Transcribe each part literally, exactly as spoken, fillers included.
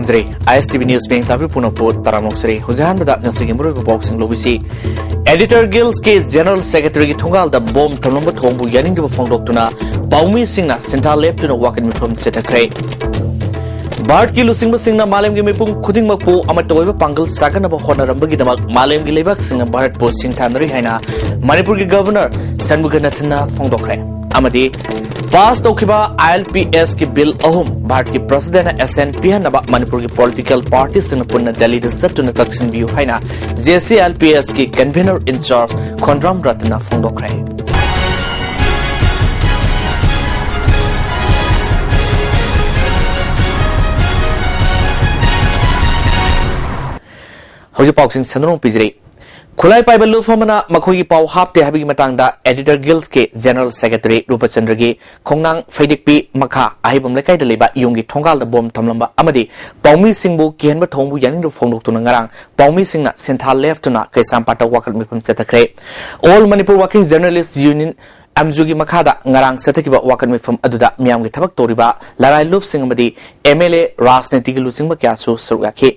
ꯊꯝꯖꯔꯤ꯫ ꯑꯥꯏ ꯑꯦꯁ T V news ꯃꯤꯌꯦꯡ ꯇꯥꯕꯤꯕ ꯄꯨꯝꯅꯃꯛꯄꯨ ꯇꯔꯥꯝꯅ ꯑꯣꯛꯆꯔꯤ꯫ ꯍꯧꯖꯤꯛ ꯑꯍꯥꯟꯕꯗ ꯉꯁꯤꯒꯤ ꯃꯔꯨꯑꯣꯏꯕ ꯄꯥꯎꯁꯤꯡ ꯂꯧꯕꯤꯁꯤ꯫ ꯑꯦꯗꯤꯇꯔ ꯒꯤꯜꯁꯀꯤ ꯖꯦꯅꯔꯦꯜ ꯁꯦꯀ꯭ꯔꯦꯇꯔꯤꯒꯤ ꯊꯣꯡꯒꯥꯜꯗ ꯕꯣꯝ ꯊꯝꯂꯝꯕ ꯊꯧꯑꯣꯡꯕꯨ ꯌꯥꯅꯤꯡꯗꯕ ꯐꯣꯡꯗꯣꯛꯇꯨꯅ ꯄꯥꯎꯃꯤꯁꯤꯡꯅ ꯁꯤꯟꯊꯥ ꯂꯦꯞꯇꯨꯅ ꯋꯥꯀꯠ ꯃꯤꯐꯝ ꯆꯠꯊꯈ꯭ꯔꯦ꯫ ꯚꯥꯔꯠꯀꯤ ꯂꯨꯆꯤꯡꯕꯁꯤꯡꯅ ꯃꯥꯂꯦꯝꯒꯤ ꯃꯤꯄꯨꯝ ꯈꯨꯗꯤꯡꯃꯛꯄꯨ ꯑꯃꯠꯇ ꯑꯣꯏꯕ ꯄꯥꯡꯒꯜ ꯁꯥꯒꯠꯅꯕ ꯍꯣꯠꯅꯔꯝꯕꯒꯤꯗꯃꯛ ꯃꯥꯂꯦꯝꯒꯤ ꯂꯩꯕꯥꯛꯁꯤꯡꯅ ꯚꯥꯔꯠꯄꯨ ꯁꯤꯡꯊꯥꯅꯔꯤ ꯍꯥꯏꯅ ꯃꯅꯤꯄꯨꯔꯒꯤ ꯒꯚꯔꯅꯔ ꯁꯟꯃꯨꯒꯅꯥꯊꯟꯅ ꯐꯣꯡꯗꯣꯛꯈ꯭ꯔꯦ꯫ ꯑꯃꯗꯤ ꯄꯥꯁ ꯇꯧꯈꯤꯕ ꯑꯥꯏ ꯑꯦꯜ ꯄꯤ ꯑꯦꯁꯀꯤ ꯕꯤꯜ ꯑꯍꯨꯝ ꯚꯥꯔꯠꯀꯤ ꯄ꯭ꯔꯁꯤꯗꯦꯟꯅ ꯑꯦꯁꯦꯟ ꯄꯤꯍꯟꯅꯕ ꯃꯅꯤꯄꯨꯔꯒꯤ ꯄꯣꯂꯤꯇꯤꯀꯦꯜ ꯄꯥꯔꯇꯤꯁꯤꯡꯅ ꯄꯨꯟꯅ ꯗꯦꯜꯂꯤꯗ ꯆꯠꯇꯨꯅ ꯇꯛꯁꯤꯟꯕꯤꯌꯨ ꯍꯥꯏꯅ ꯖꯦ ꯁꯤ ꯑꯦꯜ ꯄꯤ ꯑꯦꯁꯀꯤ ꯀꯟꯚꯦꯅꯔ ꯏꯟꯆꯥꯔꯖ ꯈꯣꯟꯗ꯭ꯔꯥꯝ ꯔꯇꯟꯅ ꯐꯣꯡꯗꯣꯛꯈ꯭ꯔꯦ꯫ ꯍꯧꯖꯤꯛ ꯄꯥꯎꯁꯤꯡ ꯁꯟꯗꯣꯛꯅ ꯄꯤꯖꯔꯤ꯫ ꯈꯨꯠꯂꯥꯏ ꯄꯥꯏꯕ ꯂꯨꯞ ꯑꯃꯅ ꯃꯈꯣꯏꯒꯤ ꯄꯥꯎ ꯍꯥꯞꯇꯦ ꯍꯥꯏꯕꯒꯤ ꯃꯇꯥꯡꯗ ꯑꯦꯗꯤꯇꯔ ꯒꯤꯜꯁꯀꯤ ꯖꯦꯅꯔꯦꯜ ꯁꯦꯀ꯭ꯔꯦꯇꯔꯤ ꯔꯨꯄꯆꯟꯗ꯭ꯔꯒꯤ ꯈꯣꯡꯅꯥꯡ ꯐꯩꯗꯤꯛꯄꯤ ꯃꯈꯥ ꯑꯍꯩꯕꯝ ꯂꯩꯀꯥꯏꯗ ꯂꯩꯕ ꯌꯨꯝꯒꯤ ꯊꯣꯡꯒꯥꯜꯗ ꯕꯣꯝ ꯊꯝꯂꯝꯕ ꯑꯃꯗꯤ ꯄꯥꯎꯃꯤꯁꯤꯡꯕꯨ ꯀꯤꯍꯟꯕ ꯊꯧꯑꯣꯡꯕꯨ ꯌꯥꯅꯤꯡꯗꯕ ꯐꯣꯡꯗꯣꯛꯇꯨꯅ ꯉꯔꯥꯡ ꯄꯥꯎꯃꯤꯁꯤꯡꯅ ꯁꯤꯟꯊꯥ ꯂꯦꯞꯇꯨꯅ ꯀꯩꯁꯥꯝꯄꯥꯠꯇ ꯋꯥꯀꯠ ꯃꯤꯐꯝ ꯆꯠꯊꯈ꯭ꯔꯦ꯫ All Manipur working journalists union, ꯑꯦꯝꯖꯨꯒꯤ ꯃꯈꯥꯗ ꯉꯔꯥꯡ ꯆꯠꯊꯈꯤꯕ ꯋꯥꯀꯠ ꯃꯤꯐꯝ ꯑꯗꯨꯗ ꯃꯤꯌꯥꯝꯒꯤ ꯊꯕꯛ ꯇꯧꯔꯤꯕ ꯂꯔꯥꯏ ꯂꯨꯞꯁꯤꯡ ꯑꯃꯗꯤ ꯑꯦꯝ ꯑꯦꯜ ꯑꯦ, ꯔꯥꯖꯅꯤꯇꯤꯒꯤ ꯂꯨꯆꯤꯡꯕ ꯀꯌꯥꯁꯨ ꯁꯔꯨꯛ ꯌꯥꯈꯤ꯫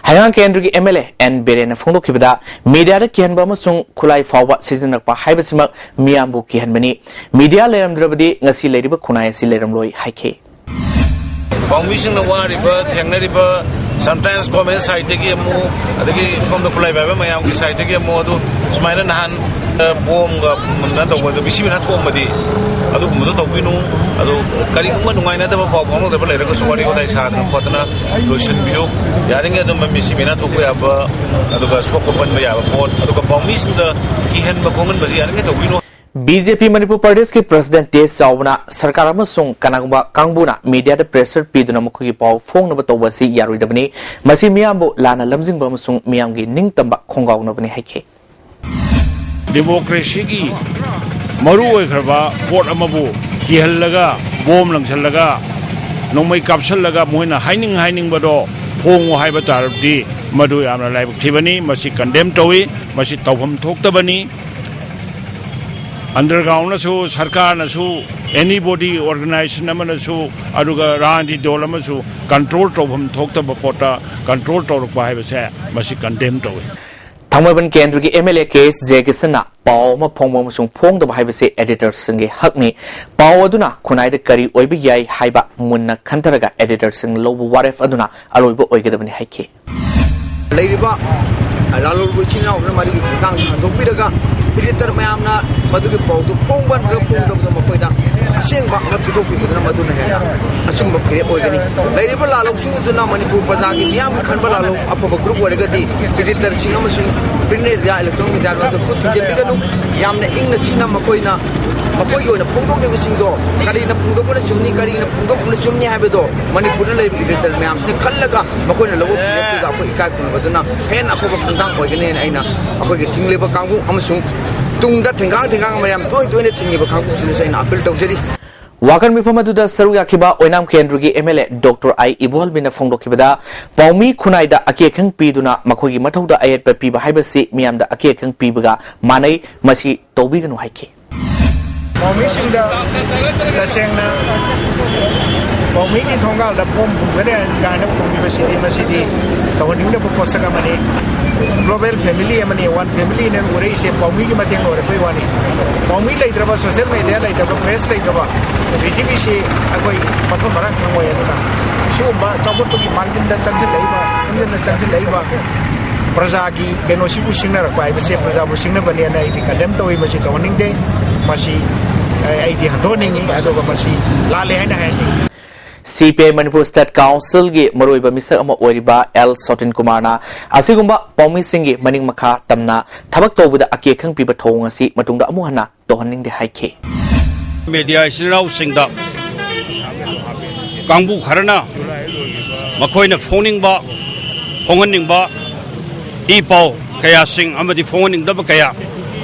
ꯍꯩꯉꯥꯡ ꯀꯦꯟꯗ꯭ꯔꯒꯤ ꯑꯦꯝ ꯑꯦꯜ ꯑꯦ ꯑꯦꯟ ꯕꯤꯔꯦꯟꯅ ꯐꯣꯡꯗꯣꯛꯈꯤꯕꯗ, ꯃꯤꯗꯤꯌꯥꯗ ꯀꯤꯍꯟꯕ ꯑꯃꯁꯨꯡ ꯈꯨꯠꯂꯥꯏ ꯐꯥꯎꯕ ꯁꯤꯖꯤꯟꯅꯔꯛꯄ ꯍꯥꯏꯕꯁꯤꯃꯛ ꯃꯤꯌꯥꯝꯕꯨ ꯀꯤꯍꯟꯕꯅꯤ꯫ ꯃꯤꯗꯤꯌꯥ ꯂꯩꯔꯝꯗ꯭ꯔꯕꯗꯤ ꯉꯁꯤ ꯂꯩꯔꯤꯕ ꯈꯨꯟꯅꯥꯏ ꯑꯁꯤ ꯂꯩꯔꯝꯂꯣꯏ ꯍꯥꯏꯈꯤ꯫ ꯄꯥꯎꯃꯤꯁꯤꯡꯅ ꯋꯥꯔꯤꯕ, ꯊꯦꯡꯅꯔꯤꯕ, sometimes government side ꯇꯒꯤ ꯑꯃꯨꯛ, ꯑꯗꯒꯤ ꯁꯣꯝꯗ ꯈꯨꯠꯂꯥꯏ ꯄꯥꯏꯕ ꯃꯌꯥꯝꯒꯤ side ꯇꯒꯤ ꯑꯃꯨꯛ, ꯑꯗꯨ ꯁꯨꯃꯥꯏꯅ ꯅꯍꯥꯟ, ꯑ, ꯕꯣꯝꯒ ꯅ ꯇꯧꯕꯗ ꯃꯤꯁꯤ ꯃꯤꯅꯥ ꯊꯣꯛꯑꯝꯕꯗꯤ ꯑꯗꯨꯒꯨꯝꯕꯗꯣ ꯇꯧꯕꯤꯅꯨ꯫ ꯑꯗꯣ ꯀꯔꯤꯒꯨꯝꯕ ꯅꯨꯡꯉꯥꯏꯅꯗꯕ ꯄꯥꯎ ꯐꯥꯎꯅꯗꯕ ꯂꯩꯔꯒꯁꯨ ꯋꯥꯔꯤ ꯋꯥꯇꯥꯏ ꯁꯥꯗꯅ ꯈꯣꯠꯇꯅ ꯂꯣꯏꯁꯤꯟꯕꯤꯌꯨ꯫ ꯌꯥꯔꯤꯉꯩ ꯑꯗꯨꯝꯕ ꯃꯤꯁꯤ ꯃꯤꯅꯥ ꯊꯣꯛꯄ ꯌꯥꯕ, ꯑꯗꯨꯒ ꯁꯣꯛꯄ ꯄꯟꯕ ꯌꯥꯕ ꯄꯣꯠ, ꯑꯗꯨꯒ ꯄꯥꯎꯃꯤꯁꯤꯡꯗ ꯀꯤꯍꯟꯕ ꯈꯣꯡꯍꯟꯕꯁꯤ ꯌꯥꯔꯤꯉꯩ ꯇꯧꯕꯤꯅꯨ꯫ ꯕꯤ ꯖꯦ ꯄꯤ ꯃꯅꯤꯄꯨꯔ ꯄ꯭ꯔꯗꯦꯁꯀꯤ ꯄ꯭ꯔꯁꯤꯗꯦꯟ ꯇꯦꯖ ꯆꯥꯎꯕꯅ ꯁꯔꯀꯥꯔ ꯑꯃꯁꯨꯡ ꯀꯅꯥꯒꯨꯝꯕ ꯀꯥꯡꯕꯨꯅ ꯃꯤꯗꯤꯌꯥꯗ pressure ꯄꯤꯗꯨꯅ ꯃꯈꯣꯏꯒꯤ ꯄꯥꯎ ꯐꯣꯡꯅꯕ ꯇꯧꯕ ꯑꯁꯤ ꯌꯥꯔꯣꯏꯗꯕꯅꯤ꯫ ꯃꯁꯤ ꯃꯤꯌꯥꯝꯕꯨ ꯂꯥꯟꯅ ꯂꯝꯖꯤꯡꯕ ꯑꯃꯁꯨꯡ ꯃꯤꯌꯥꯝꯒꯤ ꯅꯤꯡꯇꯝꯕ ꯈꯣꯡꯒꯥꯎꯅꯕꯅꯤ ꯍꯥꯏꯈꯤ꯫ ꯗꯦꯃꯣꯀ꯭ꯔꯦꯁꯤꯒꯤ ꯃꯔꯨ ꯑꯣꯏꯈ꯭ꯔꯕ ꯄꯣꯠ ꯑꯃꯕꯨ ꯀꯤꯍꯜꯂꯒ, ꯕꯣꯝ ꯂꯪꯁꯜꯂꯒ, ꯅꯣꯡꯃꯩ ꯀꯥꯞꯁꯜꯂꯒ ꯃꯣꯏꯅ ꯍꯥꯏꯅꯤꯡ ꯍꯥꯏꯅꯤꯡꯕꯗꯣ ꯐꯣꯡꯉꯨ ꯍꯥꯏꯕ ꯇꯥꯔꯕꯗꯤ ꯃꯗꯨ ꯌꯥꯝꯅ ꯂꯥꯏꯕꯛ ꯊꯤꯕꯅꯤ꯫ ꯃꯁꯤ condemn ꯇꯧꯏ, ꯃꯁꯤ ꯇꯧꯐꯝ ꯊꯣꯛꯇꯕꯅꯤ꯫ ꯑꯟꯗꯔꯒ꯭ꯔꯥꯎꯟꯅꯁꯨ, ꯁꯔꯀꯥꯔꯅꯁꯨ, ꯑꯦꯅꯤ ꯕꯣꯗꯤ, ꯑꯣꯔꯒꯅꯥꯏꯖꯦꯁꯟ ꯑꯃꯅꯁꯨ, ꯑꯗꯨꯒ ꯔꯥꯟꯗꯤ ꯗꯣꯜ ꯑꯃꯁꯨ ꯀꯟꯇ꯭ꯔꯣꯜ ꯇꯧꯐꯝ ꯊꯣꯛꯇꯕ ꯄꯣꯠꯇ ꯀꯟꯇ꯭ꯔꯣꯜ ꯇꯧꯔꯛꯄ ꯍꯥꯏꯕꯁꯦ ꯃꯁꯤ ꯀꯟꯗꯦꯝ ꯇꯧꯏ꯫ ꯊꯥꯡꯃꯩꯕꯟ ꯀꯦꯟꯗ꯭ꯔꯒꯤ ꯑꯦꯝ ꯑꯦꯜ ꯑꯦ ꯀꯦ ꯑꯦꯁ ꯖꯦꯀꯤꯁꯟꯅ ꯄꯥꯎ ꯑꯃ ꯐꯣꯡꯕ ꯑꯃꯁꯨꯡ ꯐꯣꯡꯗꯕ ꯍꯥꯏꯕꯁꯤ ꯑꯦꯗꯤꯇꯔꯁꯤꯡꯒꯤ ꯍꯛꯅꯤ꯫ ꯄꯥꯎ ꯑꯗꯨꯅ ꯈꯨꯟꯅꯥꯏꯗ ꯀꯔꯤ ꯑꯣꯏꯕ ꯌꯥꯏ ꯍꯥꯏꯕ ꯃꯨꯟꯅ ꯈꯟꯊꯔꯒ ꯑꯦꯗꯤꯇꯔꯁꯤꯡ ꯂꯧꯕ ꯋꯥꯔꯦꯞ ꯑꯗꯨꯅ ꯑꯔꯣꯏꯕ ꯑꯣꯏꯒꯗꯕꯅꯤ ꯍꯥꯏꯈꯤ꯫ ꯂꯩꯔꯤꯕ ꯂꯥꯂꯣꯡꯕ ꯏꯆꯤꯟ ꯏꯅꯥꯎꯗꯨꯅ ꯃꯗꯨꯒꯤ ꯈꯣꯡꯊꯥꯡꯁꯤ ꯍꯟꯗꯣꯛꯄꯤꯔꯒ, ꯏꯗꯤꯇꯔ ꯃꯌꯥꯝꯅ ꯃꯗꯨꯒꯤ ꯄꯥꯎꯗꯨ ꯐꯣꯡꯕ ꯅꯠꯇ꯭ꯔꯒ ꯐꯣꯡꯗꯕꯗ ꯃꯈꯣꯏꯗ ꯑꯁꯦꯡꯕ ꯑꯃ ꯄꯤꯊꯣꯛꯄꯤꯕꯗꯨꯅ ꯃꯗꯨꯅ ꯍꯦꯟꯅ ꯑꯆꯨꯝꯕ ꯐꯤꯔꯦꯞ ꯑꯣꯏꯒꯅꯤ꯫ ꯂꯩꯔꯤꯕ ꯂꯥꯂꯣꯡꯁꯤꯡ ꯑꯗꯨꯅ ꯃꯅꯤꯄꯨꯔ ꯄ꯭ꯔꯖꯥꯒꯤ ꯃꯤꯌꯥꯝꯒꯤ ꯈꯟꯕ ꯂꯥꯂꯣꯡ ꯑꯐꯕ ꯒ꯭ꯔꯨꯞ ꯑꯣꯏꯔꯒꯗꯤ ꯏꯗꯤꯇꯔꯁꯤꯡ ꯑꯃꯁꯨꯡ ꯄ꯭ꯔꯤꯟ ꯃꯦꯗꯤꯌꯥ, ꯏꯂꯦꯛꯇ꯭ꯔꯣꯅꯤꯛ ꯃꯦꯗꯤꯌꯥ ꯂꯣꯏꯅ ꯈꯨꯠ ꯊꯤꯡꯖꯤꯟꯕꯤꯒꯅꯨ꯫ ꯌꯥꯝꯅ ꯏꯪꯅ ꯆꯤꯛꯅ ꯃꯈꯣꯏꯅ ꯃꯈꯣꯏꯒꯤ ꯑꯣꯏꯅ ꯐꯣꯡꯗꯣꯛꯂꯤꯕꯁꯤꯡꯗꯣ ꯀꯔꯤꯅ ꯐꯣꯡꯗꯣꯛꯄꯅ ꯆꯨꯝꯅꯤ, ꯀꯔꯤꯅ ꯐꯣꯡꯗꯣꯛꯄꯅ ꯆꯨꯝꯅꯤ ꯍꯥꯏꯕꯗꯣ ꯃꯅꯤꯄꯨꯔꯗ ꯂꯩꯔꯤꯕ ꯏꯗꯤꯇꯔ ꯃꯌꯥꯝꯁꯤꯅ ꯈꯜꯂꯒ ꯃꯈꯣꯏꯅ ꯂꯧꯕ ꯐꯤꯔꯦꯞꯇꯨꯗ ꯑꯩꯈꯣꯏ ꯏꯀꯥꯏ ꯈꯨꯝꯅꯕꯗꯨꯅ ꯍꯦꯟꯅ ꯑꯐꯕ ꯈꯣꯡꯊꯥꯡ ꯑꯣꯏꯒꯅꯤ ꯍꯥꯏꯅ ꯑꯩꯅ ꯑꯩꯈꯣꯏꯒꯤ ꯊꯤꯡꯂꯤꯕ ꯀꯥꯡꯕꯨ ꯑꯃꯁꯨꯡ ꯇꯨꯡꯗ ꯊꯦꯡꯒꯥꯡ ꯊꯦꯡꯒꯥꯡ ꯃꯌꯥꯝ ꯇꯣꯏ ꯇꯣꯏꯅ ꯊꯤꯡꯉꯤꯕ ꯀꯥꯡꯕꯨꯁꯤꯗꯁꯨ ꯑꯩꯅ ꯑꯄꯤꯜ ꯇꯧꯖꯔꯤ꯫ ꯋꯥꯀꯠ ꯃꯤꯐꯝ ꯑꯗꯨꯗ ꯁꯔꯨꯛ ꯌꯥꯈꯤꯕ ꯑꯣꯏꯅꯥꯝ ꯀꯦꯟꯗ꯭ꯔꯒꯤ ꯑꯦꯝ ꯑꯦꯜ ꯑꯦ ꯗꯣꯛꯇꯔ ꯑꯥꯏ ꯏꯕꯣꯍꯜꯕꯤꯅ ꯐꯣꯡꯗꯣꯛꯈꯤꯕꯗ, ꯄꯥꯎꯃꯤ ꯈꯨꯟꯅꯥꯏꯗ ꯑꯀꯦ ꯑꯈꯪ ꯄꯤꯗꯨꯅ ꯃꯈꯣꯏꯒꯤ ꯃꯊꯧꯗ ꯑꯌꯦꯠꯄ ꯄꯤꯕ ꯍꯥꯏꯕꯁꯤ ꯃꯤꯌꯥꯝꯗ ꯑꯀꯦ ꯑꯈꯪ ꯄꯤꯕꯒ ꯃꯥꯟꯅꯩ, ꯃꯁꯤ ꯇꯧꯕꯤꯒꯅꯨ ꯍꯥꯏꯈꯤ꯫ ꯄꯥꯎꯃꯤꯁꯤꯡꯗ ꯇꯁꯦꯡꯅ ꯄꯥꯎꯃꯤꯒꯤ ꯊꯣꯡꯒꯥꯜꯗ ꯐꯣꯝ ꯄꯨꯒꯅꯤ ꯀꯥꯏꯅ ꯐꯣꯡꯕꯤꯕꯁꯤꯗꯤ, ꯃꯁꯤꯗꯤ ꯇꯧꯍꯟꯅꯤꯡꯗꯕ ꯄꯣꯠꯁꯛ ꯑꯃꯅꯤ꯫ ꯒ꯭ꯂꯣꯕꯦꯜ ꯐꯦꯃꯤꯂꯤ ꯑꯃꯅꯤ, ꯋꯥꯟ ꯐꯦꯃꯤꯂꯤꯅ ꯎꯔꯛꯏꯁꯦ ꯄꯥꯎꯃꯤꯒꯤ ꯃꯇꯦꯡ ꯑꯣꯏꯔꯛꯄꯩ ꯋꯥꯅꯤ꯫ ꯄꯥꯎꯃꯤ ꯂꯩꯇ꯭ꯔꯕ, ꯁꯣꯁꯦꯜ ꯃꯦꯗꯤꯌꯥ ꯂꯩꯇ꯭ꯔꯕ, ꯄ꯭ꯔꯦꯁ ꯂꯩꯇ꯭ꯔꯕ ꯄ꯭ꯔꯤꯊꯤꯕꯤꯁꯤ ꯑꯩꯈꯣꯏ ꯃꯐꯝ ꯃꯔꯥꯡ ꯈꯪꯉꯣꯏ꯫ ꯑꯗꯨꯅ ꯁꯤꯒꯨꯝꯕ ꯆꯥꯎꯈꯠꯄꯒꯤ ꯃꯥꯡꯖꯤꯟꯗ ꯆꯪꯁꯤꯜꯂꯛꯏꯕ, ꯃꯥꯡꯖꯤꯟꯗ ꯆꯪꯁꯤꯜꯂꯛꯏꯕ ꯄ꯭ꯔꯖꯥꯒꯤ ꯀꯩꯅꯣꯁꯤꯕꯨ ꯁꯤꯡꯅꯔꯛꯄ ꯍꯥꯏꯕꯁꯦ ꯄ꯭ꯔꯖꯥꯕꯨ ꯁꯤꯡꯅꯕꯅꯦꯅ ꯑꯩꯗꯤ ꯀꯟꯗꯦꯝ ꯇꯧꯏ꯫ ꯃꯁꯤ ꯇꯧꯍꯟꯅꯤꯡꯗꯦ꯫ ꯃꯁꯤ, ꯑꯩ, ꯑꯩꯗꯤ ꯍꯟꯗꯣꯛꯍꯟꯅꯤꯡꯉꯤ, ꯑꯗꯨꯒ ꯃꯁꯤ ꯂꯥꯜꯂꯦ ꯍꯥꯏꯅ ꯍꯥꯏꯍꯟꯅꯤꯡꯉꯤ꯫ ꯁꯤ ꯄꯤ ꯑꯥꯏ ꯃꯅꯤꯄꯨꯔ ꯁ꯭ꯇꯦꯠ ꯀꯥꯎꯟꯁꯤꯜꯒꯤ ꯃꯔꯨꯑꯣꯏꯕ ꯃꯤꯁꯛ ꯑꯃ ꯑꯣꯏꯔꯤꯕ ꯑꯦꯜ ꯁꯣꯇꯤꯟ ꯀꯨꯃꯥꯔꯅ ꯑꯁꯤꯒꯨꯝꯕ ꯄꯥꯎꯃꯤꯁꯤꯡꯒꯤ ꯃꯅꯤꯡ ꯃꯈꯥ ꯇꯝꯅ ꯊꯕꯛ ꯇꯧꯕꯗ ꯑꯀꯦ ꯑꯈꯪ ꯄꯤꯕ ꯊꯧꯑꯣꯡ ꯑꯁꯤ ꯃꯇꯨꯡꯗ ꯑꯃꯨꯛ ꯍꯟꯅ ꯇꯧꯍꯟꯅꯤꯡꯗꯦ ꯍꯥꯏꯈꯤ꯫ ꯃꯦꯗꯤꯌꯥ ꯏꯆꯤꯟ ꯏꯅꯥꯎꯁꯤꯡꯗ ꯀꯥꯡꯕꯨ ꯈꯔꯅ ꯃꯈꯣꯏꯅ ꯐꯣꯡꯅꯤꯡꯕ, ꯐꯣꯡꯍꯟꯅꯤꯡꯕ ꯏ ꯄꯥꯎ ꯀꯌꯥꯁꯤꯡ ꯑꯃꯗꯤ ꯐꯣꯡꯍꯟꯅꯤꯡꯗꯕ ꯀꯌꯥ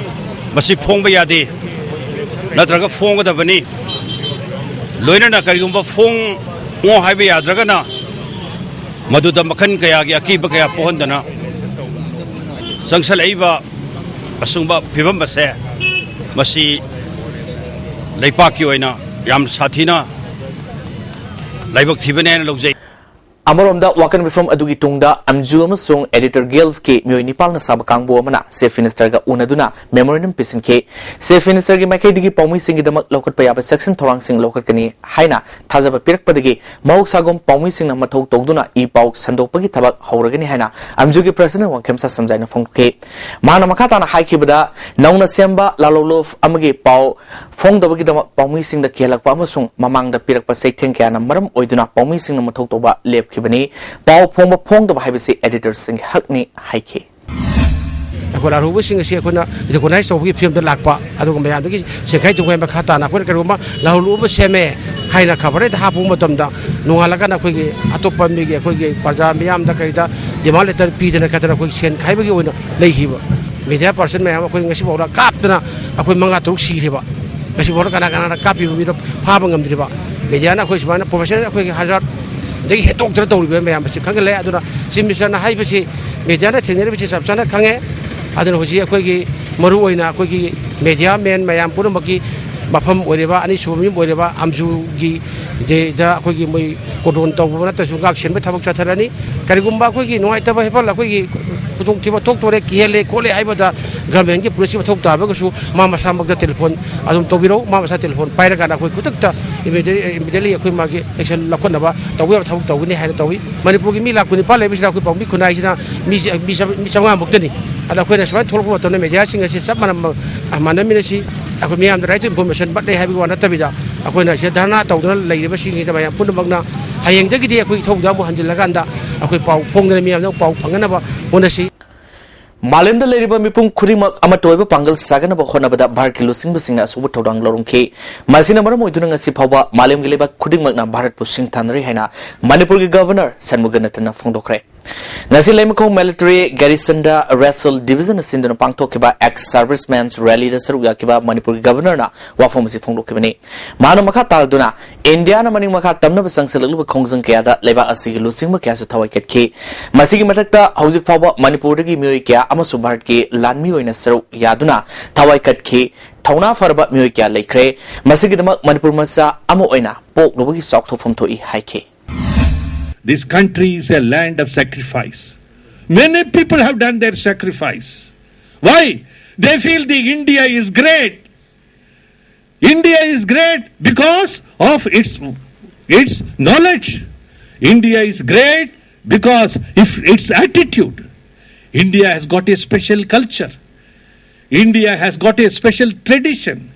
ꯃꯁꯤ ꯐꯣꯡꯕ ꯌꯥꯗꯦ, ꯅꯠꯇ꯭ꯔꯒ ꯐꯣꯡꯒꯗꯕꯅꯤ꯫ ꯂꯣꯏꯅꯅ ꯀꯔꯤꯒꯨꯝꯕ ꯐꯣꯡꯉꯣ ꯍꯥꯏꯕ ꯌꯥꯗ꯭ꯔꯒꯅ ꯃꯗꯨꯗ ꯃꯈꯜ ꯀꯌꯥꯒꯤ ꯑꯀꯤꯕ ꯀꯌꯥ ꯄꯣꯛꯍꯟꯗꯅ ꯆꯪꯁꯜꯂꯛꯏꯕ ꯑꯁꯨꯝꯕ ꯐꯤꯕꯝ ꯑꯁꯦ ꯃꯁꯤ ꯂꯩꯄꯥꯛꯀꯤ ꯑꯣꯏꯅ ꯌꯥꯝ ꯁꯥꯊꯤꯅ ꯂꯥꯏꯕꯛ ꯊꯤꯕꯅꯦ ꯍꯥꯏꯅ ꯂꯧꯖꯩ꯫ ꯑꯃꯔꯣꯝꯗ, ꯋꯥꯀꯟ ꯃꯤꯐꯝ ꯑꯗꯨꯒꯤ ꯇꯨꯡꯗ ꯑꯝꯖꯨ ꯑꯃꯁꯨꯡ ꯑꯦꯗꯤꯇꯔ ꯒꯤꯜꯁꯀꯤ ꯃꯤꯑꯣꯏ ꯅꯤꯄꯥꯜꯅ ꯁꯥꯕ ꯀꯥꯡꯕꯨ ꯑꯃꯅ ꯆꯤꯐ ꯃꯤꯅꯤꯁꯇꯔꯒ ꯎꯅꯗꯨꯅ ꯃꯦꯃꯣꯔꯦꯟꯗꯝ ꯄꯤꯁꯤꯟꯈꯤ꯫ ꯆꯤꯐ ꯃꯤꯅꯤꯁꯇꯔꯒꯤ ꯃꯥꯏꯀꯩꯗꯒꯤ ꯄꯥꯎꯃꯤꯁꯤꯡꯒꯤꯗꯃꯛ ꯂꯧꯈꯠꯄ ꯌꯥꯕ ꯆꯦꯛꯁꯤꯟ ꯊꯧꯔꯥꯡꯁꯤꯡ ꯂꯧꯈꯠꯀꯅꯤ ꯍꯥꯏꯅ ꯊꯥꯖꯕ ꯄꯤꯔꯛꯄꯗꯒꯤ, ꯃꯍꯧꯁꯥꯒꯨꯝ ꯄꯥꯎꯃꯤꯁꯤꯡꯅ ꯃꯊꯧ ꯇꯧꯗꯨꯅ ꯏ ꯄꯥꯎ ꯁꯟꯗꯣꯛꯄꯒꯤ ꯊꯕꯛ ꯍꯧꯔꯒꯅꯤ ꯍꯥꯏꯅ ꯑꯝꯖꯨꯒꯤ ꯄ꯭ꯔꯁꯤꯗꯦꯟ ꯋꯥꯡꯈꯦꯝꯆꯥ ꯁꯝꯖꯥꯏꯅ ꯐꯣꯡꯗꯣꯛꯈꯤ꯫ ꯃꯍꯥꯛꯅ ꯃꯈꯥ ꯇꯥꯅ ꯍꯥꯏꯈꯤꯕꯗ, ꯅꯧꯅ ꯁꯦꯝꯕ ꯂꯥꯂꯣꯂꯨꯞ ꯑꯃꯒꯤ ꯄꯥꯎ ꯐꯣꯡꯗꯕꯒꯤꯗꯃꯛ ꯄꯥꯎꯃꯤꯁꯤꯡꯗ ꯀꯤꯍꯜꯂꯛꯄ ꯑꯃꯁꯨꯡ ꯃꯃꯥꯡꯗ ꯄꯤꯔꯛꯄ ꯆꯩꯊꯦꯡ ꯀꯌꯥꯅ ꯃꯔꯝ ꯑꯣꯏꯗꯨꯅ ꯄꯥꯎꯃꯤꯁꯤꯡꯅ ꯃꯊꯧ ꯇꯧꯕ ꯂꯦꯞꯈꯤꯕꯅꯤ꯫ ꯄꯥꯎ ꯐꯣꯡꯕ ꯐꯣꯡꯗꯕ ꯍꯥꯏꯕꯁꯤ ꯑꯦꯗꯤꯇꯔꯁꯤꯡꯒꯤ ꯍꯛꯅꯤ ꯍꯥꯏꯈꯤ꯫ ꯑꯩꯈꯣꯏ ꯂꯥꯜꯍꯧꯕꯁꯤꯡ ꯑꯁꯤ ꯑꯩꯈꯣꯏꯅ ꯔꯤꯀꯣꯒꯅꯥꯏꯁ ꯇꯧꯕꯒꯤ ꯐꯤꯕꯝꯗ ꯂꯥꯛꯄ, ꯑꯗꯨꯒ ꯃꯌꯥꯝꯗꯒꯤ ꯁꯦꯟꯈꯥꯏ ꯇꯨꯡꯈꯥꯏ ꯃꯈꯥ ꯇꯥꯅ ꯑꯩꯈꯣꯏꯅ ꯀꯔꯤꯒꯨꯝꯕ ꯂꯥꯜꯍꯧꯕ ꯑꯃ ꯁꯦꯝꯃꯦ ꯍꯥꯏꯅ ꯈꯕꯔ ꯍꯦꯛꯇ ꯍꯥꯞꯄ ꯃꯇꯝꯗ, ꯅꯣꯡꯉꯥꯜꯂꯀꯥꯟꯗ ꯑꯩꯈꯣꯏꯒꯤ ꯑꯇꯣꯞꯄ ꯃꯤꯒꯤ, ꯑꯩꯈꯣꯏꯒꯤ ꯄ꯭ꯔꯖꯥ ꯃꯤꯌꯥꯝꯗ ꯀꯔꯤꯗ ꯗꯤꯃꯥꯟ ꯂꯦꯇꯔ ꯄꯤꯗꯅ ꯈꯣꯠꯇꯅ ꯑꯩꯈꯣꯏ ꯁꯦꯟ ꯈꯥꯏꯕꯒꯤ ꯑꯣꯏꯅ ꯂꯩꯈꯤꯕ꯫ ꯃꯦꯗꯤꯌꯥ ꯄꯥꯔꯁꯟ ꯃꯌꯥꯝ ꯑꯩꯈꯣꯏ ꯉꯁꯤꯐꯥꯎꯗ ꯀꯥꯞꯇꯅ ꯑꯩꯈꯣꯏ ꯃꯉꯥ ꯇꯔꯨꯛ ꯁꯤꯈ꯭ꯔꯦꯕ꯫ ꯉꯁꯤꯐꯥꯎꯗ ꯀꯅꯥ ꯀꯅꯥꯅ ꯀꯥꯞꯄꯤꯕ ꯃꯤꯗꯣ ꯐꯥꯕ ꯉꯝꯗ꯭ꯔꯤꯕ꯫ ꯃꯦꯗꯤꯌꯥꯅ ꯑꯩꯈꯣꯏ ꯁꯨꯃꯥꯏꯅ ꯄ꯭ꯔꯣꯐꯦꯁꯅꯦꯜ ꯑꯩꯈꯣꯏꯒꯤ ꯍꯖꯥꯔꯗꯒꯤ ꯍꯦꯟꯗꯣꯛꯇꯅ ꯇꯧꯔꯤꯕ ꯃꯌꯥꯝ ꯑꯁꯤ ꯈꯪꯍꯜꯂꯦ꯫ ꯑꯗꯨꯅ ꯆꯤꯐ ꯃꯤꯅꯤꯁꯇꯔꯅ ꯍꯥꯏꯕꯁꯤ ꯃꯦꯗꯤꯌꯥꯅ ꯊꯦꯡꯅꯔꯤꯕꯁꯤ ꯆꯞ ꯆꯥꯅ ꯈꯪꯉꯦ꯫ ꯑꯗꯨꯅ ꯍꯧꯖꯤꯛ ꯑꯩꯈꯣꯏꯒꯤ ꯃꯔꯨ ꯑꯣꯏꯅ ꯑꯩꯈꯣꯏꯒꯤ ꯃꯦꯗꯤꯌꯥ ꯃꯦꯟ ꯃꯌꯥꯝ ꯄꯨꯝꯅꯃꯛꯀꯤ ꯃꯐꯝ ꯑꯣꯏꯔꯤꯕ, ꯑꯅꯤꯁꯨꯕ ꯃꯌꯨꯝ ꯑꯣꯏꯔꯤꯕ ꯑꯝꯖꯨꯒꯤ ꯗ ꯑꯩꯈꯣꯏꯒꯤ ꯃꯣꯏ ꯀꯣꯔꯗꯣꯟ ꯇꯧꯕ ꯅꯠꯇ꯭ꯔꯁꯨ ꯉꯥꯛ ꯁꯦꯟꯕ ꯊꯕꯛ ꯆꯠꯊꯔꯅꯤ꯫ ꯀꯔꯤꯒꯨꯝꯕ ꯑꯩꯈꯣꯏꯒꯤ ꯅꯨꯡꯉꯥꯏꯇꯕ ꯍꯦꯄꯜ, ꯑꯩꯈꯣꯏꯒꯤ ꯈꯨꯗꯣꯡꯊꯤꯕ ꯊꯣꯛꯇꯣꯔꯦ, ꯀꯤꯍꯜꯂꯦ ꯈꯣꯠꯂꯦ ꯍꯥꯏꯕꯗ ꯒꯚꯔꯟꯃꯦꯟꯒꯤ ꯄꯨꯂꯤꯁꯀꯤ ꯃꯊꯧ ꯇꯥꯕꯒꯁꯨ ꯃꯥ ꯃꯁꯥꯃꯛꯇ ꯇꯦꯂꯤꯐꯣꯟ ꯑꯗꯨꯝ ꯇꯧꯕꯤꯔꯛꯎ꯫ ꯃꯥ ꯃꯁꯥ ꯇꯦꯂꯤꯐꯣꯟ ꯄꯥꯏꯔꯀꯥꯟꯗ ꯑꯩꯈꯣꯏ ꯈꯨꯗꯛꯇ ꯏꯃꯤꯗꯤꯌꯦꯠꯂꯤ ꯑꯩꯈꯣꯏ ꯃꯥꯒꯤ ꯑꯦꯛꯁꯟ ꯂꯧꯈꯠꯅꯕ ꯇꯧꯕ ꯌꯥꯕ ꯊꯕꯛ ꯇꯧꯒꯅꯤ ꯍꯥꯏꯅ ꯇꯧꯏ꯫ ꯃꯅꯤꯄꯨꯔꯒꯤ ꯃꯤ ꯂꯥꯈ ꯀꯨꯟꯅꯤꯄꯥꯜ ꯂꯩꯕꯁꯤꯗ ꯑꯩꯈꯣꯏ ꯄꯥꯎꯃꯤ ꯈꯨꯟꯅꯥꯏꯁꯤꯅ ꯃꯤ, ꯃꯤ ꯆꯥꯝ-, ꯃꯤ ꯆꯥꯝꯃꯉꯥ ꯃꯨꯛꯇꯅꯤ꯫ ꯑꯗ ꯑꯩꯈꯣꯏꯅ ꯁꯨꯃꯥꯏꯅ ꯊꯣꯛꯂꯛꯄ ꯃꯇꯝꯗ ꯃꯦꯗꯤꯌꯥꯁꯤꯡ ꯑꯁꯤ ꯆꯞ ꯃꯥꯟꯅ-, ꯃꯥꯟꯅꯃꯤꯟꯅꯁꯤ꯫ ꯑꯩꯈꯣꯏ ꯃꯤꯌꯥꯝꯗ ꯔꯥꯏꯠ ꯇꯨ ꯏꯟꯐꯣꯔꯃꯦꯁꯟ ꯕꯠ ꯂꯩ ꯍꯥꯏꯕꯒꯤ ꯋꯥ ꯅꯠꯇꯕꯤꯗ, ꯑꯩꯈꯣꯏꯅ ꯁꯤꯗ ꯙꯔꯅꯥ ꯇꯧꯗꯨꯅ ꯂꯩꯔꯤꯕꯁꯤꯡꯁꯤꯗ ꯃꯌꯥꯝ ꯄꯨꯝꯅꯃꯛꯅ ꯍꯌꯦꯡꯗꯒꯤꯗꯤ ꯑꯩꯈꯣꯏ ꯏꯊꯧꯗ ꯑꯃꯨꯛ ꯍꯟꯖꯤꯜꯂꯀꯥꯟꯗ ꯑꯩꯈꯣꯏ ꯄꯥꯎ ꯐꯣꯡꯗꯅ ꯃꯤꯌꯥꯝꯗ ꯄꯥꯎ ꯐꯪꯅꯅꯕ ꯍꯣꯠꯅꯁꯤ꯫ ꯃꯥꯂꯦꯝꯗ ꯂꯩꯔꯤꯕ ꯃꯤꯄꯨꯝ ꯈꯨꯗꯤꯡꯃꯛ ꯑꯃꯠꯇ ꯑꯣꯏꯕ ꯄꯥꯡꯒꯜ ꯁꯥꯒꯠꯅꯕ ꯍꯣꯠꯅꯕꯗ ꯚꯥꯔꯠꯀꯤ ꯂꯨꯆꯤꯡꯕꯁꯤꯡꯅ ꯑꯆꯧꯕ ꯊꯧꯗꯥꯡ ꯂꯧꯔꯝꯈꯤ꯫ ꯃꯁꯤꯅ ꯃꯔꯝ ꯑꯣꯏꯗꯨꯅ ꯉꯁꯤ ꯐꯥꯎꯕ ꯃꯥꯂꯦꯝꯒꯤ ꯂꯩꯕꯥꯛ ꯈꯨꯗꯤꯡꯃꯛꯅ ꯚꯥꯔꯠꯄꯨ ꯁꯤꯡꯊꯥꯅꯔꯤ ꯍꯥꯏꯅ ꯃꯅꯤꯄꯨꯔꯒꯤ ꯒꯚꯔꯅꯔ ꯁꯟꯃꯨꯒꯅꯇꯟꯅ ꯐꯣꯡꯗꯣꯛꯈ꯭ꯔꯦ꯫ ꯉꯁꯤ ꯂꯩꯃꯈꯣꯡ ꯃꯤꯂꯤꯇꯔꯤ ꯒꯦꯔꯤꯁꯟꯗ ꯔꯦꯁꯜ ꯗꯤꯕꯤꯖꯟꯅ ꯁꯤꯟꯗꯨꯅ ꯄꯥꯡꯊꯣꯛꯈꯤꯕ ꯑꯦꯛꯁ ꯁꯔꯚꯤꯁꯃꯦꯟꯁ ꯔꯦꯂꯤꯗ ꯁꯔꯨꯛ ꯌꯥꯈꯤꯕ ꯃꯅꯤꯄꯨꯔꯒꯤ ꯒꯚꯔꯅꯔꯅ ꯋꯥꯐꯝ ꯑꯁꯤ ꯐꯣꯡꯗꯣꯛꯈꯤꯕꯅꯤ꯫ ꯃꯍꯥꯛꯅ ꯃꯈꯥ ꯇꯥꯔꯗꯨꯅ, ꯏꯟꯗꯤꯌꯥꯅ ꯃꯅꯤꯡ ꯃꯈꯥ ꯇꯝꯅꯕ ꯆꯪꯁꯤꯜꯂꯛꯂꯤꯕ ꯈꯣꯡꯖꯪ ꯀꯌꯥꯗ ꯂꯩꯕꯥꯛ ꯑꯁꯤꯒꯤ ꯂꯨꯆꯤꯡꯕ ꯀꯌꯥꯁꯨ ꯊꯋꯥꯏ ꯀꯠꯈꯤ꯫ ꯃꯁꯤꯒꯤ ꯃꯊꯛꯇ ꯍꯧꯖꯤꯛ ꯐꯥꯎꯕ ꯃꯅꯤꯄꯨꯔꯗꯒꯤ ꯃꯤꯑꯣꯏ ꯀꯌꯥ ꯑꯃꯁꯨ ꯚꯥꯔꯠꯀꯤ ꯂꯥꯟꯃꯤ ꯑꯣꯏꯅ ꯁꯔꯨꯛ ꯌꯥꯗꯨꯅ ꯊꯋꯥꯏ ꯀꯠꯈꯤ꯫ ꯊꯧꯅꯥ ꯐꯔꯕ ꯃꯤꯑꯣꯏ ꯀꯌꯥ ꯂꯩꯈ꯭ꯔꯦ꯫ ꯃꯁꯤꯒꯤꯗꯃꯛ ꯃꯅꯤꯄꯨꯔ ꯃꯆꯥ ꯑꯃ ꯑꯣꯏꯅ ꯄꯣꯛꯂꯨꯕꯒꯤ ꯆꯥꯎꯊꯣꯛꯐꯝ ꯊꯣꯛꯏ ꯍꯥꯏꯈꯤ꯫ This country is a land of sacrifice. Many people have done their sacrifice. Why? They feel the India is great. India is great because of its, its knowledge. India is great because of its attitude. India has got a special culture. India has got a special tradition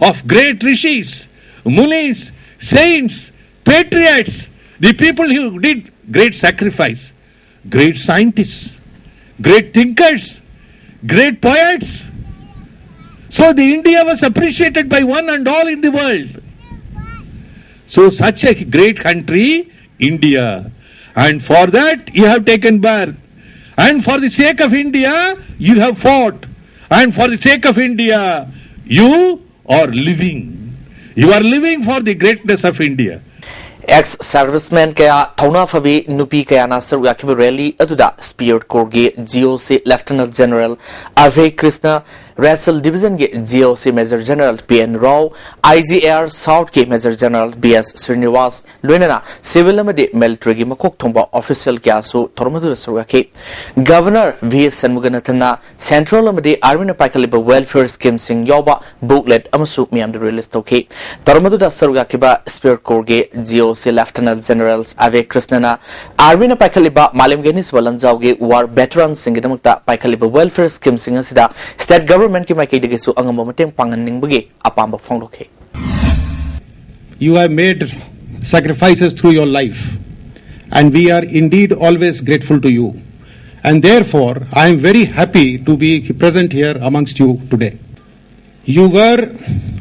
of great rishis, munis, saints, patriots, the people who did great sacrifice, great scientists, great thinkers, great poets. So the India was appreciated by one and all in the world. So such a great country, India. And for that you have taken birth. And for the sake of India, you have fought. And for the sake of India, you are living. You are living for the greatness of India. Ex servicemen ꯀꯌꯥ, ꯊꯧꯅꯥ ꯐꯕꯤ ꯅꯨꯄꯤ ꯀꯌꯥꯅ ꯁꯔꯨꯛ ꯌꯥꯈꯤꯕ rally ꯑꯗꯨꯗ ꯁ꯭ꯄꯤꯌꯔ ꯀꯣꯔꯒꯤ G O C lieutenant general Abhay Krishna, ꯔꯦꯁꯜ ꯗꯤꯕꯤꯖꯟꯒꯤ G O C major general P N Rao, I G A R ꯁꯥꯎꯠꯀꯤ major general B S Srinivas, ꯂꯣꯏꯅꯅ ꯁꯤꯚꯤꯜ ꯑꯃꯗꯤ ꯃꯤꯂꯤꯇꯔꯤꯒꯤ ꯃꯀꯣꯛ ꯊꯣꯡꯕ ꯑꯣꯐꯤꯁꯤꯌꯦꯜ ꯀꯌꯥꯁꯨ ꯊꯧꯔꯝ ꯑꯗꯨꯗ ꯁꯔꯨꯛ ꯌꯥꯈꯤ꯫ ꯒꯚꯔꯅꯔ ꯚꯤ ꯑꯦꯁ ꯁꯟꯃꯨꯒꯅꯥꯊꯟꯅ ꯁꯦꯟꯇ꯭ꯔꯦꯜ ꯑꯃꯗꯤ ꯑꯥꯔꯃꯤꯅ ꯄꯥꯏꯈꯠꯂꯤꯕ ꯋꯦꯜꯐꯤꯌꯔ ꯁ꯭ꯀꯤꯝꯁꯤꯡ ꯌꯥꯎꯕ ꯕꯨꯛꯂꯦꯠ ꯑꯃꯁꯨ ꯃꯤꯌꯥꯝꯗ ꯔꯤꯂꯤꯖ ꯇꯧꯈꯤ꯫ ꯊꯧꯔꯝ ꯑꯗꯨꯗ ꯁꯔꯨꯛ ꯌꯥꯈꯤꯕ ꯁ꯭ꯄꯤꯌꯔ ꯀꯣꯔꯒꯤ G O C lieutenant general ꯑꯚꯦ ꯀ꯭ꯔꯤꯁꯅꯅ ꯑꯥꯔꯃꯤꯅ ꯄꯥꯏꯈꯠꯂꯤꯕ ꯃꯥꯂꯦꯝꯒꯤ ꯑꯅꯤꯁꯨꯕ ꯂꯥꯟꯖꯥꯎꯒꯤ ꯋꯥꯔ ꯚꯦꯇꯔꯟꯁꯤꯡꯒꯤꯗꯃꯛꯇ ꯄꯥꯏꯈꯠꯂꯤꯕ ꯋꯦꯜꯐꯤꯌꯔ ꯁ꯭ꯀꯤꯝꯁꯤꯡ ꯑꯁꯤꯗ ꯁ꯭ꯇꯦꯠ ꯒꯚꯔꯟꯃꯦꯟꯠꯀꯤ ꯃꯥꯏꯀꯩꯗꯒꯤꯁꯨ ꯑꯉꯝꯕ ꯃꯇꯦꯡ ꯄꯥꯡꯍꯟꯅꯤꯡꯕꯒꯤ ꯑꯄꯥꯝꯕ ꯐꯣꯡꯗꯣꯛꯈꯤ꯫ You have made sacrifices through your life, and we are indeed always grateful to you. And therefore, I am very happy to be present here amongst you today. You were,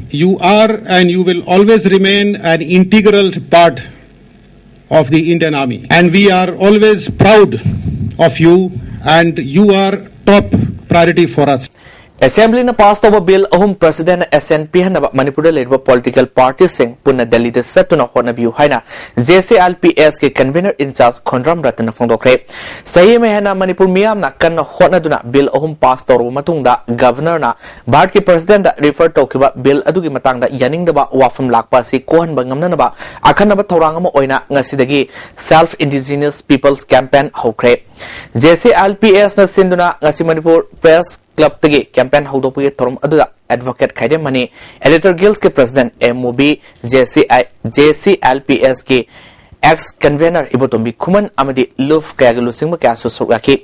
you are, and you will always remain an integral part of the Indian Army. And we are always proud of you, and you are top priority for us. ꯑꯦꯁꯦꯝꯕ꯭ꯂꯤꯅ pass ꯇꯧꯕ bill ꯑꯍꯨꯝ ꯄ꯭ꯔꯁꯤꯗꯦꯟꯅ ꯑꯦꯁꯦꯟ ꯄꯤꯍꯟꯅꯕ ꯃꯅꯤꯄꯨꯔꯗ ꯂꯩꯔꯤꯕ political ꯄꯥꯔꯇꯤꯁꯤꯡ ꯄꯨꯟꯅ ꯗꯦꯜꯂꯤꯗ ꯆꯠꯇꯨꯅ ꯍꯣꯠꯅꯕꯤꯌꯨ ꯍꯥꯏꯅ J C L P ꯑꯦꯁꯀꯤ ꯀꯟꯚꯤꯅꯔ in-charge ꯈꯣꯟꯗ꯭ꯔꯝ ꯔꯇꯟꯅ ꯐꯣꯡꯗꯣꯛꯈ꯭ꯔꯦ꯫ ꯆꯍꯤ ꯑꯃ ꯍꯦꯟꯅ ꯃꯅꯤꯄꯨꯔ ꯃꯤꯌꯥꯝꯅ ꯀꯟꯅ ꯍꯣꯠꯅꯗꯨꯅ ꯕꯤꯜ ꯑꯍꯨꯝ ꯄꯥꯁ ꯇꯧꯔꯕ ꯃꯇꯨꯡꯗ ꯒꯚꯔꯅꯔꯅ ꯚꯥꯔꯠꯀꯤ ꯄ꯭ꯔꯁꯤꯗꯦꯟꯗ ꯔꯤꯐꯔ ꯇꯧꯈꯤꯕ ꯕꯤꯜ ꯑꯗꯨꯒꯤ ꯃꯇꯥꯡꯗ ꯌꯥꯅꯤꯡꯗꯕ ꯋꯥꯐꯝ ꯂꯥꯛꯄ ꯑꯁꯤ ꯀꯣꯛꯍꯟꯕ ꯉꯝꯅꯅꯕ ꯑꯈꯟꯅꯕ ꯊꯧꯔꯥꯡ ꯑꯃ ꯑꯣꯏꯅ ꯉꯁꯤꯗꯒꯤ Self Indigenous People's Campaign ꯍꯧꯈ꯭ꯔꯦ꯫ ꯖꯦ ꯁꯤ ꯑꯦꯜ ꯄꯤ ꯑꯦꯁꯅ ꯁꯤꯟꯗꯨꯅ ꯉꯁꯤ ꯃꯅꯤꯄꯨꯔ ꯄ꯭ꯔꯦꯁ ꯀ꯭ꯂꯕꯇꯒꯤ ꯀꯦꯝꯄꯦꯟ ꯍꯧꯗꯣꯛꯄꯒꯤ ꯊꯧꯔꯝ ꯑꯗꯨꯗ ꯑꯦꯗꯚꯣꯀꯦꯠ ꯈꯥꯏꯗꯦꯝ ꯃꯅꯤ, ꯑꯦꯗꯤꯇꯔ ꯒꯤꯜꯁꯀꯤ president M Mubi, J C I, J C L P ꯑꯦꯁꯀꯤ ꯑꯦꯛꯁ ꯀꯟꯚꯦꯅꯔ ꯏꯕꯣꯇꯣꯝꯕꯤ ꯈꯨꯃꯟ ꯑꯃꯗꯤ ꯂꯨꯞ ꯀꯌꯥꯒꯤ ꯂꯨꯆꯤꯡꯕ ꯀꯌꯥꯁꯨ ꯁꯔꯨꯛ ꯌꯥꯈꯤ꯫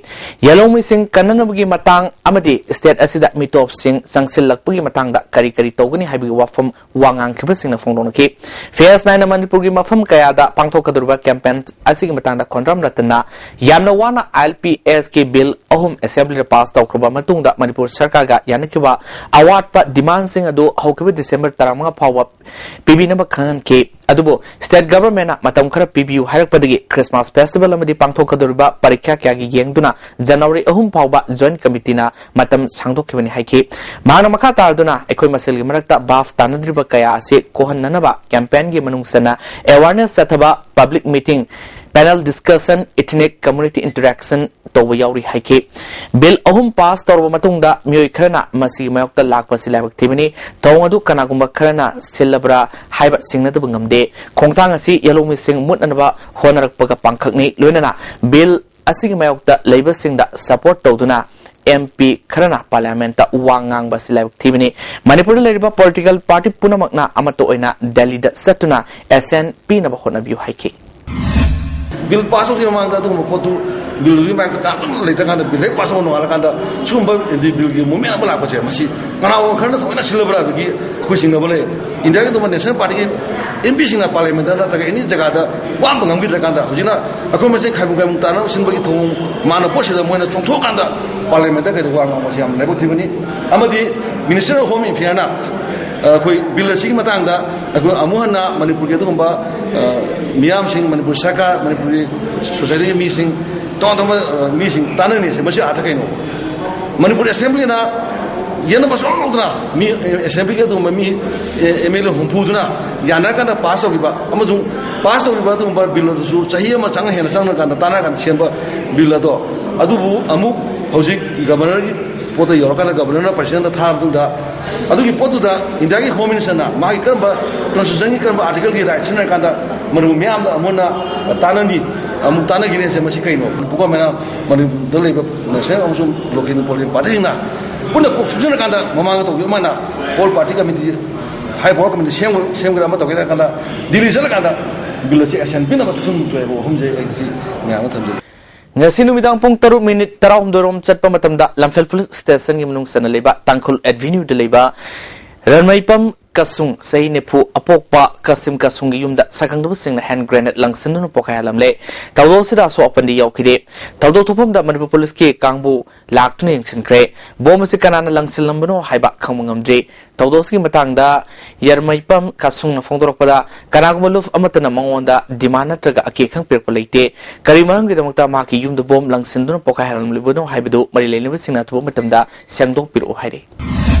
ꯌꯥꯂꯣꯡꯃꯤꯁꯤꯡ ꯀꯟꯅꯅꯕꯒꯤ ꯃꯇꯥꯡ ꯑꯃꯗꯤ ꯁ꯭ꯇꯦꯠ ꯑꯁꯤꯗ ꯃꯤꯇꯣꯞꯁꯤꯡ ꯆꯪꯁꯤꯜꯂꯛꯄꯒꯤ ꯃꯇꯥꯡꯗ ꯀꯔꯤ ꯀꯔꯤ ꯇꯧꯒꯅꯤ ꯍꯥꯏꯕꯒꯤ ꯋꯥꯐꯝ ꯋꯥ ꯉꯥꯡꯈꯤꯕꯁꯤꯡꯅ ꯐꯣꯡꯗꯣꯛꯅꯈꯤ꯫ ꯐꯦꯁ ꯅꯥꯏꯅ ꯃꯅꯤꯄꯨꯔꯒꯤ ꯃꯐꯝ ꯀꯌꯥꯗ ꯄꯥꯡꯊꯣꯛꯀꯗꯧꯔꯤꯕ ꯀꯦꯝꯄꯦꯟ ꯑꯁꯤꯒꯤ ꯃꯇꯥꯡꯗ ꯈꯣꯟꯗ꯭ꯔꯝ ꯔꯇꯟꯅ ꯌꯥꯝꯅ ꯋꯥꯅ ꯑꯦꯜ ꯄꯤ ꯑꯦꯁꯀꯤ ꯕꯤꯜ ꯑꯍꯨꯝ ꯑꯦꯁꯦꯝꯕ꯭ꯂꯤꯗ ꯄꯥꯁ ꯇꯧꯈ꯭ꯔꯕ ꯃꯇꯨꯡꯗ ꯃꯅꯤꯄꯨꯔ ꯁꯔꯀꯥꯔꯒ ꯌꯥꯅꯈꯤꯕ ꯑꯋꯥꯠꯄ ꯗꯤꯃꯥꯟꯁꯤꯡ ꯑꯗꯨ ꯍꯧꯈꯤꯕ ꯗꯤꯁꯦꯝꯕꯔ ꯇꯔꯥꯃꯉꯥ ꯐꯥꯎꯕ ꯄꯤꯕꯤꯅꯕ ꯈꯪꯍꯟꯈꯤ꯫ ꯑꯗꯨꯕꯨ ꯁ꯭ꯇꯦꯠ ꯒꯚꯔꯟꯃꯦꯟꯠꯅ ꯃꯇꯝ ꯈꯔ ꯄꯤꯕꯤꯌꯨ ꯍꯥꯏꯔꯛꯄꯗꯒꯤ ꯈ꯭ꯔꯤꯁꯃꯥꯁ ꯐꯦꯁꯇꯤꯚꯦꯜ ꯑꯃꯗꯤ ꯄꯥꯡꯊꯣꯛꯀꯗꯧꯔꯤꯕ ꯄꯔꯤꯈ꯭ꯌꯥ ꯀꯌꯥꯒꯤ ꯌꯦꯡꯗꯨꯅ ꯖꯅꯋꯥꯔꯤ ꯑꯍꯨꯝ ꯐꯥꯎꯕ ꯖꯣꯏꯟꯠ ꯀꯃꯤꯇꯤꯅ ꯃꯇꯝ ꯁꯥꯡꯗꯣꯛꯈꯤꯕꯅꯤ ꯍꯥꯏꯈꯤ꯫ ꯃꯍꯥꯛꯅ ꯃꯈꯥ ꯇꯥꯔꯗꯨꯅ ꯑꯩꯈꯣꯏ ꯃꯁꯦꯜꯒꯤ ꯃꯔꯛꯇ ꯚꯥꯞ ꯇꯥꯅꯗ꯭ꯔꯤꯕ ꯀꯌꯥ ꯑꯁꯤ ꯀꯣꯛꯍꯟꯅꯅꯕ ꯀꯦꯝꯄꯦꯟꯒꯤ ꯃꯅꯨꯡ ꯆꯟꯅ ꯑꯦꯋꯥꯔꯅꯦꯁ ꯆꯠꯊꯕ, public meeting, panel discussion, ethnic community interaction ꯇꯧꯕ ꯌꯥꯎꯔꯤ ꯍꯥꯏꯈꯤ꯫ ꯕꯤꯜ ꯑꯍꯨꯝ ꯄꯥꯁ ꯇꯧꯔꯕ ꯃꯇꯨꯡꯗ ꯃꯤꯑꯣꯏ ꯈꯔꯅ ꯃꯁꯤꯒꯤ ꯃꯥꯌꯣꯛꯇ ꯂꯥꯛꯄꯁꯤ ꯂꯥꯏꯕꯛ ꯊꯤꯕꯅꯤ꯫ ꯊꯧꯑꯣꯡ ꯑꯗꯨ ꯀꯅꯥꯒꯨꯝꯕ ꯈꯔꯅ ꯁꯤꯜꯂꯕ꯭ꯔꯥ ꯍꯥꯏꯕ ꯆꯤꯡꯅꯗꯕ ꯉꯝꯗꯦ꯫ ꯈꯣꯡꯊꯥꯡ ꯑꯁꯤ ꯌꯥꯂꯣꯡꯃꯤꯁꯤꯡ ꯃꯨꯠꯅꯅꯕ ꯍꯣꯠꯅꯔꯛꯄꯒ ꯄꯥꯡꯈꯛꯅꯤ꯫ ꯂꯣꯏꯅꯅ ꯕꯤꯜ ꯑꯁꯤꯒꯤ ꯃꯥꯌꯣꯛꯇ ꯂꯩꯕꯁꯤꯡꯗ ꯁꯄꯣꯔꯠ ꯇꯧꯗꯨꯅ ꯑꯦꯝ ꯄꯤ ꯈꯔꯅ ꯄꯥꯔꯂꯤꯌꯥꯃꯦꯟꯠꯇ ꯋꯥ ꯉꯥꯡꯕ ꯑꯁꯤ ꯂꯥꯏꯕꯛ ꯊꯤꯕꯅꯤ꯫ ꯃꯅꯤꯄꯨꯔꯗ ꯂꯩꯔꯤꯕ ꯄꯣꯂꯤꯇꯤꯀꯦꯜ ꯄꯥꯔꯇꯤ ꯄꯨꯝꯅꯃꯛꯅ ꯑꯃꯠꯇ ꯑꯣꯏꯅ ꯗꯦꯜꯂꯤꯗ ꯆꯠꯇꯨꯅ ꯑꯦꯁꯦꯟ ꯄꯤꯅꯕ ꯍꯣꯠꯅꯕꯤꯌꯨ ꯍꯥꯏꯈꯤ꯫ ꯕꯤꯜ ꯄꯥꯁ ꯇꯧꯗ꯭ꯔꯤꯉꯩ ꯃꯃꯥꯡꯗ ꯑꯗꯨꯒꯨꯝꯕ ꯄꯣꯠꯇꯨ, ꯕꯤꯜꯗꯨꯒꯤ ꯃꯥꯌꯣꯛꯇ ꯀꯅꯥꯝꯇ ꯂꯩꯇ꯭ꯔꯀꯥꯟꯗ, ꯕꯤꯜ ꯍꯦꯛ ꯄꯥꯁ ꯇꯧꯕ ꯅꯣꯡꯉꯥꯜꯂꯀꯥꯟꯗ ꯁꯤꯒꯨꯝꯕ ꯑꯦꯟꯇꯤ ꯕꯤꯜꯒꯤ ꯃꯨꯞꯃꯦꯟꯠ ꯑꯃ ꯂꯥꯛꯄꯁꯦ, ꯃꯁꯤ ꯀꯅꯥꯒꯨꯝꯕ ꯈꯔꯅ ꯊꯑꯣꯏꯅ ꯁꯤꯜꯂꯕ꯭ꯔꯥ ꯍꯥꯏꯕꯒꯤ ꯑꯩꯈꯣꯏ ꯆꯤꯡꯅꯕ ꯂꯩ꯫ ꯏꯟꯗꯤꯌꯥꯒꯤ ꯑꯇꯣꯞꯄ ꯅꯦꯁꯅꯦꯜ ꯄꯥꯔꯇꯤꯒꯤ ꯑꯦꯝ ꯄꯤꯁꯤꯡꯅ ꯄꯥꯔꯂꯤꯌꯥꯃꯦꯟꯠꯇ ꯅꯠꯇ꯭ꯔꯒ ꯑꯦꯅꯤ ꯖꯒꯥꯗ ꯋꯥ ꯑꯃ ꯉꯥꯡꯕꯤꯗ꯭ꯔꯀꯥꯟꯗ, ꯍꯧꯖꯤꯛꯅ ꯑꯩꯈꯣꯏ ꯃꯁꯦꯟ ꯈꯥꯏꯕꯨ ꯈꯥꯏꯕꯨ ꯇꯥꯅꯕ ꯁꯤꯟꯕꯒꯤ ꯊꯧꯑꯣꯡ ꯃꯥꯟꯅ ꯄꯣꯠꯁꯤꯗ ꯃꯣꯏꯅ ꯆꯣꯡꯊꯣꯛꯑꯀꯥꯟꯗ ꯄꯥꯔꯂꯤꯌꯥꯃꯦꯟꯠꯇ ꯀꯩꯗ ꯋꯥ ꯉꯥꯡꯕꯁꯤ ꯌꯥꯝ ꯂꯥꯏꯕꯛ ꯊꯤꯕꯅꯤ꯫ ꯑꯃꯗꯤ ꯃꯤꯅꯤꯁꯇꯔ ꯑꯣꯐ ꯍꯣꯝ ꯑꯦꯐꯤꯌꯔꯅ ꯑꯩꯈꯣꯏ ꯕꯤꯜ ꯑꯁꯤꯒꯤ ꯃꯇꯥꯡꯗ ꯑꯩꯈꯣꯏ ꯑꯃꯨꯛ ꯍꯟꯅ ꯃꯅꯤꯄꯨꯔꯒꯤ ꯑꯗꯨꯒꯨꯝꯕ, ꯑ, ꯃꯤꯌꯥꯝꯁꯤꯡ, ꯃꯅꯤꯄꯨꯔ ꯁꯔꯀꯥꯔ, ꯃꯅꯤꯄꯨꯔꯒꯤ ꯁꯣꯁꯥꯏꯇꯤꯒꯤ ꯃꯤꯁꯤꯡ, ꯇꯣꯉꯥꯟ ꯇꯣꯉꯥꯟꯕ, ꯑ, ꯃꯤꯁꯤꯡ ꯇꯥꯟꯅꯅꯤ꯫ ꯃꯁꯤ ꯑꯥꯔꯊ ꯀꯩꯅꯣ? ꯃꯅꯤꯄꯨꯔ ꯑꯦꯁꯦꯝꯕ꯭ꯂꯤꯅ ꯌꯦꯠꯅꯕ ꯁꯨꯡꯌꯥꯎ ꯌꯥꯎꯗꯅ ꯃꯤ ꯑꯦꯁꯦꯝꯕ꯭ꯂꯤꯒꯤ ꯑꯗꯨꯒꯨꯝꯕ ꯃꯤ ꯑꯦꯝ ꯑꯦꯜ ꯑꯦ ꯍꯨꯝꯐꯨꯗꯨꯅ ꯌꯥꯅꯔꯀꯥꯟꯗ ꯄꯥꯁ ꯇꯧꯈꯤꯕ, ꯑꯃꯁꯨꯡ ꯄꯥꯁ ꯇꯧꯔꯤꯕ ꯑꯗꯨꯒꯨꯝꯕ ꯕꯤꯜ ꯑꯗꯨꯁꯨ ꯆꯍꯤ ꯑꯃ ꯆꯪꯅ ꯍꯦꯟꯅ ꯆꯪꯅꯀꯥꯟꯗ ꯇꯥꯟꯅꯔꯀꯥꯟꯗ ꯁꯦꯝꯕ ꯕꯤꯜ ꯑꯗꯣ, ꯑꯗꯨꯕꯨ ꯑꯃꯨꯛ ꯍꯧꯖꯤꯛ ꯒꯕꯔꯅꯔꯒꯤ ꯄꯣꯠꯇ ꯌꯧꯔꯀꯥꯟꯗ ꯒꯕꯔꯅꯔꯅ ꯄ꯭ꯔꯁꯤꯗꯦꯟꯗ ꯊꯥꯔ ꯃꯇꯨꯡꯗ, ꯑꯗꯨꯒꯤ ꯄꯣꯠꯇꯨꯗ ꯏꯟꯗꯤꯌꯥꯒꯤ ꯍꯣꯝ ꯃꯤꯅꯤꯁꯇꯔꯅ ꯃꯥꯒꯤ ꯀꯔꯝꯕ ꯀꯣꯟꯁꯇꯤꯇ꯭ꯌꯨꯁꯟꯒꯤ ꯀꯔꯝꯕ ꯑꯥꯔꯇꯤꯀꯜꯒꯤ ꯔꯥꯏꯠ ꯁꯤꯖꯤꯟꯅꯔꯀꯥꯟꯗ ꯃꯅꯤꯄꯨꯔ ꯃꯤꯌꯥꯝꯗ ꯑꯃꯨꯛ ꯍꯟꯅ ꯇꯥꯟꯅꯅꯤ, ꯑꯃꯨꯛ ꯇꯥꯟꯅꯈꯤꯅꯤ ꯍꯥꯏꯁꯦ ꯃꯁꯤ ꯀꯩꯅꯣ? ꯄꯨꯀꯣꯃꯦꯅ ꯃꯅꯤꯄꯨꯔꯗ ꯂꯩꯕ ꯅꯦꯁꯅꯦꯜ ꯑꯃꯁꯨꯡ ꯂꯣꯀꯦꯜ ꯄꯣꯂꯤꯇꯤꯀꯦꯜ ꯄꯥꯔꯇꯤꯁꯤꯡꯅ ꯄꯨꯟꯅ ꯀꯣꯛ ꯁꯨꯞꯁꯤꯟꯅꯔꯀꯥꯟꯗ ꯃꯃꯥꯡꯗ ꯇꯧꯈꯤꯕ ꯑꯗꯨꯃꯥꯏꯅ ꯑꯣꯜ ꯄꯥꯔꯇꯤ ꯀꯃꯤꯇꯤ, ꯍꯥꯏ ꯄꯥꯋꯔ ꯀꯃꯤꯇꯤ ꯁꯦꯝꯒ-, ꯁꯦꯝꯒꯦꯔꯥ ꯑꯃ ꯇꯧꯒꯦꯔꯥ ꯍꯥꯏ ꯀꯥꯟꯗ ꯗꯤꯜꯂꯤ ꯆꯠꯂꯀꯥꯟꯗ ꯕꯤꯜ ꯑꯁꯤ ꯑꯦꯛꯁꯟ ꯄꯤꯅꯕ ꯊꯨꯝ ꯊꯣꯛꯑꯦꯕ ꯋꯥꯐꯝꯁꯦ ꯑꯩ ꯉꯁꯤ ꯃꯌꯥꯝꯗ ꯊꯝꯖꯒꯦ꯫ ꯉꯁꯤ ꯅꯨꯃꯤꯗꯥꯡ ꯄꯨꯡ ꯇꯔꯨꯛ ꯃꯤꯅꯤꯠ ꯇꯔꯥꯍꯨꯝꯗꯣꯏ ꯔꯣꯝ ꯆꯠꯄ ꯃꯇꯝꯗ ꯂꯝꯐꯦꯜ ꯄꯨꯂꯤꯁ ꯁ꯭ꯇꯦꯁꯟꯒꯤ ꯃꯅꯨꯡ ꯆꯟꯅ ꯂꯩꯕ ꯇꯥꯡꯈꯨꯜ ꯑꯦꯚꯦꯅ꯭ꯌꯨꯗ ꯂꯩꯕ ꯔꯟꯃꯩꯄꯝ ꯀꯁꯨꯡ, ꯆꯍꯤ ꯅꯤꯐꯨ ꯑꯄꯣꯛꯄ ꯀꯁꯤꯝ ꯀꯁꯨꯡꯒꯤ ꯌꯨꯝꯗ ꯁꯛꯈꯪꯅꯕꯁꯤꯡꯅ ꯍꯦꯟ ꯒ꯭ꯔꯦꯅꯦꯗ ꯂꯪꯁꯤꯟꯗꯨꯅ ꯄꯣꯈꯥꯏꯍꯜꯂꯝꯂꯦ꯫ ꯊꯧꯗꯣꯛ ꯑꯁꯤꯗ ꯑꯁꯣꯛ ꯑꯄꯟꯗꯤ ꯌꯥꯎꯈꯤꯗꯦ꯫ ꯊꯧꯗꯣꯛ ꯊꯣꯛꯐꯝꯗ ꯃꯅꯤꯄꯨꯔ ꯄꯨꯂꯤꯁꯀꯤ ꯀꯥꯡꯕꯨ ꯂꯥꯛꯇꯨꯅ ꯌꯦꯡꯁꯤꯟꯈ꯭ꯔꯦ꯫ ꯕꯣꯝ ꯑꯁꯤ ꯀꯅꯥꯅ ꯂꯪꯁꯤꯜꯂꯝꯕꯅꯣ ꯍꯥꯏꯕ ꯈꯪꯕ ꯉꯝꯗ꯭ꯔꯤ꯫ ꯊꯧꯗꯣꯛ ꯑꯁꯤꯒꯤ ꯃꯇꯥꯡꯗ ꯌꯔꯃꯩꯄꯝ ꯀꯁꯨꯡꯅ ꯐꯣꯡꯗꯣꯔꯛꯄꯗ, ꯀꯅꯥꯒꯨꯝꯕ ꯂꯨꯞ ꯑꯃꯠꯇꯅ ꯃꯉꯣꯟꯗ ꯗꯤꯃꯥꯟ ꯅꯠꯇ꯭ꯔꯒ ꯑꯀꯤ ꯑꯈꯪ ꯄꯤꯔꯛꯄ ꯂꯩꯇꯦ꯫ ꯀꯔꯤ ꯃꯔꯝꯒꯤꯗꯃꯛꯇ ꯃꯍꯥꯛꯀꯤ ꯌꯨꯝꯗ ꯕꯣꯝ ꯂꯪꯁꯤꯟꯗꯨꯅ ꯄꯣꯈꯥꯏꯍꯜꯂꯝꯂꯤꯕꯅꯣ ꯍꯥꯏꯕꯗꯨ ꯃꯔꯤ ꯂꯩꯅꯕꯁꯤꯡꯅ ꯑꯊꯨꯕ ꯃꯇꯝꯗ ꯁꯦꯡꯗꯣꯛꯄꯤꯔꯛꯎ ꯍꯥꯏꯔꯤ꯫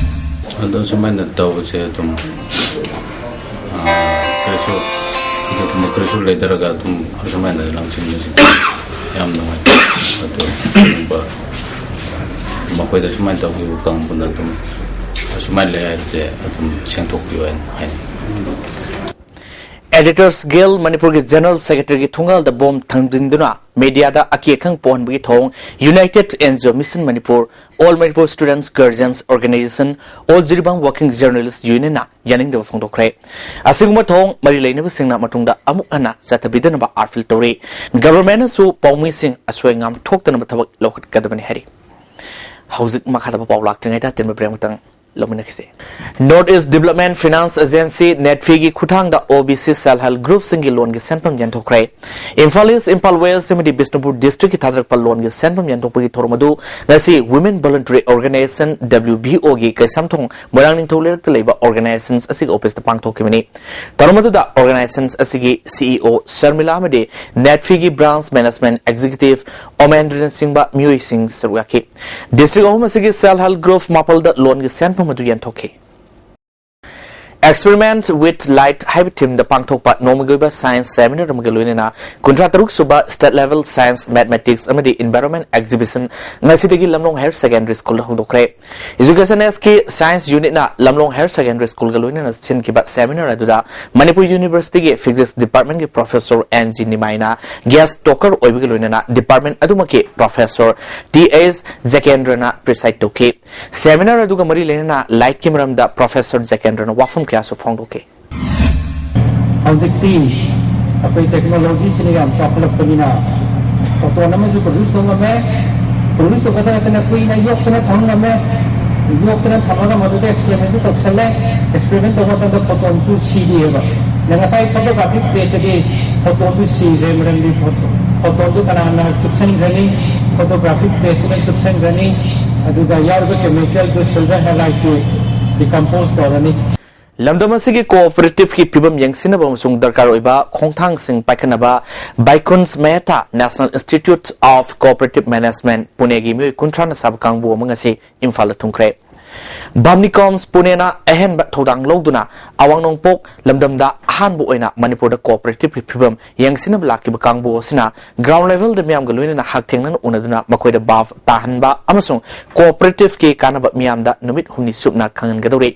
ꯑꯗꯣ ꯁꯨꯃꯥꯏꯅ ꯇꯧꯕꯁꯦ ꯑꯗꯨꯝ, ꯑ, ꯀꯔꯤꯁꯨ, ꯑꯗꯨꯒꯨꯝꯕ ꯀꯔꯤꯁꯨ ꯂꯩꯇ꯭ꯔꯒ ꯑꯗꯨꯝ ꯑꯁꯨꯃꯥꯏꯅ ꯂꯪꯁꯤꯟꯕꯁꯤꯗꯤ ꯌꯥꯝ ꯅꯨꯡꯉꯥꯏꯇꯦ꯫ ꯑꯗꯨ ꯑꯗꯨꯒꯨꯝꯕ ꯃꯈꯣꯏꯗ ꯁꯨꯃꯥꯏꯅ ꯇꯧꯈꯤꯕ ꯀꯥꯡꯕꯨꯅ ꯑꯗꯨꯝ ꯑꯁꯨꯃꯥꯏꯅ ꯂꯩ ꯍꯥꯏꯕꯁꯦ ꯑꯗꯨꯝ ꯁꯦꯡꯗꯣꯛꯄꯤꯌꯨ ꯍꯥꯏꯅ ꯍꯥꯏꯅꯤꯡꯉꯤ꯫ Editors Guild ꯃꯅꯤꯄꯨꯔꯒꯤ ꯖꯦꯅꯔꯦꯜ ꯁꯦꯀ꯭ꯔꯦꯇꯔꯤꯒꯤ ꯊꯣꯡꯒꯥꯜꯗ ꯕꯣꯝ ꯊꯝꯖꯤꯟꯗꯨꯅ ꯃꯦꯗꯤꯌꯥꯗ ꯑꯀꯤ ꯑꯈꯪ ꯄꯣꯛꯍꯟꯕꯒꯤ ꯊꯧꯑꯣꯡ United N G O Mission Manipur, All Manipur Students Guardians Organization, All Jiribam Working Journalist Unionꯅ ꯌꯥꯅꯤꯡꯗꯕ ꯐꯣꯡꯗꯣꯛꯈ꯭ꯔꯦ꯫ ꯑꯁꯤꯒꯨꯝꯕ ꯊꯧꯑꯣꯡ ꯃꯔꯤ ꯂꯩꯅꯕꯁꯤꯡꯅ ꯃꯇꯨꯡꯗ ꯑꯃꯨꯛ ꯍꯟꯅ ꯆꯠꯊꯕꯤꯗꯅꯕ ꯑꯥꯔꯐꯤꯜ ꯇꯧꯔꯤ꯫ ꯒꯚꯔꯟꯃꯦꯟꯠꯅꯁꯨ ꯄꯥꯎꯃꯤꯁꯤꯡ ꯑꯁꯣꯏ ꯑꯉꯥꯝ ꯊꯣꯛꯇꯅꯕ ꯊꯕꯛ ꯂꯧꯈꯠꯀꯗꯕꯅꯤ ꯍꯥꯏꯔꯤ꯫ ꯍꯧꯖꯤꯛ ꯃꯈꯥ ꯇꯥꯕ ꯄꯥꯎ ꯂꯥꯛꯇ꯭ꯔꯤꯉꯩꯗ ꯇꯦꯟꯕ ꯕ꯭ꯔꯦꯛ ꯑꯃꯇꯪ꯫ ꯂꯧꯃꯤꯟꯅꯈꯤꯁꯦ꯫ North East Development Finance Agency, NEDFI ꯒꯤ ꯈꯨꯠꯊꯥꯡꯗ OBC Self Help Group ꯁꯤꯡꯒꯤ ꯂꯣꯟꯒꯤ ꯁꯦꯟꯐꯝ ꯌꯦꯟꯊꯣꯛꯈ꯭ꯔꯦ꯫ ꯏꯝꯐꯥꯜ ꯏꯁ, ꯏꯝꯐꯥꯜ ꯋꯦꯁ ꯑꯃꯗꯤ ꯕꯤꯁꯅꯨꯄꯨꯔ ꯗꯤꯁꯇ꯭ꯔꯤꯛꯀꯤ ꯊꯥꯗꯔꯛꯄ ꯂꯣꯟꯒꯤ ꯁꯦꯟꯐꯝ ꯌꯦꯟꯊꯣꯛꯄꯒꯤ ꯊꯧꯔꯝ ꯑꯗꯨ ꯉꯁꯤ Women Voluntary Organization, WVO ꯒꯤ ꯀꯩꯁꯥꯝꯊꯣꯡ ꯃꯣꯏꯔꯥꯡ ꯅꯤꯡꯊꯧ ꯂꯩꯔꯛꯇ ꯂꯩꯕ organizations ꯑꯁꯤꯒꯤ office ꯇ ꯄꯥꯡꯊꯣꯛꯈꯤꯕꯅꯤ꯫ ꯊꯧꯔꯝ ꯑꯗꯨꯗ organizations ꯑꯁꯤꯒꯤ CEO ꯁꯔꯃꯤꯂꯥ ꯑꯃꯗꯤ NEDFI ꯒꯤ branch management executive ꯑꯣꯃꯦꯟꯗ꯭ꯔꯅꯆꯤꯡꯕ ꯃꯤꯑꯣꯏꯁꯤꯡ ꯁꯔꯨꯛ ꯌꯥꯈꯤ꯫ ꯗꯤꯁꯇ꯭ꯔꯤꯛ ꯑꯍꯨꯝ ꯑꯁꯤꯒꯤ Self Help Group ꯃꯥꯄꯜꯗ ꯂꯣꯟꯒꯤ ꯁꯦꯟꯐꯝ ꯑꯗꯨ ꯌꯦꯟꯊꯣꯛꯈꯤ꯫ Experiment with Light ꯍꯥꯏꯕ theme ꯗ ꯄꯥꯡꯊꯣꯛꯄ ꯅꯣꯡꯃꯒꯤ ꯑꯣꯏꯕ science seminar ꯑꯃꯒ ꯂꯣꯏꯅꯅ ꯀꯨꯟꯊ꯭ꯔꯥ ꯇꯔꯨꯛ ꯁꯨꯕ State Level Science, Mathematics ꯑꯃꯗꯤ Environment Exhibition ꯉꯁꯤꯗꯒꯤ ꯂꯝꯂꯣꯡ Higher Secondary School ꯗ ꯍꯧꯗꯣꯛꯈ꯭ꯔꯦ꯫ Education Nest ꯀꯤ Science Unit ꯅ ꯂꯝꯂꯣꯡ Higher Secondary School ꯒ ꯂꯣꯏꯅꯅ ꯁꯤꯟꯈꯤꯕ seminar ꯑꯗꯨꯗ ꯃꯅꯤꯄꯨꯔ University ꯒꯤ Physics Department ꯀꯤ Professor N G ꯅꯤꯃꯥꯏꯅ guest talker ꯑꯣꯏꯕꯒ ꯂꯣꯏꯅꯅ department ꯑꯗꯨꯃꯛꯀꯤ Professor T H ꯖꯀꯦꯟꯗ꯭ꯔꯅ preside ꯇꯧꯈꯤ꯫ Seminar ꯑꯗꯨꯒ ꯃꯔꯤ ꯂꯩꯅꯅ light ꯀꯤ ꯃꯔꯝꯗ Professor ꯖꯀꯦꯟꯗ꯭ꯔꯅ ꯋꯥꯐꯝ ꯀꯌꯥꯁꯨ ꯐꯣꯡꯗꯣꯛꯈꯤ꯫ ꯍꯧꯖꯤꯛꯇꯤ ꯑꯩꯈꯣꯏ technology ꯁꯤꯅ ꯌꯥꯝ ꯆꯥꯎꯈꯠꯂꯛꯄꯅꯤꯅ photon ꯑꯃꯁꯨ produce ꯇꯧ ꯉꯝꯃꯦ꯫ Produce ꯇꯧꯕꯗ ꯅꯠꯇꯅ ꯀꯨꯏꯅ ꯌꯣꯛꯇꯅ ꯊꯝ ꯉꯝꯃꯦ꯫ ꯌꯣꯛꯇꯅ ꯊꯝꯃꯒ ꯃꯗꯨꯗ experiment ꯁꯨ ꯇꯧꯁꯜꯂꯦ꯫ Experiment ꯇꯧꯕ ꯃꯇꯝꯗ photon ꯁꯨ ꯁꯤꯔꯤꯑꯕ꯫ ꯑꯗ ꯉꯁꯥꯏ photographic plate ꯇꯗꯤ photon ꯗꯨ ꯁꯤꯔꯦ, ꯃꯔꯝꯗꯤ photo-, photon ꯗꯨ ꯀꯅꯥꯅ ꯆꯨꯞꯁꯤꯟꯈ꯭ꯔꯅꯤ? Photographic plate ꯇꯨꯅ ꯆꯨꯞꯁꯤꯟꯈ꯭ꯔꯅꯤ꯫ ꯑꯗꯨꯒ ꯌꯥꯎꯔꯤꯕ chemical ꯗꯨ silver halide ꯇꯨ decompose ꯇꯧꯔꯅꯤ꯫ ꯂꯝꯗꯝ ꯑꯁꯤꯒꯤ cooperative ꯀꯤ ꯐꯤꯕꯝ ꯌꯦꯡꯁꯤꯟꯅꯕ ꯑꯃꯁꯨꯡ ꯗꯔꯀꯥꯔ ꯑꯣꯏꯕ ꯈꯣꯡꯊꯥꯡꯁꯤꯡ ꯄꯥꯏꯈꯠꯅꯕ ꯕꯥꯏꯀꯨꯟꯖ Mehta National Institute of Cooperative Management, ꯄꯨꯅꯦꯒꯤ ꯃꯤꯑꯣꯏ ꯀꯨꯟꯊ꯭ꯔꯥꯅ ꯁꯥꯕ ꯀꯥꯡꯕꯨ ꯑꯃ ꯉꯁꯤ ꯏꯝꯐꯥꯜꯗ ꯊꯨꯡꯈ꯭ꯔꯦ꯫ ꯚꯥꯝꯅꯤꯀꯣꯝꯁ ꯄꯨꯅꯦꯅ ꯑꯍꯦꯟꯕ ꯊꯧꯗꯥꯡ ꯂꯧꯗꯨꯅ ꯑꯋꯥꯡ ꯅꯣꯡꯄꯣꯛ ꯂꯝꯗꯝꯗ ꯑꯍꯥꯟꯕ ꯑꯣꯏꯅ ꯃꯅꯤꯄꯨꯔꯗ cooperative ꯀꯤ ꯐꯤꯕꯝ ꯌꯦꯡꯁꯤꯟꯅꯕ ꯂꯥꯛꯈꯤꯕ ꯀꯥꯡꯕꯨ ꯑꯁꯤꯅ ground level ꯗ ꯃꯤꯌꯥꯝꯒ ꯂꯣꯏꯅꯅ ꯍꯛꯊꯦꯡꯅꯅ ꯎꯅꯗꯨꯅ ꯃꯈꯣꯏꯗ ꯚꯥꯞ ꯇꯥꯍꯟꯕ ꯑꯃꯁꯨꯡ cooperative ꯀꯤ ꯀꯥꯟꯅꯕ ꯃꯤꯌꯥꯝꯗ ꯅꯨꯃꯤꯠ ꯍꯨꯝꯅꯤ ꯆꯨꯞꯅ ꯈꯪꯍꯟꯒꯗꯧꯔꯤ꯫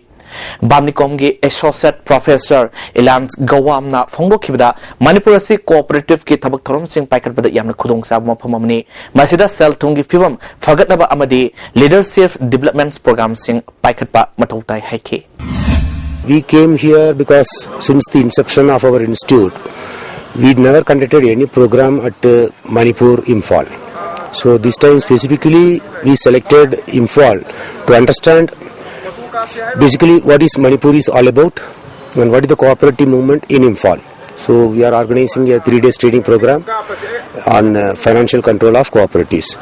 ꯚꯥꯝꯅꯤꯀꯣꯝꯒꯤ Associate Professor ꯏꯂꯥꯟ ꯒꯋꯥꯝꯅ ꯐꯣꯡꯗꯣꯛꯈꯤꯕꯗ, ꯃꯅꯤꯄꯨꯔ ꯑꯁꯤ cooperative ꯀꯤ ꯊꯕꯛ ꯊꯧꯔꯝꯁꯤꯡ ꯄꯥꯏꯈꯠꯄꯗ ꯌꯥꯝꯅ ꯈꯨꯗꯣꯡꯆꯥꯕ ꯃꯐꯝ ꯑꯃꯅꯤ꯫ ꯃꯁꯤꯗ ꯁꯦꯜ ꯊꯨꯝꯒꯤ ꯐꯤꯕꯝ ꯐꯒꯠꯅꯕ ꯑꯃꯗꯤ leadership development program ꯁꯤꯡ ꯄꯥꯏꯈꯠꯄ ꯃꯊꯧ ꯇꯥꯏ ꯍꯥꯏꯈꯤ꯫ We came here because since the inception of our institute, we never conducted any program at uh, Manipur, Imphal. So this time specifically, we selected Imphal to understand Basically, what is Manipur is all about and what is the cooperative movement in Imphal. So we are organizing a three days training program on uh, financial control of cooperatives.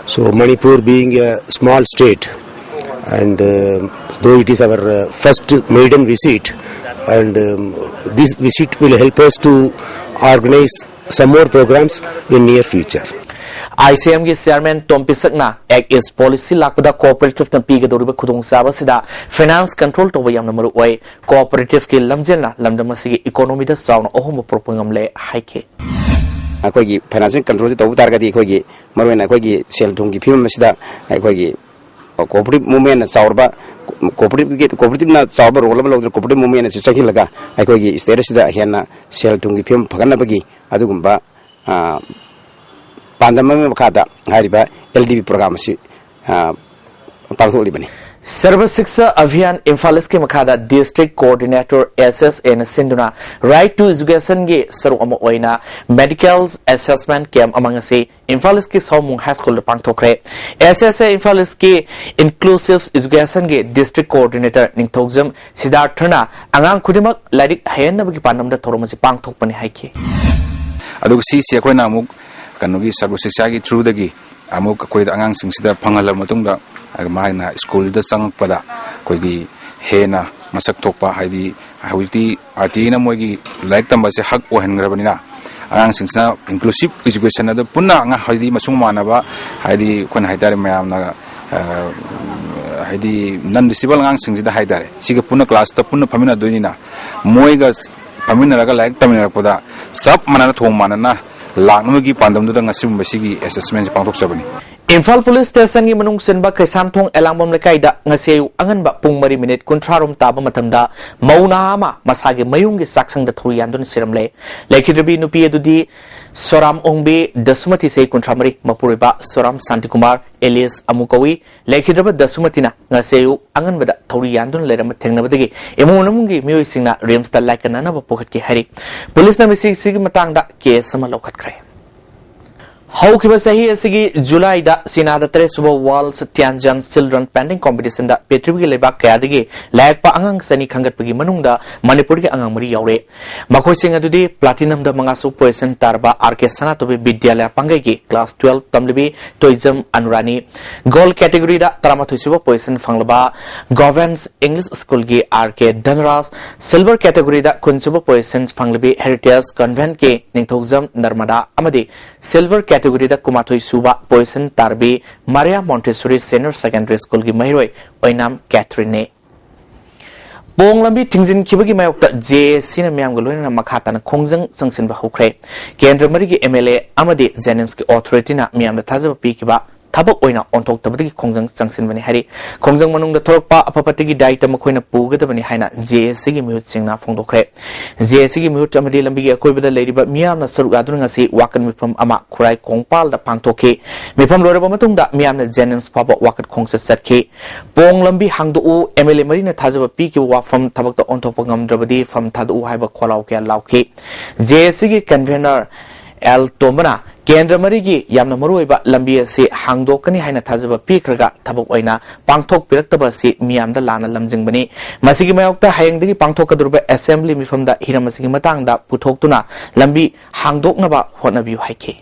So Manipur being a small state, and um, though it is our uh, first maiden visit, and um, this visit will help us to organize some more programs in near future. I C ꯑꯦꯝꯒꯤ chairman ꯇꯣꯝ ꯄꯤꯁꯛꯅ ꯑꯦꯛ ꯏꯁ policy ꯂꯥꯛꯄꯗ ꯀꯣꯑꯣꯄꯔꯦꯇꯤꯚꯅ ꯄꯤꯒꯗꯧꯔꯤꯕ ꯈꯨꯗꯣꯡꯆꯥꯕ ꯑꯁꯤꯗ finance control ꯇꯧꯕ ꯌꯥꯝꯅ ꯃꯔꯨ ꯑꯣꯏ꯫ ꯀꯣꯑꯣꯄꯔꯦꯇꯤꯚꯀꯤ ꯂꯝꯖꯦꯜꯅ ꯂꯝꯗꯝ ꯑꯁꯤꯒꯤ ꯏꯀꯣꯅꯣꯃꯤꯗ ꯆꯥꯎꯅ ꯑꯍꯣꯡꯕ ꯄꯨꯔꯛꯄ ꯉꯝꯂꯦ ꯍꯥꯏꯈꯤ꯫ ꯑꯩꯈꯣꯏꯒꯤ ꯐꯥꯏꯅꯥꯟꯁꯤꯌꯦꯜ ꯀꯟꯇ꯭ꯔꯣꯜꯁꯤ ꯇꯧꯕ ꯇꯥꯔꯒꯗꯤ ꯑꯩꯈꯣꯏꯒꯤ ꯃꯔꯨꯑꯣꯏꯅ ꯑꯩꯈꯣꯏꯒꯤ ꯁꯦꯜ ꯊꯨꯝꯒꯤ ꯐꯤꯕꯝ ꯑꯁꯤꯗ ꯑꯩꯈꯣꯏꯒꯤ ꯀꯣꯑꯣꯄꯔꯦꯇꯤꯚ ꯃꯨꯞꯃꯦꯟꯅ ꯆꯥꯎꯔꯕ ꯀꯣꯑꯣꯄꯔꯦꯇꯤꯚꯀꯤ ꯀꯣꯑꯣꯄꯔꯦꯇꯤꯚꯅ ꯆꯥꯎꯕ ꯔꯣꯜ ꯑꯃ ꯂꯧꯗꯨꯅ ꯀꯣꯑꯣꯄꯔꯦꯇꯤꯚ ꯃꯨꯞꯃꯦꯟ ꯑꯁꯤ ꯆꯪꯁꯤꯜꯂꯒ ꯑꯩꯈꯣꯏꯒꯤ ꯁ꯭ꯇꯦꯠ ꯑꯁꯤꯗ ꯍꯦꯟꯅ ꯁꯦꯜ ꯊꯨꯝꯒꯤ ꯐꯤꯕꯝ ꯐꯒꯠꯅꯕꯒꯤ ꯑꯗꯨꯒꯨꯝꯕ ꯄꯥꯟꯗꯝ ꯑꯃꯒꯤ ꯃꯈꯥꯗ ꯍꯥꯏꯔꯤꯕ ꯑꯦꯜ ꯗꯤ ꯕꯤ ꯄ꯭ꯔꯣꯒ꯭ꯔꯥꯝ ꯑꯁꯤ ꯄꯥꯡꯊꯣꯛꯂꯤꯕꯅꯤ꯫ ꯁꯔꯕ ꯁꯤꯛꯁꯥ ꯑꯚꯤꯌꯥꯟ ꯏꯝꯐꯥꯜ ꯏꯁꯀꯤ ꯃꯈꯥꯗ ꯗꯤꯁꯇ꯭ꯔꯤꯛ ꯀꯣꯑꯣꯔꯗꯤꯅꯦꯇꯔ ꯑꯦꯁ ꯑꯦꯁ ꯑꯦꯅ ꯁꯤꯟꯗꯨꯅ ꯔꯥꯏꯠ ꯇꯨ ꯏꯖꯨꯀꯦꯁꯟꯒꯤ ꯁꯔꯨꯛ ꯑꯃ ꯑꯣꯏꯅ ꯃꯦꯗꯤꯀꯦꯜ ꯑꯦꯁꯦꯁꯃꯦꯟ ꯀꯦꯝꯞ ꯑꯃ ꯉꯁꯤ ꯏꯝꯐꯥꯜ ꯏꯁꯀꯤ ꯁꯥꯎꯃꯨꯡ ꯍꯥꯏ ꯁ꯭ꯀꯨꯜꯗ ꯄꯥꯡꯊꯣꯛꯈ꯭ꯔꯦ꯫ ꯑꯦꯁ ꯑꯦꯁ ꯑꯦ ꯏꯝꯐꯥꯜ ꯏꯁꯀꯤ ꯏꯟꯀ꯭ꯂꯨꯁꯤꯚ ꯏꯖꯨꯀꯦꯁꯟꯒꯤ ꯗꯤꯁꯇ꯭ꯔꯤꯛ ꯀꯣꯑꯣꯔꯗꯤꯅꯦꯇꯔ ꯅꯤꯡꯊꯧꯖꯝ ꯁꯤꯗꯥꯔꯊꯅ ꯑꯉꯥꯡ ꯈꯨꯗꯤꯡꯃꯛ ꯂꯥꯏꯔꯤꯛ ꯍꯩꯍꯟꯅꯕꯒꯤ ꯄꯥꯟꯗꯝꯗ ꯊꯧꯔꯝ ꯑꯁꯤ ꯄꯥꯡꯊꯣꯛꯄꯅꯤ ꯍꯥꯏꯈꯤ꯫ ꯑꯗꯨꯒ ꯁꯤꯁꯤ ꯑꯩꯈꯣꯏꯅ ꯑꯃꯨꯛ ꯀꯩꯅꯣꯒꯤ ꯁꯔꯕ ꯁꯤꯛꯁꯥꯒꯤ ꯊ꯭ꯔꯨꯗꯒꯤ ꯑꯃꯨꯛ ꯑꯩꯈꯣꯏꯗ ꯑꯉꯥꯡꯁꯤꯡꯁꯤꯗ ꯐꯪꯍꯜꯂꯕ ꯃꯇꯨꯡꯗ ꯃꯥꯅ ꯁ꯭ꯀꯨꯜꯗꯨꯗ ꯆꯪꯉꯛꯄꯗ ꯑꯩꯈꯣꯏꯒꯤ ꯍꯦꯟꯅ ꯃꯁꯛ ꯊꯣꯛꯄ, ꯍꯥꯏꯗꯤ ꯍꯧꯖꯤꯛꯇꯤ ꯑꯥꯔ ꯇꯤ ꯑꯥꯏꯅ ꯃꯣꯏꯒꯤ ꯂꯥꯏꯔꯤꯛ ꯇꯝꯕꯁꯦ ꯍꯛ ꯑꯣꯏꯍꯟꯈ꯭ꯔꯕꯅꯤꯅ, ꯑꯉꯥꯡꯁꯤꯡꯁꯤꯅ ꯏꯟꯀ꯭ꯂꯨꯁꯤꯞ ꯏꯖꯨꯀꯦꯁꯟ ꯑꯗꯨ ꯄꯨꯟꯅ ꯑꯉꯥꯡ, ꯍꯥꯏꯗꯤ ꯃꯁꯨꯡ ꯃꯥꯟꯅꯕ, ꯍꯥꯏꯗꯤ ꯑꯩꯈꯣꯏꯅ ꯍꯥꯏꯇꯥꯔꯦ ꯃꯌꯥꯝꯅ ꯍꯥꯏꯗꯤ ꯅꯟ ꯗꯤꯁꯦꯕꯜ ꯑꯉꯥꯡꯁꯤꯡꯁꯤꯗ ꯍꯥꯏꯇꯥꯔꯦ, ꯁꯤꯒ ꯄꯨꯟꯅ ꯀ꯭ꯂꯥꯁꯇ ꯄꯨꯟꯅ ꯐꯝꯃꯤꯟꯅꯗꯣꯏꯅꯤꯅ, ꯃꯣꯏꯒ ꯐꯝꯃꯤꯟꯅꯔꯒ ꯂꯥꯏꯔꯤꯛ ꯇꯝꯃꯤꯟꯅꯔꯛꯄꯗ ꯆꯞ ꯃꯥꯟꯅꯅ ꯊꯣꯡ ꯃꯥꯟꯅꯅ ꯂꯥꯛꯅꯕꯒꯤ ꯄꯥꯟꯗꯝꯗꯨꯗ ꯉꯁꯤꯒꯨꯝꯕ ꯁꯤꯒꯤ ꯑꯦꯁꯦꯁꯃꯦꯟꯁꯤ ꯄꯥꯡꯊꯣꯛꯆꯕꯅꯤ꯫ ꯏꯝꯐꯥꯜ ꯄꯨꯂꯤꯁ ꯁ꯭ꯇꯦꯁꯟꯒꯤ ꯃꯅꯨꯡ ꯆꯟꯕ ꯀꯩꯁꯥꯝꯊꯣꯡ ꯑꯦꯂꯥꯡꯕꯝ ꯂꯩꯀꯥꯏꯗ ꯉꯁꯤ ꯑꯌꯨꯛ ꯑꯉꯟꯕ ꯄꯨꯡ ꯃꯔꯤ ꯃꯤꯅꯤꯠ ꯀꯨꯟꯊ꯭ꯔꯥ ꯔꯣꯝ ꯇꯥꯕ ꯃꯇꯝꯗ ꯃꯧ ꯅꯍꯥ ꯑꯃ ꯃꯁꯥꯒꯤ ꯃꯌꯨꯝꯒꯤ ꯆꯥꯛꯁꯪꯗ ꯊꯧꯔꯤ ꯌꯥꯟꯗꯨꯅ ꯁꯤꯔꯝꯂꯦ꯫ ꯂꯩꯈꯤꯗ꯭ꯔꯕꯤ ꯅꯨꯄꯤ ꯑꯗꯨꯗꯤ ꯁꯣꯔꯥꯝ ꯑꯣꯡꯕꯤ ꯗꯁꯨꯃꯇꯤ, ꯆꯍꯤ ꯀꯨꯟꯊ꯭ꯔꯥ ꯃꯔꯤ, ꯃꯄꯨꯔꯣꯏꯕ ꯁꯣꯔꯥꯝ ꯁꯥꯟꯇꯤꯀꯨꯃꯥꯔ ꯑꯦꯂꯤꯌꯥꯁ ꯑꯃꯨ ꯀꯧꯏ꯫ ꯂꯩꯈꯤꯗ꯭ꯔꯕ ꯗꯁꯨꯃꯇꯤꯅ ꯉꯁꯤ ꯑꯌꯨꯛ ꯑꯉꯟꯕꯗ ꯊꯧꯔꯤ ꯌꯥꯟꯗꯨꯅ ꯂꯩꯔꯝꯕ ꯊꯦꯡꯅꯕꯗꯒꯤ ꯏꯃꯨꯡ ꯃꯅꯨꯡꯒꯤ ꯃꯤꯑꯣꯏꯁꯤꯡꯅ ꯔꯤꯝꯁꯇ ꯂꯥꯏꯀꯠꯅꯅꯕ ꯄꯨꯈꯠꯈꯤ ꯍꯥꯏꯔꯤ꯫ ꯄꯨꯂꯤꯁꯅ ꯃꯤꯁꯤꯡꯁꯤꯒꯤ ꯃꯇꯥꯡꯗ ꯀꯦꯁ ꯑꯃ ꯂꯧꯈꯠꯈ꯭ꯔꯦ꯫ ꯍꯧꯈꯤꯕ ꯆꯍꯤ ꯑꯁꯤꯒꯤ ꯖꯨꯂꯥꯏꯗ ꯆꯤꯅꯥꯗ ꯇꯔꯦꯠꯁꯨꯕ World Tianjin Children Painting Competitionꯗ ꯄ꯭ꯔꯤꯊꯤꯕꯤꯒꯤ ꯂꯩꯕꯥꯛ ꯀꯌꯥꯗꯒꯤ ꯂꯥꯏ ꯌꯦꯛꯄ ꯑꯉꯥꯡ ꯆꯅꯤ ꯈꯟꯒꯠꯄꯒꯤ ꯃꯅꯨꯡꯗ ꯃꯅꯤꯄꯨꯔꯒꯤ ꯑꯉꯥꯡ ꯃꯔꯤ ꯌꯥꯎꯔꯦ꯫ ꯃꯈꯣꯏꯁꯤꯡ ꯑꯗꯨꯗꯤ Platinumꯗ ꯃꯉꯥꯁꯨꯕ position ꯇꯥꯔꯕ R K ꯁꯅꯥꯇꯣꯝꯕꯤ ꯕꯤꯗ꯭ꯌꯥꯂꯌꯥ ꯄꯥꯡꯒꯩꯒꯤ class twelve ꯇꯝꯂꯤꯕꯤ Toijam ꯑꯅꯨꯔꯥꯅꯤ, Gold categoryꯗ ꯇꯔꯥꯃꯥꯊꯣꯏꯁꯨꯕ position ꯐꯪꯂꯕ Government English Schoolꯒꯤ R K ꯙꯟꯔꯥꯖ, Silver categoryꯗ ꯀꯨꯟꯁꯨꯕ position ꯐꯪꯂꯤꯕꯤ Heritage Conventꯀꯤ ꯅꯤꯡꯊꯧꯖꯝ ꯅꯔꯃꯗꯥ ꯑꯃꯗꯤ Silver categoryꯗ ꯀꯨꯟꯃꯥꯊꯣꯏꯁꯨꯕ position ꯇꯥꯔꯕꯤ Maria Montessori Senior Secondary Schoolꯒꯤ ꯃꯍꯩꯔꯣꯏ ꯑꯣꯏꯅꯥꯝ ꯀꯦꯊ꯭ꯔꯤꯟꯅꯤ꯫ ꯄꯣꯡ ꯂꯝꯕꯤ ꯊꯤꯡꯖꯤꯟꯈꯤꯕꯒꯤ ꯃꯥꯌꯣꯛꯇ JACꯅ ꯃꯤꯌꯥꯝꯒ ꯂꯣꯏꯅꯅ ꯃꯈꯥ ꯇꯥꯅ ꯈꯣꯡꯖꯪ ꯆꯪꯁꯤꯟꯕ ꯍꯧꯈ꯭ꯔꯦ꯫ ꯀꯦꯟꯗ꯭ꯔ ꯃꯔꯤꯒꯤ MLA ꯑꯃꯗꯤ JNIMSꯀꯤ authorityꯅ ꯃꯤꯌꯥꯝꯅ ꯊꯥꯖꯕ ꯄꯤꯈꯤꯕ ꯊꯕꯛ ꯑꯣꯏꯅ ꯑꯣꯟꯊꯣꯛꯇꯕꯗꯒꯤ ꯈꯣꯡꯖꯪ ꯆꯪꯁꯤꯟꯕꯅꯤ ꯍꯥꯏꯔꯤ꯫ ꯈꯣꯡꯖꯪ ꯃꯅꯨꯡꯗ ꯊꯣꯔꯛꯄ ꯑꯐ ꯐꯠꯇꯒꯤ ꯗꯥꯏꯇ ꯃꯈꯣꯏꯅ ꯄꯨꯒꯗꯕꯅꯤ ꯍꯥꯏꯅ JACꯒꯤ ꯃꯤꯍꯨꯠꯁꯤꯡꯅ ꯐꯣꯡꯗꯣꯛꯈ꯭ꯔꯦ꯫ JACꯒꯤ ꯃꯤꯍꯨꯠ ꯑꯃꯗꯤ ꯂꯝꯕꯤꯒꯤ ꯑꯀꯣꯏꯕꯗ ꯂꯩꯔꯤꯕ ꯃꯤꯌꯥꯝꯅ ꯁꯔꯨꯛ ꯌꯥꯗꯨꯅ ꯉꯁꯤ ꯋꯥꯀꯠ ꯃꯤꯐꯝ ꯑꯃ ꯈꯨꯔꯥꯏ ꯀꯣꯡꯄꯥꯜꯗ ꯄꯥꯡꯊꯣꯛꯈꯤ꯫ ꯃꯤꯐꯝ ꯂꯣꯏꯔꯕ ꯃꯇꯨꯡꯗ ꯃꯤꯌꯥꯝꯅ JNIMS ꯐꯥꯎꯕ ꯋꯥꯀꯠ ꯈꯣꯡꯆꯠ ꯆꯠꯈꯤ꯫ ꯄꯣꯡ ꯂꯝꯕꯤ ꯍꯥꯡꯗꯣꯛꯎ, MLA ꯃꯔꯤꯅ ꯊꯥꯖꯕ ꯄꯤꯈꯤꯕ ꯋꯥꯐꯝ ꯊꯕꯛꯇ ꯑꯣꯟꯊꯣꯛꯄ ꯉꯝꯗ꯭ꯔꯕꯗꯤ ꯐꯝ ꯊꯥꯗꯣꯛꯎ ꯍꯥꯏꯕ ꯈꯣꯜꯂꯥꯎ ꯀꯌꯥ ꯂꯥꯎꯈꯤ꯫ JACꯒꯤ convener ꯑꯦꯜ ꯇꯣꯝꯕꯅ ꯀꯦꯟꯗ꯭ꯔ ꯃꯔꯤꯒꯤ ꯌꯥꯝꯅ ꯃꯔꯨꯑꯣꯏꯕ ꯂꯝꯕꯤ ꯑꯁꯤ ꯍꯥꯡꯗꯣꯛꯀꯅꯤ ꯍꯥꯏꯅ ꯊꯥꯖꯕ ꯄꯤꯈ꯭ꯔꯒ ꯊꯕꯛ ꯑꯣꯏꯅ ꯄꯥꯡꯊꯣꯛꯄꯤꯔꯛꯇꯕ ꯑꯁꯤ ꯃꯤꯌꯥꯝꯗ ꯂꯥꯟꯅ ꯂꯝꯖꯤꯡꯕꯅꯤ꯫ ꯃꯁꯤꯒꯤ ꯃꯥꯌꯣꯛꯇ ꯍꯌꯦꯡꯗꯒꯤ ꯄꯥꯡꯊꯣꯛꯀꯗꯧꯔꯤꯕ assembly ꯃꯤꯐꯝꯗ ꯍꯤꯔꯝ ꯑꯁꯤꯒꯤ ꯃꯇꯥꯡꯗ ꯄꯨꯊꯣꯛꯇꯨꯅ ꯂꯝꯕꯤ ꯍꯥꯡꯗꯣꯛꯅꯕ ꯍꯣꯠꯅꯕꯤꯌꯨ ꯍꯥꯏꯈꯤ꯫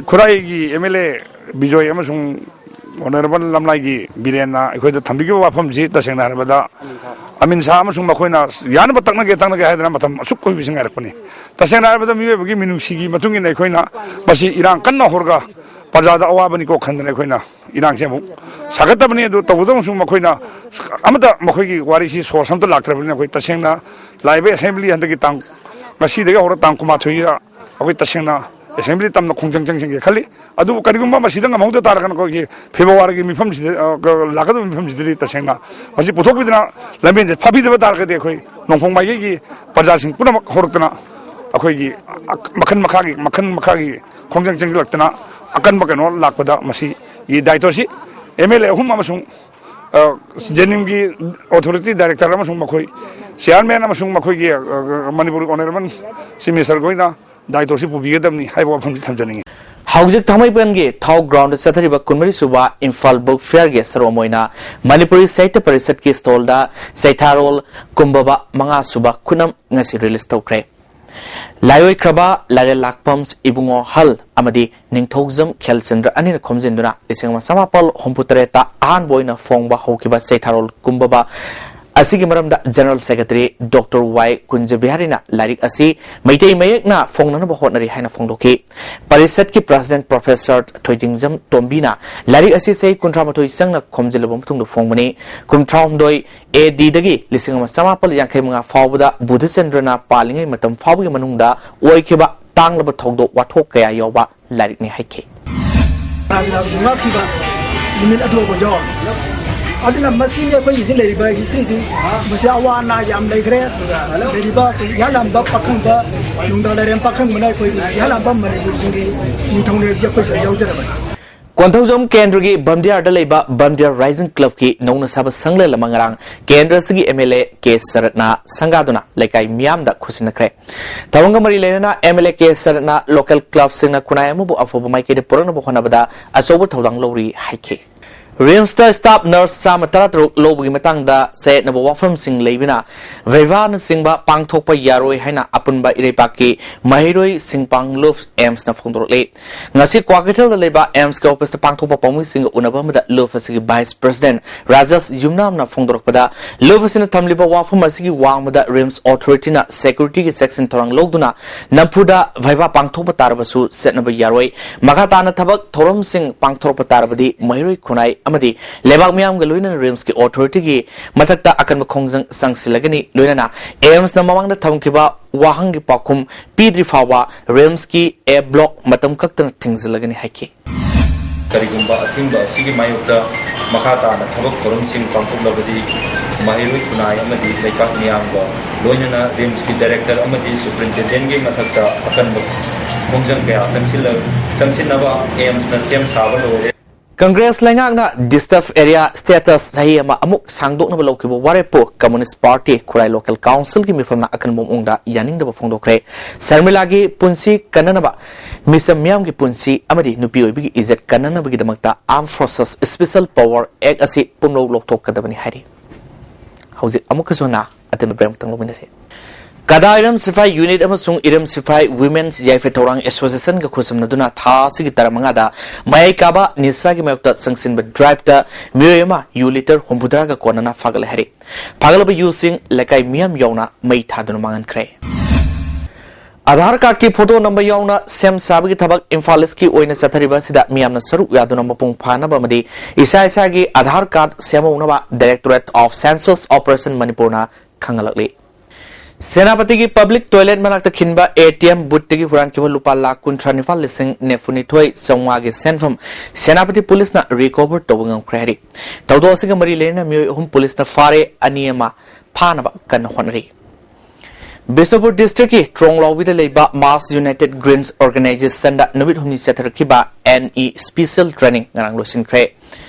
ꯈꯨꯔꯥꯏꯒꯤ MLA ꯕꯤꯖꯣꯏ ꯑꯃꯁꯨꯡ Honourable ꯂꯝꯂꯥꯏꯒꯤ ꯕꯤꯔꯦꯟꯅ ꯑꯩꯈꯣꯏꯗ ꯊꯝꯕꯤꯈꯤꯕ ꯋꯥꯐꯝꯁꯤ ꯇꯁꯦꯡꯅ ꯍꯥꯏꯔꯕꯗ ꯑꯃꯤꯟ ꯁꯥꯍ ꯑꯃꯁꯨꯡ ꯃꯈꯣꯏꯅ ꯌꯥꯅꯕ ꯇꯛꯅꯒꯦ ꯇꯛꯅꯒꯦ ꯍꯥꯏꯗꯅ ꯃꯇꯝ ꯑꯁꯨꯛ ꯀꯨꯏꯕꯁꯤ ꯉꯥꯏꯔꯛꯄꯅꯤ꯫ ꯇꯁꯦꯡꯅ ꯍꯥꯏꯔꯕꯗ ꯃꯤꯑꯣꯏꯕꯒꯤ ꯃꯤꯅꯨꯡꯁꯤꯒꯤ ꯃꯇꯨꯡ ꯏꯟꯅ ꯑꯩꯈꯣꯏꯅ ꯃꯁꯤ ꯏꯔꯥꯡ ꯀꯟꯅ ꯍꯧꯔꯒ ꯄ꯭ꯔꯖꯥꯗ ꯑꯋꯥꯕꯅꯤꯀꯣ ꯈꯟꯗꯅ ꯑꯩꯈꯣꯏꯅ ꯏꯔꯥꯡꯁꯦ ꯑꯃꯨꯛ ꯁꯥꯒꯠꯇꯕꯅꯤ꯫ ꯑꯗꯨ ꯇꯧꯕꯗ ꯑꯃꯁꯨꯡ ꯃꯈꯣꯏꯅ ꯑꯃꯠꯇ ꯃꯈꯣꯏꯒꯤ ꯋꯥꯔꯤꯁꯤ source ꯑꯃꯠꯇ ꯂꯥꯛꯇ꯭ꯔꯕꯅꯤꯅ ꯑꯩꯈꯣꯏ ꯇꯁꯦꯡꯅ ꯂꯥꯛꯏꯕ assembly ꯍꯟꯗꯛꯀꯤ ꯇꯥꯡ, ꯉꯁꯤꯗꯒꯤ ꯍꯧꯔ ꯇꯥꯡ ꯀꯨꯟꯃꯥꯊꯣꯏꯗ ꯑꯩꯈꯣꯏ ꯇꯁꯦꯡꯅ assembly ꯇꯝꯅ ꯈꯣꯡꯖꯪ ꯆꯪꯁꯤꯟꯒꯦ ꯈꯜꯂꯤ꯫ ꯑꯗꯨꯕꯨ ꯀꯔꯤꯒꯨꯝꯕ ꯃꯁꯤꯗ ꯉꯝꯍꯧꯗ ꯇꯥꯔꯒꯅ ꯑꯩꯈꯣꯏꯒꯤ Februaryꯒꯤ ꯃꯤꯐꯝꯁꯤꯗ, ꯑ, ꯂꯥꯛꯀꯗꯕ ꯃꯤꯐꯝꯁꯤꯗꯗꯤ ꯇꯁꯦꯡꯅ ꯃꯁꯤ ꯄꯨꯊꯣꯛꯄꯤꯗꯅ ꯂꯝꯕꯦꯟꯁꯦ ꯐꯥꯕꯤꯗꯕ ꯇꯥꯔꯒꯗꯤ ꯑꯩꯈꯣꯏ ꯅꯣꯡꯄꯣꯛ ꯃꯥꯏꯀꯩꯒꯤ ꯄ꯭ꯔꯖꯥꯁꯤꯡ ꯄꯨꯝꯅꯃꯛ ꯍꯧꯔꯛꯇꯅ ꯑꯩꯈꯣꯏꯒꯤ ꯃꯈꯜ ꯃꯈꯥꯒꯤ, ꯃꯈꯜ ꯃꯈꯥꯒꯤ ꯈꯣꯡꯖꯪ ꯆꯪꯁꯤꯜꯂꯛꯇꯅ ꯑꯀꯟꯕ ꯀꯩꯅꯣ ꯂꯥꯛꯄꯗ ꯃꯁꯤꯒꯤ ꯗꯥꯏꯇꯣꯁꯤ MLA ꯑꯍꯨꯝ ꯑꯃꯁꯨꯡ, ꯑ, JNIMSꯀꯤ authority director ꯑꯃꯁꯨꯡ ꯃꯈꯣꯏ chairman ꯑꯃꯁꯨꯡ ꯃꯈꯣꯏꯒꯤ, ꯑ, ꯃꯅꯤꯄꯨꯔ Honourable Chief Ministerꯈꯣꯏꯅ ꯗꯥꯏꯇꯣꯁꯤ ꯄꯨꯕꯤꯒꯗꯕꯅꯤ ꯍꯥꯏꯕ ꯋꯥꯐꯝꯁꯤ ꯊꯝꯖꯅꯤꯡꯉꯤ꯫ ꯍꯧꯖꯤꯛ ꯊꯥꯡꯃꯩꯕꯟꯒꯤ ꯊꯥꯎ ꯒ꯭ꯔꯥꯎꯟꯗ ꯆꯠꯊꯔꯤꯕ ꯀꯨꯟꯃꯔꯤ ꯁꯨꯕ ꯏꯝꯐꯥꯜ ꯕꯨꯛ ꯐꯤꯌꯔꯒꯤ ꯁꯔꯨꯛ ꯑꯃ ꯑꯣꯏꯅ ꯃꯅꯤꯄꯨꯔꯤ ꯁꯥꯍꯤꯇ꯭ꯌ ꯄꯔꯤꯁꯠꯀꯤ ꯁ꯭ꯇꯣꯜꯗ ꯆꯩꯊꯥꯔꯣꯜ ꯀꯨꯝꯕꯕ ꯃꯉꯥ ꯁꯨꯕ ꯈꯨꯅꯝ ꯉꯁꯤ ꯔꯤꯂꯤꯖ ꯇꯧꯈ꯭ꯔꯦ꯫ ꯂꯥꯏꯑꯣꯏꯈ꯭ꯔꯕ ꯂꯥꯏꯔꯦꯜ ꯂꯥꯛꯄꯝ ꯏꯕꯨꯡꯉꯣ ꯍꯜ ꯑꯃꯗꯤ ꯅꯤꯡꯊꯧꯖꯝ ꯈꯦꯜꯆꯟꯗ꯭ꯔ ꯑꯅꯤꯅ ꯈꯣꯝꯖꯤꯟꯗꯨꯅ ꯂꯤꯁꯤꯡ ꯑꯃ ꯆꯃꯥꯄꯜ ꯍꯨꯝꯐꯨ ꯇꯔꯦꯠꯇ ꯑꯍꯥꯟꯕ ꯑꯣꯏꯅ ꯐꯣꯡꯕ ꯍꯧꯈꯤꯕ ꯆꯩꯊꯥꯔꯣꯜ ꯀꯨꯝꯕꯕ ꯑꯁꯤꯒꯤ ꯃꯔꯝꯗ ꯖꯦꯅꯔꯦꯜ ꯁꯦꯀ꯭ꯔꯦꯇꯔꯤ ꯗꯣꯛꯇꯔ ꯋꯥꯏ ꯀꯨꯟꯖꯕꯤꯍꯥꯔꯤꯅ ꯂꯥꯏꯔꯤꯛ ꯑꯁꯤ ꯃꯩꯇꯩ ꯃꯌꯦꯛꯅ ꯐꯣꯡꯅꯅꯕ ꯍꯣꯠꯅꯔꯤ ꯍꯥꯏꯅ ꯐꯣꯡꯗꯣꯛꯈꯤ꯫ ꯄꯔꯤꯁꯠꯀꯤ ꯄ꯭ꯔꯁꯤꯗꯦꯟꯠ ꯄ꯭ꯔꯣꯐꯦꯁꯔ ꯊꯣꯏꯗꯤꯡꯖꯝ ꯇꯣꯝꯕꯤꯅ ꯂꯥꯏꯔꯤꯛ ꯑꯁꯤ ꯆꯍꯤ ꯀꯨꯟꯊ꯭ꯔꯥ ꯃꯥꯊꯣꯏ ꯆꯪꯅ ꯈꯣꯝꯖꯤꯜꯂꯕ ꯃꯇꯨꯡꯗ ꯐꯣꯡꯕꯅꯤ꯫ ꯀꯨꯟꯊ꯭ꯔꯥꯍꯨꯝꯗꯣꯏ ꯑꯦ ꯗꯤꯗꯒꯤ ꯂꯤꯁꯤꯡ ꯑꯃ ꯆꯃꯥꯄꯜ ꯌꯥꯡꯈꯩ ꯃꯉꯥ ꯐꯥꯎꯕꯗ ꯕꯨꯙꯆꯟꯗ꯭ꯔꯅ ꯄꯥꯜꯂꯤꯉꯩ ꯃꯇꯝ ꯐꯥꯎꯕꯒꯤ ꯃꯅꯨꯡꯗ ꯑꯣꯏꯈꯤꯕ ꯇꯥꯡꯂꯕ ꯊꯧꯗꯣꯛ ꯋꯥꯊꯣꯛ ꯀꯌꯥ ꯌꯥꯎꯕ ꯂꯥꯏꯔꯤꯛꯅꯤ ꯍꯥꯏꯈꯤ꯫ ꯉꯥꯛꯈꯤꯕ ꯅꯨꯃꯤꯠ ꯑꯗꯨ ꯑꯣꯏꯕ ꯌꯥꯎꯔꯦ꯫ ꯑꯗꯨꯅ ꯃꯁꯤꯅꯤ ꯑꯩꯈꯣꯏ ꯍꯧꯖꯤꯛ ꯂꯩꯔꯤꯕ ꯍꯤꯁꯇ꯭ꯔꯤꯁꯤ꯫ ꯃꯁꯤ ꯑꯋꯥ ꯑꯅꯥ ꯌꯥꯝ ꯂꯩꯈ꯭ꯔꯦ꯫ ꯑꯗꯨꯒ ꯂꯩꯔꯤꯕ ꯏꯍꯥꯟ ꯍꯥꯟꯕ ꯄꯥꯈꯪꯕ, ꯅꯨꯡꯗꯥꯡ ꯂꯥꯏꯔꯦꯝ ꯄꯥꯈꯪꯕꯅ ꯑꯩꯈꯣꯏ ꯏꯍꯥꯟ ꯍꯥꯟꯕ ꯃꯅꯤꯄꯨꯔꯁꯤꯡꯒꯤ ꯅꯤꯡꯊꯧꯅꯦ ꯍꯥꯏꯕꯁꯤ ꯑꯩꯈꯣꯏ ꯁꯤꯗ ꯌꯥꯎꯖꯔꯕꯅꯤ꯫ ꯀꯣꯟꯊꯧꯖꯝ ꯀꯦꯟꯗ꯭ꯔꯒꯤ ꯕꯝꯗꯤꯌꯥꯔꯗ ꯂꯩꯕ ꯕꯝꯗꯤꯌꯥꯔ ꯔꯥꯏꯖꯤꯡ ꯀ꯭ꯂꯕꯀꯤ ꯅꯧꯅ ꯁꯥꯕ ꯁꯪꯂꯦꯟ ꯑꯃ ꯉꯔꯥꯡ ꯀꯦꯟꯗ꯭ꯔ ꯑꯁꯤꯒꯤ ꯑꯦꯝ ꯑꯦꯜ ꯑꯦ ꯀꯦ ꯁꯔꯠꯅ ꯁꯪꯒꯥꯗꯨꯅ ꯂꯩꯀꯥꯏ ꯃꯤꯌꯥꯝꯗ ꯈꯨꯠꯁꯤꯟꯅꯈ꯭ꯔꯦ꯫ ꯊꯧꯔꯝꯒ ꯃꯔꯤ ꯂꯩꯅꯅ ꯑꯦꯝ ꯑꯦꯜ ꯑꯦ ꯀꯦ ꯁꯔꯠꯅ ꯂꯣꯀꯦꯜ ꯀ꯭ꯂꯕꯁꯤꯡꯅ ꯈꯨꯟꯅꯥꯏ ꯑꯃꯕꯨ ꯑꯐꯕ ꯃꯥꯏꯀꯩꯗ ꯄꯨꯔꯛꯅꯕ ꯍꯣꯠꯅꯕꯗ ꯑꯆꯧꯕ ꯊꯧꯗꯥꯡ ꯂꯧꯔꯤ ꯍꯥꯏꯈꯤ꯫ ꯔꯤꯝꯁꯇ ꯁ꯭ꯇꯥꯐ ꯅꯔꯁ ꯆꯥꯝꯃ ꯇꯔꯥꯇꯔꯨꯛ ꯂꯧꯕꯒꯤ ꯃꯇꯥꯡꯗ ꯆꯌꯦꯠꯅꯕ ꯋꯥꯐꯝꯁꯤꯡ ꯂꯩꯕꯅ ꯚꯩꯚꯥꯅꯆꯤꯡꯕ ꯄꯥꯡꯊꯣꯛꯄ ꯌꯥꯔꯣꯏ ꯍꯥꯏꯅ ꯑꯄꯨꯟꯕ ꯏꯔꯩꯄꯥꯛꯀꯤ ꯃꯍꯩꯔꯣꯏ ꯁꯤꯡꯄꯥꯡ ꯂꯨꯞ ꯑꯦꯝꯁꯅ ꯐꯣꯡꯗꯣꯔꯛꯂꯤ꯫ ꯉꯁꯤ ꯀ꯭ꯋꯥꯀꯩꯊꯦꯜꯗ ꯂꯩꯕ ꯑꯦꯝꯁꯀꯤ ꯑꯣꯐꯤꯁꯇ ꯄꯥꯡꯊꯣꯛꯄ ꯄꯥꯎꯃꯤꯁꯤꯡꯒ ꯎꯅꯕ ꯑꯃꯗ ꯂꯨꯞ ꯑꯁꯤꯒꯤ ꯚꯥꯏꯁ ꯄ꯭ꯔꯁꯤꯗꯦꯟꯠ ꯔꯥꯖꯦꯁ ꯌꯨꯝꯅꯥꯝꯅ ꯐꯣꯡꯗꯣꯔꯛꯄꯗ, ꯂꯨꯞ ꯑꯁꯤꯅ ꯊꯝꯂꯤꯕ ꯋꯥꯐꯝ ꯑꯁꯤꯒꯤ ꯋꯥꯡꯃꯗ ꯔꯤꯝꯁ ꯑꯣꯊꯣꯔꯤꯇꯤꯅ ꯁꯦꯀ꯭ꯌꯨꯔꯤꯇꯤꯒꯤ ꯆꯦꯛꯁꯤꯟ ꯊꯧꯔꯥꯡ ꯂꯧꯗꯨꯅ ꯅꯝꯐꯨꯗ ꯚꯩꯚꯥ ꯄꯥꯡꯊꯣꯛꯄ ꯇꯥꯔꯕꯁꯨ ꯆꯠꯅꯕ ꯌꯥꯔꯣꯏ꯫ ꯃꯈꯥ ꯇꯥꯅ ꯊꯕꯛ ꯊꯧꯔꯝꯁꯤꯡ ꯄꯥꯡꯊꯣꯔꯛꯄ ꯇꯥꯔꯕꯗꯤ ꯃꯍꯩꯔꯣꯏ ꯈꯨꯟꯅꯥꯏ ꯑꯃꯗꯤ ꯂꯩꯕꯥꯛ ꯃꯤꯌꯥꯝꯒ ꯂꯣꯏꯅꯅ ꯔꯤꯝꯁꯀꯤ ꯑꯣꯊꯣꯔꯤꯇꯤꯒꯤ ꯃꯊꯛꯇ ꯑꯀꯟꯕ ꯈꯣꯡꯖꯪ ꯆꯪꯁꯤꯜꯂꯒꯅꯤ꯫ ꯂꯣꯏꯅꯅ ꯑꯦꯝꯁꯅ ꯃꯃꯥꯡꯗ ꯊꯝꯈꯤꯕ ꯋꯥꯍꯪꯒꯤ ꯄꯥꯎꯈꯨꯝ ꯄꯤꯗ꯭ꯔꯤ ꯐꯥꯎꯕ ꯔꯤꯝꯁꯀꯤ ꯑꯦ ꯕ꯭ꯂꯣꯛ ꯃꯇꯝ ꯈꯛꯇꯅ ꯊꯤꯡꯖꯤꯜꯂꯒꯅꯤ ꯍꯥꯏꯈꯤ꯫ ꯀꯔꯤꯒꯨꯝꯕ ꯑꯊꯤꯡꯕ ꯑꯁꯤꯒꯤ ꯃꯥꯌꯣꯛꯇ ꯃꯈꯥ ꯇꯥꯅ ꯊꯕꯛ ꯊꯧꯔꯝꯁꯤꯡ ꯄꯥꯡꯊꯣꯛꯂꯕꯗꯤ ꯃꯍꯩꯔꯣꯏ ꯈꯨꯟꯅꯥꯏ ꯑꯃꯗꯤ ꯂꯩꯄꯥꯛ ꯃꯤꯌꯥꯝꯒ ꯂꯣꯏꯅꯅ ꯔꯤꯝꯁꯀꯤ ꯗꯥꯏꯔꯦꯛꯇꯔ ꯑꯃꯗꯤ ꯁꯨꯄ꯭ꯔꯤꯟꯇꯦꯟꯗꯦꯟꯒꯤ ꯃꯊꯛꯇ ꯑꯀꯟꯕ ꯈꯣꯡꯖꯪ ꯀꯌꯥ ꯆꯪꯁꯤꯜꯂ-, ꯆꯪꯁꯤꯟꯅꯕ ꯑꯦꯝꯁꯅ ꯁꯦꯝ ꯁꯥꯕ ꯂꯣꯏꯔꯦ꯫ ꯀꯪꯒ꯭ꯔꯦꯁ ꯂꯩꯉꯥꯛꯅ ꯗꯤꯁꯇꯔꯕ ꯑꯦꯔꯤꯌꯥ ꯁ꯭ꯇꯦꯇꯁ ꯆꯍꯤ ꯑꯃ ꯑꯃꯨꯛ ꯁꯥꯡꯗꯣꯛꯅꯕ ꯂꯧꯈꯤꯕ ꯋꯥꯔꯦꯞꯄꯨ ꯀꯝꯃꯨꯅꯤꯁ꯭ꯠ ꯄꯥꯔꯇꯤ ꯈꯨꯔꯥꯏ ꯂꯣꯀꯦꯜ ꯀꯥꯎꯟꯁꯤꯜꯒꯤ ꯃꯤꯐꯝꯅ ꯑꯀꯟꯕ ꯃꯑꯣꯡꯗ ꯌꯥꯅꯤꯡꯗꯕ ꯐꯣꯡꯗꯣꯛꯈ꯭ꯔꯦ꯫ ꯁꯔꯃꯤꯂꯥꯒꯤ ꯄꯨꯟꯁꯤ ꯀꯟꯅꯅꯕ ꯃꯤꯆꯝ ꯃꯤꯌꯥꯝꯒꯤ ꯄꯨꯟꯁꯤ ꯑꯃꯗꯤ ꯅꯨꯄꯤ ꯑꯣꯏꯕꯒꯤ ꯏꯖꯠ ꯀꯟꯅꯅꯕꯒꯤꯗꯃꯛꯇ Armed Forces Special Power Act ꯑꯁꯤ ꯄꯨꯝꯂꯧ ꯂꯧꯊꯣꯛꯀꯗꯕꯅꯤ ꯍꯥꯏꯔꯤ꯫ ꯍꯧꯖꯤꯛ ꯑꯃꯨꯛꯀꯁꯨ ꯍꯟꯅ ꯑꯇꯦꯟꯕ ꯕ꯭ꯔꯦꯛ ꯑꯃꯇꯪ ꯂꯧꯃꯤꯟꯅꯁꯤ꯫ ꯀꯗꯥ ꯏꯔꯝ ꯁꯤꯐꯥꯏ ꯌꯨꯅꯤꯠ ꯑꯃꯁꯨꯡ ꯏꯔꯝ ꯁꯤꯐꯥꯏ ꯋꯤꯃꯦꯟꯁ ꯌꯥꯏꯐ ꯊꯧꯔꯥꯡ ꯑꯦꯁꯣꯁꯤꯌꯦꯁꯟꯒ ꯈꯨꯠꯁꯝꯅꯗꯨꯅ ꯊꯥ ꯑꯁꯤꯒꯤ ꯇꯔꯥ ꯃꯉꯥꯗ ꯃꯌꯥꯏ ꯀꯥꯕ ꯅꯤꯁꯥꯒꯤ ꯃꯥꯌꯣꯛꯇ ꯆꯪꯁꯤꯟꯕ ꯗ꯭ꯔꯥꯏꯚꯇ ꯃꯤꯑꯣꯏ ꯑꯃ ꯌꯨ ꯂꯤꯇꯔ ꯍꯨꯝꯐꯨꯇꯔꯥꯒ ꯀꯣꯟꯅꯅ ꯐꯥꯒꯠꯂꯦ ꯍꯥꯏꯔꯤ꯫ ꯐꯥꯒꯠꯂꯕ ꯌꯨꯁꯤꯡ ꯂꯩꯀꯥꯏ ꯃꯤꯌꯥꯝ ꯌꯥꯎꯅ ꯃꯩ ꯊꯥꯗꯨꯅ ꯃꯥꯡꯍꯟꯈ꯭ꯔꯦ꯫ ꯑꯙꯥꯔ ꯀꯥꯔꯗꯀꯤ ꯐꯣꯇꯣ ꯅꯝꯕ ꯌꯥꯎꯅ ꯁꯦꯝ ꯁꯥꯕꯒꯤ ꯊꯕꯛ ꯏꯝꯐꯥꯜ ꯏꯁꯀꯤ ꯑꯣꯏꯅ ꯆꯠꯊꯔꯤꯕ ꯑꯁꯤꯗ ꯃꯤꯌꯥꯝꯅ ꯁꯔꯨꯛ ꯌꯥꯗꯨꯅ ꯃꯄꯨꯡ ꯐꯥꯅꯕ ꯑꯃꯗꯤ ꯏꯁꯥ ꯏꯁꯥꯒꯤ ꯑꯙꯥꯔ ꯀꯥꯔꯗ ꯁꯦꯝꯍꯧꯅꯕ Directorate of Census Operation ꯃꯅꯤꯄꯨꯔꯅ ꯈꯪꯍꯜꯂꯛꯂꯤ꯫ ꯁꯦꯅꯥꯄꯇꯤꯒꯤ ꯄꯕ꯭ꯂꯤꯛ ꯇꯣꯏꯂꯦꯠ ꯃꯅꯥꯛꯇ ꯈꯤꯟꯕ ꯑꯦ ꯇꯤ ꯑꯦꯝ ꯕꯨꯠꯇꯒꯤ ꯍꯨꯔꯥꯟꯈꯤꯕ ꯂꯨꯄꯥ ꯂꯥꯈ ꯀꯨꯟꯊ꯭ꯔꯥ ꯅꯤꯄꯥꯜ ꯂꯤꯁꯤꯡ ꯅꯤꯐꯨ ꯅꯤꯊꯣꯏ ꯆꯥꯝꯃꯉꯥꯒꯤ ꯁꯦꯟꯐꯝ ꯁꯦꯅꯥꯄꯇꯤ ꯄꯨꯂꯤꯁꯅ ꯔꯤꯀꯣꯚꯔ ꯇꯧꯕ ꯉꯝꯈ꯭ꯔꯦ ꯍꯥꯏꯔꯤ꯫ ꯊꯧꯗꯣꯛ ꯑꯁꯤꯒ ꯃꯔꯤ ꯂꯩꯅꯅ ꯃꯤꯑꯣꯏ ꯑꯍꯨꯝ ꯄꯨꯂꯤꯁꯅ ꯐꯥꯔꯦ, ꯑꯅꯤ ꯑꯃ ꯐꯥꯅꯕ ꯀꯟꯅ ꯍꯣꯠꯅꯔꯤ꯫ ꯕꯤꯁꯅꯨꯄꯨꯔ ꯗꯤꯁꯇ꯭ꯔꯤꯛꯀꯤ ꯇ꯭ꯔꯣꯡꯂꯥꯎꯕꯤꯗ ꯂꯩꯕ Mass United Greens Organizationꯗ ꯅꯨꯃꯤꯠ ꯍꯨꯝꯅꯤ ꯆꯠꯊꯔꯛꯈꯤꯕ ꯑꯦꯟ ꯏ ꯁ꯭ꯄꯦꯁꯤꯌꯦꯜ ꯇ꯭ꯔꯦꯅꯤꯡ ꯉꯔꯥꯡ ꯂꯣꯏꯁꯤꯟꯈ꯭ꯔꯦ꯫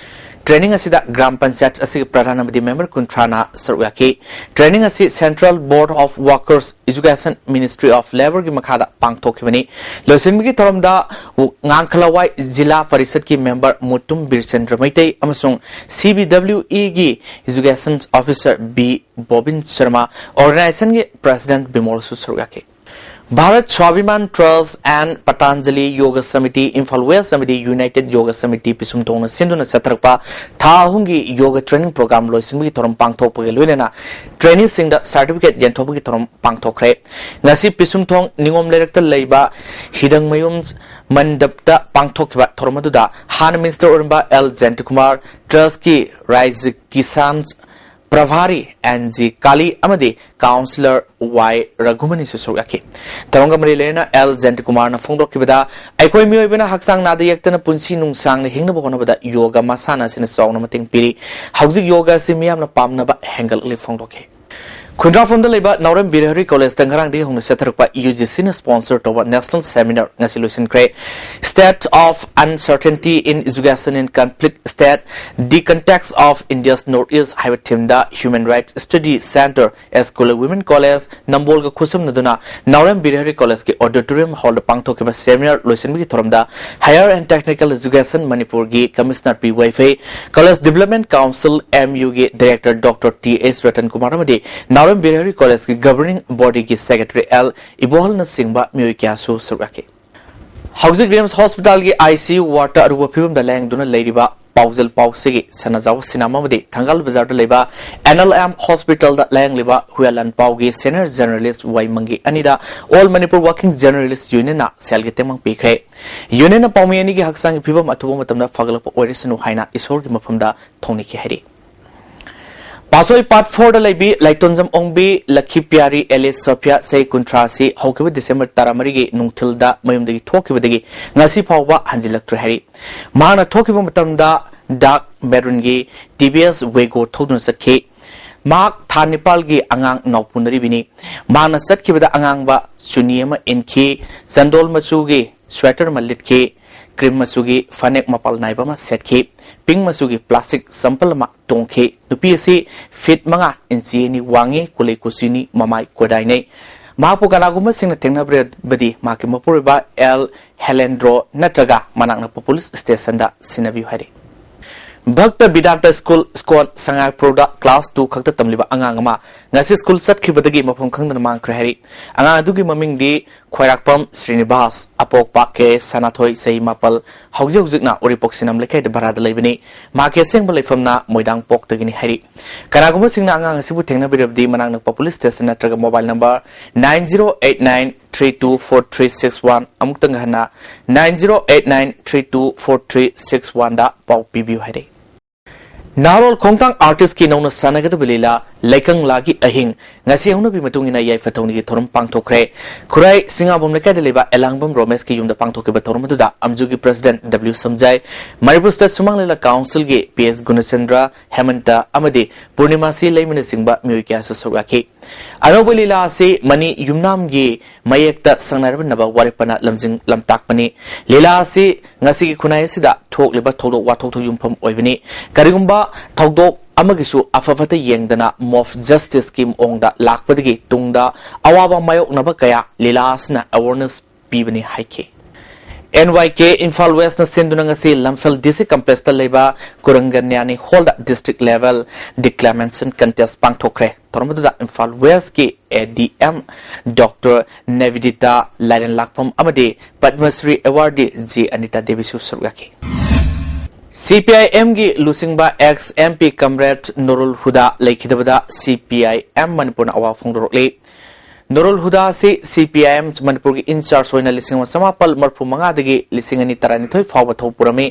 ꯇ꯭ꯔꯦꯅꯤꯡ ꯑꯁꯤꯗ ꯒ꯭ꯔꯥꯝ ꯄꯟꯆꯥꯌꯠ ꯑꯁꯤꯒꯤ ꯄ꯭ꯔꯙꯥꯟ ꯑꯃꯗꯤ ꯃꯦꯝꯕꯔ ꯀꯨꯟꯊ꯭ꯔꯥꯅ ꯁꯔꯨꯛ ꯌꯥꯈꯤ꯫ ꯇ꯭ꯔꯦꯅꯤꯡ ꯑꯁꯤ Central Board of Workers Education Ministry of Labourꯒꯤ ꯃꯈꯥꯗ ꯄꯥꯡꯊꯣꯛꯈꯤꯕꯅꯤ꯫ ꯂꯣꯏꯁꯤꯟꯕꯒꯤ ꯊꯧꯔꯝꯗ ꯉꯥꯡꯈꯂꯋꯥꯏ ꯖꯤꯂꯥ ꯄꯔꯤꯁꯠꯀꯤ ꯃꯦꯝꯕꯔ ꯃꯨꯇꯨꯝ ꯕꯤꯔꯆꯟꯗ꯭ꯔ ꯃꯩꯇꯩ ꯑꯃꯁꯨꯡ ꯁꯤ ꯕꯤ ꯗꯕ꯭ꯂꯤꯎ ꯏꯒꯤ Education Officer B Bobin Sharma, organizationꯒꯤ president ꯕꯤꯃꯣꯜꯁꯨ ꯁꯔꯨꯛ ꯌꯥꯈꯤ꯫ Bharat Swabhiman Trust and Patanjali Yoga Samiti, Imphal West ꯑꯃꯗꯤ United Yoga Samiti ꯄꯤꯁꯨꯝꯊꯣꯡꯅ ꯁꯤꯟꯗꯨꯅ ꯆꯠꯊꯔꯛꯄ ꯊꯥ ꯑꯍꯨꯝꯒꯤ ꯌꯣꯒ ꯇ꯭ꯔꯦꯅꯤꯡ ꯄ꯭ꯔꯣꯒ꯭ꯔꯥꯝ ꯂꯣꯏꯁꯤꯟꯕꯒꯤ ꯊꯧꯔꯝ ꯄꯥꯡꯊꯣꯛꯄꯒ ꯂꯣꯏꯅꯅ ꯇ꯭ꯔꯦꯅꯤꯁꯤꯡꯗ ꯁꯥꯔꯇꯤꯐꯤꯀꯦꯠ ꯌꯦꯟꯊꯣꯛꯄꯒꯤ ꯊꯧꯔꯝ ꯄꯥꯡꯊꯣꯛꯈ꯭ꯔꯦ꯫ ꯉꯁꯤ ꯄꯤꯁꯨꯝꯊꯣꯡ ꯅꯤꯉꯣꯝ ꯂꯩꯔꯛꯇ ꯂꯩꯕ ꯍꯤꯗꯪꯃꯌꯨꯝ ꯃꯟꯗꯞꯇ ꯄꯥꯡꯊꯣꯛꯈꯤꯕ ꯊꯧꯔꯝ ꯑꯗꯨꯗ ꯍꯥꯟꯅ ꯃꯤꯅꯤꯁꯇꯔ ꯑꯣꯏꯔꯝꯕ ꯑꯦꯜ ꯖꯌꯟꯇꯀꯨꯃꯥꯔ, ꯇ꯭ꯔꯁꯀꯤ ꯔꯥꯏꯖ ꯀꯤꯁꯥꯟ ꯄ꯭ꯔꯚꯥꯔꯤ ꯑꯦꯟ ꯖꯤ ꯀꯥꯂꯤ ꯑꯃꯗꯤ ꯀꯥꯎꯟꯁꯤꯂꯔ ꯋꯥꯏ ꯔꯘꯨꯃꯅꯤꯁꯨ ꯁꯔꯨꯛ ꯌꯥꯈꯤ꯫ ꯊꯧꯔꯝꯒ ꯃꯔꯤ ꯂꯩꯅꯅ ꯑꯦꯜ ꯖꯌꯟꯇꯀꯨꯃꯥꯔꯅ ꯐꯣꯡꯗꯣꯛꯈꯤꯕꯗ, ꯑꯩꯈꯣꯏ ꯃꯤꯑꯣꯏꯕꯅ ꯍꯛꯆꯥꯡ ꯅꯥꯗ ꯌꯦꯛꯇꯅ ꯄꯨꯟꯁꯤ ꯅꯨꯡꯁꯥꯡꯅ ꯍꯤꯡꯅꯕ ꯍꯣꯠꯅꯕꯗ ꯌꯣꯒ ꯃꯁꯥꯟꯅ ꯑꯁꯤꯅ ꯆꯥꯎꯅ ꯃꯇꯦꯡ ꯄꯤꯔꯤ꯫ ꯍꯧꯖꯤꯛ ꯌꯣꯒ ꯑꯁꯤ ꯃꯤꯌꯥꯝꯅ ꯄꯥꯝꯅꯕ ꯍꯦꯟꯒꯠꯂꯛꯂꯤ ꯐꯣꯡꯗꯣꯛꯈꯤ꯫ ꯈꯨꯟꯗ꯭ꯔꯥꯐꯝꯗ ꯂꯩꯕ ꯅꯥꯎꯔꯦꯝ ꯕꯤꯔꯍꯔꯤ ꯀꯣꯂꯦꯖꯇ ꯉꯔꯥꯡꯗꯒꯤ ꯍꯧꯅ ꯆꯠꯊꯔꯛꯄ ꯌꯨ ꯖꯤ ꯁꯤꯅ ꯁ꯭ꯄꯣꯟꯁꯔ ꯇꯧꯕ ꯅꯦꯁꯅꯦꯜ ꯁꯦꯃꯤꯅꯥꯔ ꯉꯁꯤ ꯂꯣꯏꯁꯤꯟꯈ꯭ꯔꯦ꯫ State of Uncertainty in Education in Conflict State, The Context of India's Northeast ꯍꯥꯏꯕ ꯊꯤꯝꯗ Human Rights Study Centre, S Gulay Women College, ꯅꯝꯕꯣꯜꯒ ꯈꯨꯠꯁꯝꯅꯗꯨꯅ ꯅꯥꯎꯔꯦꯝ ꯕꯤꯔꯍꯔꯤ ꯀꯣꯂꯦꯖꯀꯤ ꯑꯣꯗꯤꯇꯣꯔꯤꯌꯝ ꯍꯣꯜꯗ ꯄꯥꯡꯊꯣꯛꯈꯤꯕ ꯁꯦꯃꯤꯅꯥꯔ ꯂꯣꯏꯁꯤꯟꯕꯒꯤ ꯊꯧꯔꯝꯗ Higher and Technical Education ꯃꯅꯤꯄꯨꯔꯒꯤ ꯀꯃꯤꯁꯅꯔ ꯄꯤ ꯋꯥꯏꯐꯩ, College Development Council, M U ꯒꯤ director doctor T ꯑꯦꯁ ꯔꯇꯟ ꯀꯨꯃꯥꯔ ꯑꯃꯗꯤ ꯅꯥꯎꯔꯦꯝ ꯕꯤꯔꯍꯔꯤ ꯀꯣꯂꯦꯖꯀꯤ governing ꯕꯣꯗꯤꯒꯤ secretary L ꯏꯕꯣꯍꯜꯅꯆꯤꯡꯕ ꯃꯤꯑꯣꯏ ꯀꯌꯥꯁꯨ ꯁꯔꯨꯛ ꯌꯥꯈꯤ꯫ ꯍꯧꯖꯤꯛ ꯔꯤꯝꯁ ꯍꯣꯁꯄꯤꯇꯥꯜꯒꯤ ꯑꯥꯏ ꯁꯤ ꯌꯨ ꯋꯥꯔꯗꯇ ꯑꯔꯨꯕ ꯐꯤꯕꯝꯗ ꯂꯥꯌꯦꯡꯗꯨꯅ ꯂꯩꯔꯤꯕ ꯄꯥꯎꯖꯦꯜ ꯄꯥꯎꯁꯤꯒꯤ ꯁꯅꯥꯖꯥꯎ ꯁꯤꯅꯥꯝ ꯑꯃꯗꯤ ꯊꯪꯒꯥꯜ ꯕꯖꯥꯔꯗ ꯂꯩꯕ ꯑꯦꯟ ꯑꯦꯜ ꯑꯦꯝ ꯍꯣꯁꯄꯤꯇꯥꯜꯗ ꯂꯥꯌꯦꯡꯂꯤꯕ ꯍꯨꯌꯥꯂꯥꯟ ꯄꯥꯎꯒꯤ ꯁꯦꯅꯤꯌꯔ ꯖꯔꯅꯦꯂꯤꯁ ꯋꯥꯏꯃꯪꯒꯤ ꯑꯅꯤꯗ ꯑꯣꯜ ꯃꯅꯤꯄꯨꯔ ꯋꯥꯔꯀꯤꯡ ꯖꯔꯅꯦꯂꯤꯁ ꯌꯨꯅꯤꯌꯟꯅ ꯁꯦꯜꯒꯤ ꯇꯦꯡꯕꯥꯡ ꯄꯤꯈ꯭ꯔꯦ꯫ ꯌꯨꯅꯤꯌꯟꯅ ꯄꯥꯎꯃꯤ ꯑꯅꯤꯒꯤ ꯍꯛꯆꯥꯡꯒꯤ ꯐꯤꯕꯝ ꯑꯊꯨꯕ ꯃꯇꯝꯗ ꯐꯒꯠꯂꯛꯄ ꯑꯣꯏꯔꯁꯅꯨ ꯍꯥꯏꯅ ꯏꯁꯣꯔꯒꯤ ꯃꯐꯝꯗ ꯊꯧꯅꯤꯈꯤ ꯍꯥꯏꯔꯤ꯫ ꯄꯥꯠꯁꯣꯏ ꯄꯥꯔꯠ ꯐꯣꯔꯗ ꯂꯩꯕꯤ ꯂꯥꯏꯇꯣꯟꯖꯝ ꯑꯣꯡꯕꯤ ꯂꯛꯈꯤ ꯄꯤꯌꯥꯔꯤ ꯑꯦꯂꯤꯁ ꯁꯣꯐꯤꯌꯥ ꯆꯍꯤ ꯀꯨꯟꯊ꯭ꯔꯥ ꯑꯁꯤ ꯍꯧꯈꯤꯕ ꯗꯤꯁꯦꯝꯕꯔ ꯇꯔꯥꯃꯔꯤꯒꯤ ꯅꯨꯡꯊꯤꯜꯗ ꯃꯌꯨꯝꯗꯒꯤ ꯊꯣꯛꯈꯤꯕꯗꯒꯤ ꯉꯁꯤ ꯐꯥꯎꯕ ꯍꯟꯖꯤꯜꯂꯛꯇ꯭ꯔꯦ ꯍꯥꯏꯔꯤ꯫ ꯃꯍꯥꯛꯅ ꯊꯣꯛꯈꯤꯕ ꯃꯇꯝꯗ ꯗꯥꯛ ꯃꯦꯔꯨꯟꯒꯤ ꯇꯤ ꯚꯤ ꯑꯦꯁ ꯋꯦꯒꯣ ꯊꯧꯗꯨꯅ ꯆꯠꯈꯤ꯫ ꯃꯍꯥꯛ ꯊꯥ ꯅꯤꯄꯥꯜꯒꯤ ꯑꯉꯥꯡ ꯅꯥꯎꯄꯨꯅꯔꯤꯕꯤꯅꯤ꯫ ꯃꯍꯥꯛꯅ ꯆꯠꯈꯤꯕꯗ ꯑꯉꯥꯡꯕ ꯆꯨꯅꯤ ꯑꯃ ꯏꯟꯈꯤ, ꯆꯟꯗꯣꯜ ꯃꯆꯨꯒꯤ ꯁ꯭ꯋꯦꯇꯔ ꯑꯃ ꯂꯤꯠꯈꯤ, ꯀ꯭ꯔꯤꯝ ꯃꯆꯨꯒꯤ ꯐꯅꯦꯛ ꯃꯄꯥꯜ ꯅꯥꯏꯕ ꯑꯃ ꯁꯦꯠꯈꯤ, ꯄꯤꯡ ꯃꯆꯨꯒꯤ ꯄ꯭ꯂꯥꯁꯇꯤꯛ ꯆꯝꯄꯜ ꯑꯃ ꯇꯣꯡꯈꯤ꯫ ꯅꯨꯄꯤ ꯑꯁꯤ ꯐꯤꯠ ꯃꯉꯥ ꯏꯟꯆꯤ ꯑꯅꯤ ꯋꯥꯡꯉꯤ, ꯀꯨꯂꯩ ꯀꯨꯆꯨꯅꯤ, ꯃꯃꯥꯏ ꯀꯣꯗꯥꯏꯅꯩ꯫ ꯃꯍꯥꯛꯄꯨ ꯀꯅꯥꯒꯨꯝꯕꯁꯤꯡꯅ ꯊꯦꯡꯅꯕꯤꯔꯕꯗꯤ ꯃꯍꯥꯛꯀꯤ ꯃꯄꯨꯔꯣꯏꯕ ꯑꯦꯜ ꯍꯦꯂꯦꯟꯗ꯭ꯔꯣ ꯅꯠꯇ꯭ꯔꯒ ꯃꯅꯥꯛ ꯅꯛꯄ ꯄꯨꯂꯤꯁ ꯁ꯭ꯇꯦꯁꯟꯗ ꯁꯤꯟꯅꯕꯤꯌꯨ ꯍꯥꯏꯔꯤ꯫ ꯚꯛꯇ ꯕꯤꯗꯥꯟꯇ ꯁ꯭ꯀꯨꯜ, ꯁ꯭ꯀꯣꯟ, ꯁꯉꯥꯏꯄ꯭ꯔꯧꯗ ꯀ꯭ꯂꯥꯁ ꯇꯨ ꯈꯛꯇ ꯇꯝꯂꯤꯕ ꯑꯉꯥꯡ ꯑꯃ ꯉꯁꯤ ꯁ꯭ꯀꯨꯜ ꯆꯠꯈꯤꯕꯗꯒꯤ ꯃꯐꯝ ꯈꯪꯗꯅ ꯃꯥꯡꯈ꯭ꯔꯦ ꯍꯥꯏꯔꯤ꯫ ꯑꯉꯥꯡ ꯑꯗꯨꯒꯤ ꯃꯃꯤꯡꯗꯤ ꯈ꯭ꯋꯥꯏꯔꯥꯛꯄꯝ ꯁ꯭ꯔꯤꯅꯤꯕꯥꯁ, ꯑꯄꯣꯛꯄ ꯀꯦ ꯁꯅꯥꯊꯣꯏ, ꯆꯍꯤ ꯃꯥꯄꯜ, ꯍꯧꯖꯤꯛ ꯍꯧꯖꯤꯛꯅ ꯎꯔꯤꯄꯣꯛ ꯁꯤꯅꯝ ꯂꯩꯀꯥꯏꯗ ꯚꯔꯥꯗ ꯂꯩꯕꯅꯤ꯫ ꯃꯍꯥꯛꯀꯤ ꯑꯁꯦꯡꯕ ꯂꯩꯐꯝꯅ ꯃꯣꯏꯗꯥꯡꯄꯣꯛꯇꯒꯤꯅꯤ ꯍꯥꯏꯔꯤ꯫ ꯀꯅꯥꯒꯨꯝꯕꯁꯤꯡꯅ ꯑꯉꯥꯡ ꯑꯁꯤꯕꯨ ꯊꯦꯡꯅꯕꯤꯔꯕꯗꯤ ꯃꯅꯥꯛ ꯅꯛꯄ ꯄꯨꯂꯤꯁ ꯁ꯭ꯇꯦꯁꯟ ꯅꯠꯇ꯭ꯔꯒ mobile number nine zero eight nine three two four three six one, ꯑꯃꯨꯛꯇꯪ ꯍꯟꯅ, nine zero eight nine three two four three six one ꯗ ꯄꯥꯎ ꯄꯤꯕꯤꯌꯨ ꯍꯥꯏꯔꯤ꯫ ꯅꯍꯥꯔꯣꯜ ꯈꯣꯡꯊꯥꯡ ꯑꯥꯔꯇꯤꯁꯀꯤ ꯅꯧꯅ ꯁꯥꯟꯅꯒꯗꯕ ꯂꯤꯂꯥ ꯂꯩꯀꯪꯂꯥꯒꯤ ꯑꯍꯤꯡ ꯉꯁꯤ ꯍꯧꯅꯕꯤ ꯃꯇꯨꯡ ꯏꯟꯅ ꯌꯥꯏꯐ ꯊꯧꯅꯤꯒꯤ ꯊꯧꯔꯝ ꯄꯥꯡꯊꯣꯛꯈ꯭ꯔꯦ꯫ ꯈꯨꯔꯥꯏ ꯁꯤꯡꯉꯥꯕꯝ ꯂꯩꯀꯥꯏꯗ ꯂꯩꯕ ꯑꯦꯂꯥꯡꯕꯝ ꯔꯣꯃꯦꯁꯀꯤ ꯌꯨꯝꯗ ꯄꯥꯡꯊꯣꯛꯈꯤꯕ ꯊꯧꯔꯝ ꯑꯗꯨꯗ ꯑꯝꯖꯨꯒꯤ ꯄ꯭ꯔꯁꯤꯗꯦꯟꯠ ꯗꯕ꯭ꯂꯤꯎ ꯁꯝꯖꯥꯏ, ꯃꯔꯤꯄꯨꯔ ꯁ꯭ꯇꯦꯠ ꯁꯨꯃꯥꯡ ꯂꯤꯂꯥ ꯀꯥꯎꯟꯁꯤꯜꯒꯤ ꯄꯤ ꯑꯦꯁ ꯒꯨꯅꯆꯟꯗ꯭ꯔ, ꯍꯦꯃꯟꯇ ꯑꯃꯗꯤ ꯄꯨꯔꯅꯤꯃꯥꯁꯤ ꯂꯩꯃꯅꯆꯤꯡꯕ ꯃꯤꯑꯣꯏ ꯀꯌꯥꯁꯨ ꯁꯔꯨꯛ ꯌꯥꯈꯤ꯫ ꯑꯅꯧꯕ ꯂꯤꯂꯥ ꯑꯁꯤ ꯃꯅꯤ ꯌꯨꯝꯅꯥꯝꯒꯤ ꯃꯌꯦꯛꯇ ꯁꯛꯅꯔꯕ ꯅꯕ ꯋꯥꯔꯦꯞꯄꯅ ꯂꯝꯖꯤꯡ ꯂꯝꯇꯥꯛꯄꯅꯤ꯫ ꯂꯤꯂꯥ ꯑꯁꯤ ꯉꯁꯤꯒꯤ ꯈꯨꯟꯅꯥꯏ ꯑꯁꯤꯗ ꯊꯣꯛꯂꯤꯕ ꯊꯧꯗꯣꯛ ꯋꯥꯊꯣꯛꯇ ꯌꯨꯝꯐꯝ ꯑꯣꯏꯕꯅꯤ꯫ ꯀꯔꯤꯒꯨꯝꯕ ꯊꯧꯗꯣꯛ ꯑꯃꯒꯤꯁꯨ ꯑꯐ ꯐꯠꯇ ꯌꯦꯡꯗꯅ ꯃꯣꯐ ꯖꯁꯇꯤꯁꯀꯤ ꯃꯑꯣꯡꯗ ꯂꯥꯛꯄꯗꯒꯤ ꯇꯨꯡꯗ ꯑꯋꯥꯕ ꯃꯥꯌꯣꯛꯅꯕ ꯀꯌꯥ ꯂꯤꯂꯥ ꯑꯁꯤꯅ ꯑꯦꯋꯥꯔꯅꯦꯁ ꯄꯤꯕꯅꯤ ꯍꯥꯏꯈꯤ꯫ ꯑꯦꯟ ꯋꯥꯏ ꯀꯦ ꯏꯝꯐꯥꯜ ꯋꯦꯁꯅ ꯁꯤꯟꯗꯨꯅ ꯉꯁꯤ ꯂꯝꯐꯦꯜ ꯗꯤ ꯁꯤ ꯀꯝꯄ꯭ꯂꯦꯛꯁꯇ ꯂꯩꯕ ꯀꯨꯔꯪꯒꯅ꯭ꯌꯥꯅꯤ ꯍꯣꯜꯗ ꯗꯤꯁꯇ꯭ꯔꯤꯛ ꯂꯦꯚꯦꯜ ꯗꯤꯀ꯭ꯂꯥꯃꯦꯟꯁꯟ ꯀꯟꯇꯦꯁ ꯄꯥꯡꯊꯣꯛꯈ꯭ꯔꯦ꯫ ꯊꯧꯔꯝ ꯑꯗꯨꯗ ꯏꯝꯐꯥꯜ ꯋꯦꯁꯀꯤ ꯑꯦ ꯗꯤ ꯑꯦꯝ ꯗꯣꯛꯇꯔ ꯅꯦꯕꯤꯗꯤꯇꯥ ꯂꯥꯏꯔꯦꯟꯂꯥꯛꯄꯝ ꯑꯃꯗꯤ ꯄꯗꯃꯁ꯭ꯔꯤ ꯑꯦꯋꯥꯔꯗꯤ ꯖꯤ ꯑꯅꯤꯇꯥ ꯗꯦꯕꯤꯁꯨ ꯁꯔꯨꯛ ꯌꯥꯈꯤ꯫ ꯁꯤ ꯄꯤ ꯑꯥꯏ ꯑꯦꯝꯒꯤ ꯂꯨꯆꯤꯡꯕ ꯑꯦꯛꯁ ꯑꯦꯝ ꯄꯤ ꯀꯝꯔꯦꯗ ꯅꯨꯔꯨꯜ ꯍꯨꯗꯥ ꯂꯩꯈꯤꯗꯕꯗ ꯁꯤ ꯄꯤ ꯑꯥꯏ ꯑꯦꯝ ꯃꯅꯤꯄꯨꯔꯅ ꯑꯋꯥꯕ ꯐꯣꯡꯗꯣꯔꯛꯂꯤ꯫ ꯅꯨꯔꯨꯜ ꯍꯨꯗꯥ ꯑꯁꯤ ꯁꯤ ꯄꯤ ꯑꯥꯏ ꯑꯦꯝ ꯃꯅꯤꯄꯨꯔꯒꯤ ꯏꯟꯆꯥꯔꯖ ꯑꯣꯏꯅ ꯂꯤꯁꯤꯡ ꯑꯃ ꯆꯃꯥꯄꯜ ꯃꯔꯤꯐꯨ ꯃꯉꯥꯗꯒꯤ ꯂꯤꯁꯤꯡ ꯑꯅꯤ ꯇꯔꯥꯅꯤꯊꯣꯏ ꯐꯥꯎꯕ ꯊꯧ ꯄꯨꯔꯝꯃꯤ꯫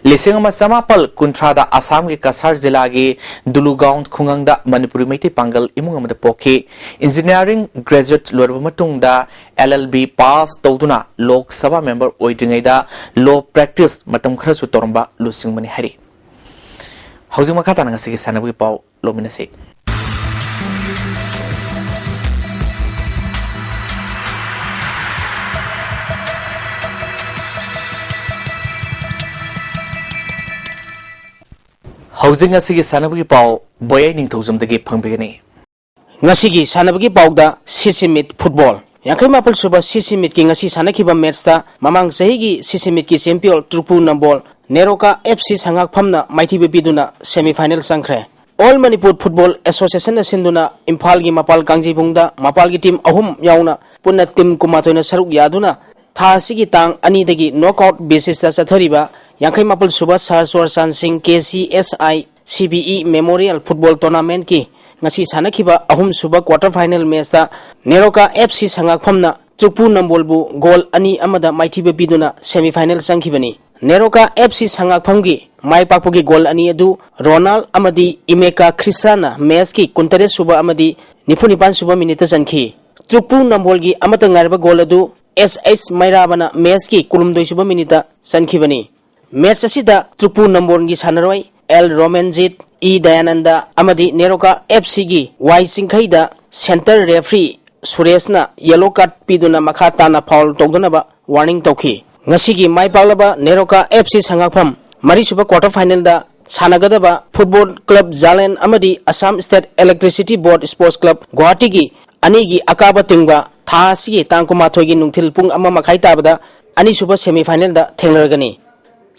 ꯂꯤꯁꯤꯡ ꯑꯃ ꯆꯃꯥꯄꯜ ꯀꯨꯟꯊ꯭ꯔꯥꯗ ꯑꯁꯥꯝꯒꯤ ꯀꯁꯥꯔ ꯖꯤꯂꯥꯒꯤ ꯗꯨꯂꯨꯒꯥꯎꯟ ꯈꯨꯡꯒꯪꯗ ꯃꯅꯤꯄꯨꯔꯤ ꯃꯩꯇꯩ ꯄꯥꯡꯒꯜ ꯏꯃꯨꯡ ꯑꯃꯗ ꯄꯣꯛꯈꯤ꯫ ꯏꯟꯖꯤꯅꯤꯌꯥꯔꯤꯡ ꯒ꯭ꯔꯦꯖꯨꯑꯦꯠ ꯂꯣꯏꯔꯕ ꯃꯇꯨꯡꯗ ꯑꯦꯜ ꯑꯦꯜ ꯕꯤ ꯄꯥꯁ ꯇꯧꯗꯨꯅ ꯂꯣꯛ ꯁꯚꯥ ꯃꯦꯝꯕꯔ ꯑꯣꯏꯗ꯭ꯔꯤꯉꯩꯗ ꯂꯣ ꯄ꯭ꯔꯦꯛꯇꯤꯁ ꯃꯇꯝ ꯈꯔꯁꯨ ꯇꯧꯔꯝꯕ ꯂꯨꯆꯤꯡꯕꯅꯤ ꯍꯥꯏꯔꯤ꯫ ꯍꯧꯖꯤꯛ ꯃꯈꯥ ꯇꯥꯅ ꯉꯁꯤꯒꯤ ꯁꯥꯟꯅꯕꯒꯤ ꯄꯥꯎ ꯂꯧꯃꯤꯟꯅꯁꯤ꯫ ꯍꯧꯖꯤꯛ ꯉꯁꯤꯒꯤ ꯁꯥꯟꯅꯕꯒꯤ ꯄꯥꯎ ꯕꯣꯌꯥꯏ ꯅꯤꯡꯊꯧꯖꯝꯗꯒꯤ ꯐꯪꯕꯤꯒꯅꯤ꯫ ꯉꯁꯤꯒꯤ ꯁꯥꯟꯅꯕꯒꯤ ꯄꯥꯎꯗ ꯁꯤꯁꯤ ꯃꯤꯠ ꯐꯨꯠꯕꯣꯜ꯫ ꯌꯥꯡꯈꯩ ꯃꯥꯄꯜ ꯁꯨꯕ ꯁꯤꯁꯤ ꯃꯤꯠꯀꯤ ꯉꯁꯤ ꯁꯥꯟꯅꯈꯤꯕ ꯃꯦꯠꯁꯇ ꯃꯃꯥꯡ ꯆꯍꯤꯒꯤ ꯁꯤꯁꯤ ꯃꯤꯠꯀꯤ ꯆꯦꯝꯄꯤꯌꯟ ꯇ꯭ꯔꯨꯄꯨ ꯅꯝꯕꯣꯜ ꯅꯦꯔꯣꯀꯥ ꯑꯦꯐ ꯁꯤ ꯁꯉꯥꯛꯐꯝꯅ ꯃꯥꯏꯊꯤꯕ ꯄꯤꯗꯨꯅ ꯁꯦꯃꯤ ꯐꯥꯏꯅꯦꯜ ꯆꯪꯈ꯭ꯔꯦ꯫ ꯑꯣꯜ ꯃꯅꯤꯄꯨꯔ ꯐꯨꯠꯕꯣꯜ ꯑꯦꯁꯣꯁꯤꯌꯦꯁꯟꯅ ꯁꯤꯟꯗꯨꯅ ꯏꯝꯐꯥꯜꯒꯤ ꯃꯄꯥꯜ ꯀꯥꯡꯖꯩꯕꯨꯡꯗ ꯃꯄꯥꯜꯒꯤ ꯇꯤꯝ ꯑꯍꯨꯝ ꯌꯥꯎꯅ ꯄꯨꯟꯅ ꯇꯤꯝ ꯀꯨꯟꯃꯥꯊꯣꯏꯅ ꯁꯔꯨꯛ ꯌꯥꯗꯨꯅ ꯊꯥ ꯑꯁꯤꯒꯤ ꯇꯥꯡ ꯑꯅꯤꯗꯒꯤ ꯅꯣꯛꯑꯥꯎꯠ ꯕꯦꯁꯤꯁꯇ ꯆꯠꯊꯔꯤꯕ ꯌꯥꯡꯈꯩ ꯃꯥꯄꯜ ꯁꯨꯕ ꯁꯍꯔ ꯆꯨꯔꯆꯥꯟ ꯁꯤꯡ K C S I C B E memorial football ꯇꯣꯔꯅꯥꯃꯦꯟꯠꯀꯤ ꯉꯁꯤ ꯁꯥꯟꯅꯈꯤꯕ ꯑꯍꯨꯝꯁꯨꯕ ꯀ꯭ꯋꯥꯇꯔ ꯐꯥꯏꯅꯦꯜ ꯃꯦꯆꯇ ꯅꯦꯔꯣꯀꯥ ꯑꯦꯐ ꯁꯤ ꯁꯉꯥꯛꯐꯝꯅ ꯆꯨꯛꯄꯨ ꯅꯝꯕꯣꯜꯕꯨ ꯒꯣꯜ ꯑꯅꯤ ꯑꯃꯗ ꯃꯥꯏꯊꯤꯕ ꯄꯤꯗꯨꯅ ꯁꯦꯃꯤ ꯐꯥꯏꯅꯦꯜ ꯆꯪꯈꯤꯕꯅꯤ꯫ ꯅꯦꯔꯣꯀꯥ ꯑꯦꯐ ꯁꯤ ꯁꯉꯥꯛꯐꯝꯒꯤ ꯃꯥꯏ ꯄꯥꯛꯄꯒꯤ ꯒꯣꯜ ꯑꯅꯤ ꯑꯗꯨ ꯔꯣꯅꯥꯜ ꯑꯃꯗꯤ ꯏꯃꯦꯀꯥ ꯈ꯭ꯔꯤꯁꯥꯅ ꯃꯦꯆꯀꯤ ꯀꯨꯟꯇꯔꯦꯠ ꯁꯨꯕ ꯑꯃꯗꯤ ꯅꯤꯐꯨ ꯅꯤꯄꯥꯟ ꯁꯨꯕ ꯃꯤꯅꯤꯠꯇ ꯆꯟꯈꯤ꯫ ꯇ꯭ꯔꯨꯛꯄꯨ ꯅꯝꯕꯣꯜꯒꯤ ꯑꯃꯠꯇ ꯉꯥꯏꯔꯕ ꯒꯣꯜ ꯑꯗꯨ ꯑꯦꯁ ꯑꯩꯆ ꯃꯩꯔꯥꯕꯅ ꯃꯦꯆꯀꯤ ꯀꯨꯟꯍꯨꯝꯗꯣꯏ ꯁꯨꯕ ꯃꯤꯅꯤꯠꯇ ꯆꯟꯈꯤꯕꯅꯤ꯫ ꯃꯦꯆ ꯑꯁꯤꯗ ꯇ꯭ꯔꯨꯛꯄꯨ ꯅꯝꯕꯣꯜꯒꯤ ꯁꯥꯟꯅꯔꯣꯏ ꯑꯦꯜ ꯔꯣꯃꯦꯟꯖꯤꯠ, ꯏ ꯗꯌꯥꯅꯟꯗ ꯑꯃꯗꯤ ꯅꯦꯔꯣꯀꯥ ꯑꯦꯐ ꯁꯤꯒꯤ ꯋꯥꯏ ꯆꯤꯡꯈꯩꯗ ꯁꯦꯟꯇꯔ ꯔꯦꯐ꯭ꯔꯤ ꯁꯨꯔꯦꯁꯅ ꯌꯦꯂꯣ ꯀꯥꯔꯗ ꯄꯤꯗꯨꯅ ꯃꯈꯥ ꯇꯥꯅ ꯐꯥꯎꯜ ꯇꯧꯗꯅꯕ ꯋꯥꯔꯅꯤꯡ ꯇꯧꯈꯤ꯫ ꯉꯁꯤꯒꯤ ꯃꯥꯏ ꯄꯥꯛꯂꯕ ꯅꯦꯔꯣꯀꯥ ꯑꯦꯐ ꯁꯤ ꯁꯉꯥꯛꯐꯝ ꯃꯔꯤꯁꯨꯕ ꯀ꯭ꯋꯥꯔꯇꯔ ꯐꯥꯏꯅꯦꯜꯗ ꯁꯥꯟꯅꯒꯗꯕ ꯐꯨꯠꯕꯣꯜ ꯀ꯭ꯂꯕ ꯖꯥꯂꯦꯟ ꯑꯃꯗꯤ Assam state electricity board sports club ꯒꯨꯋꯥꯍꯥꯇꯤꯒꯤ ꯑꯅꯤꯒꯤ ꯑꯀꯥꯕ ꯇꯤꯡꯕ ꯊꯥ ꯑꯁꯤꯒꯤ ꯇꯥꯡ ꯀꯨꯟꯃꯥꯊꯣꯏꯒꯤ ꯅꯨꯡꯊꯤꯜ ꯄꯨꯡ ꯑꯃ ꯃꯈꯥꯏ ꯇꯥꯕꯗ ꯑꯅꯤꯁꯨꯕ ꯁꯦꯃꯤ ꯐꯥꯏꯅꯦꯜꯗ ꯊꯦꯡꯅꯔꯒꯅꯤ꯫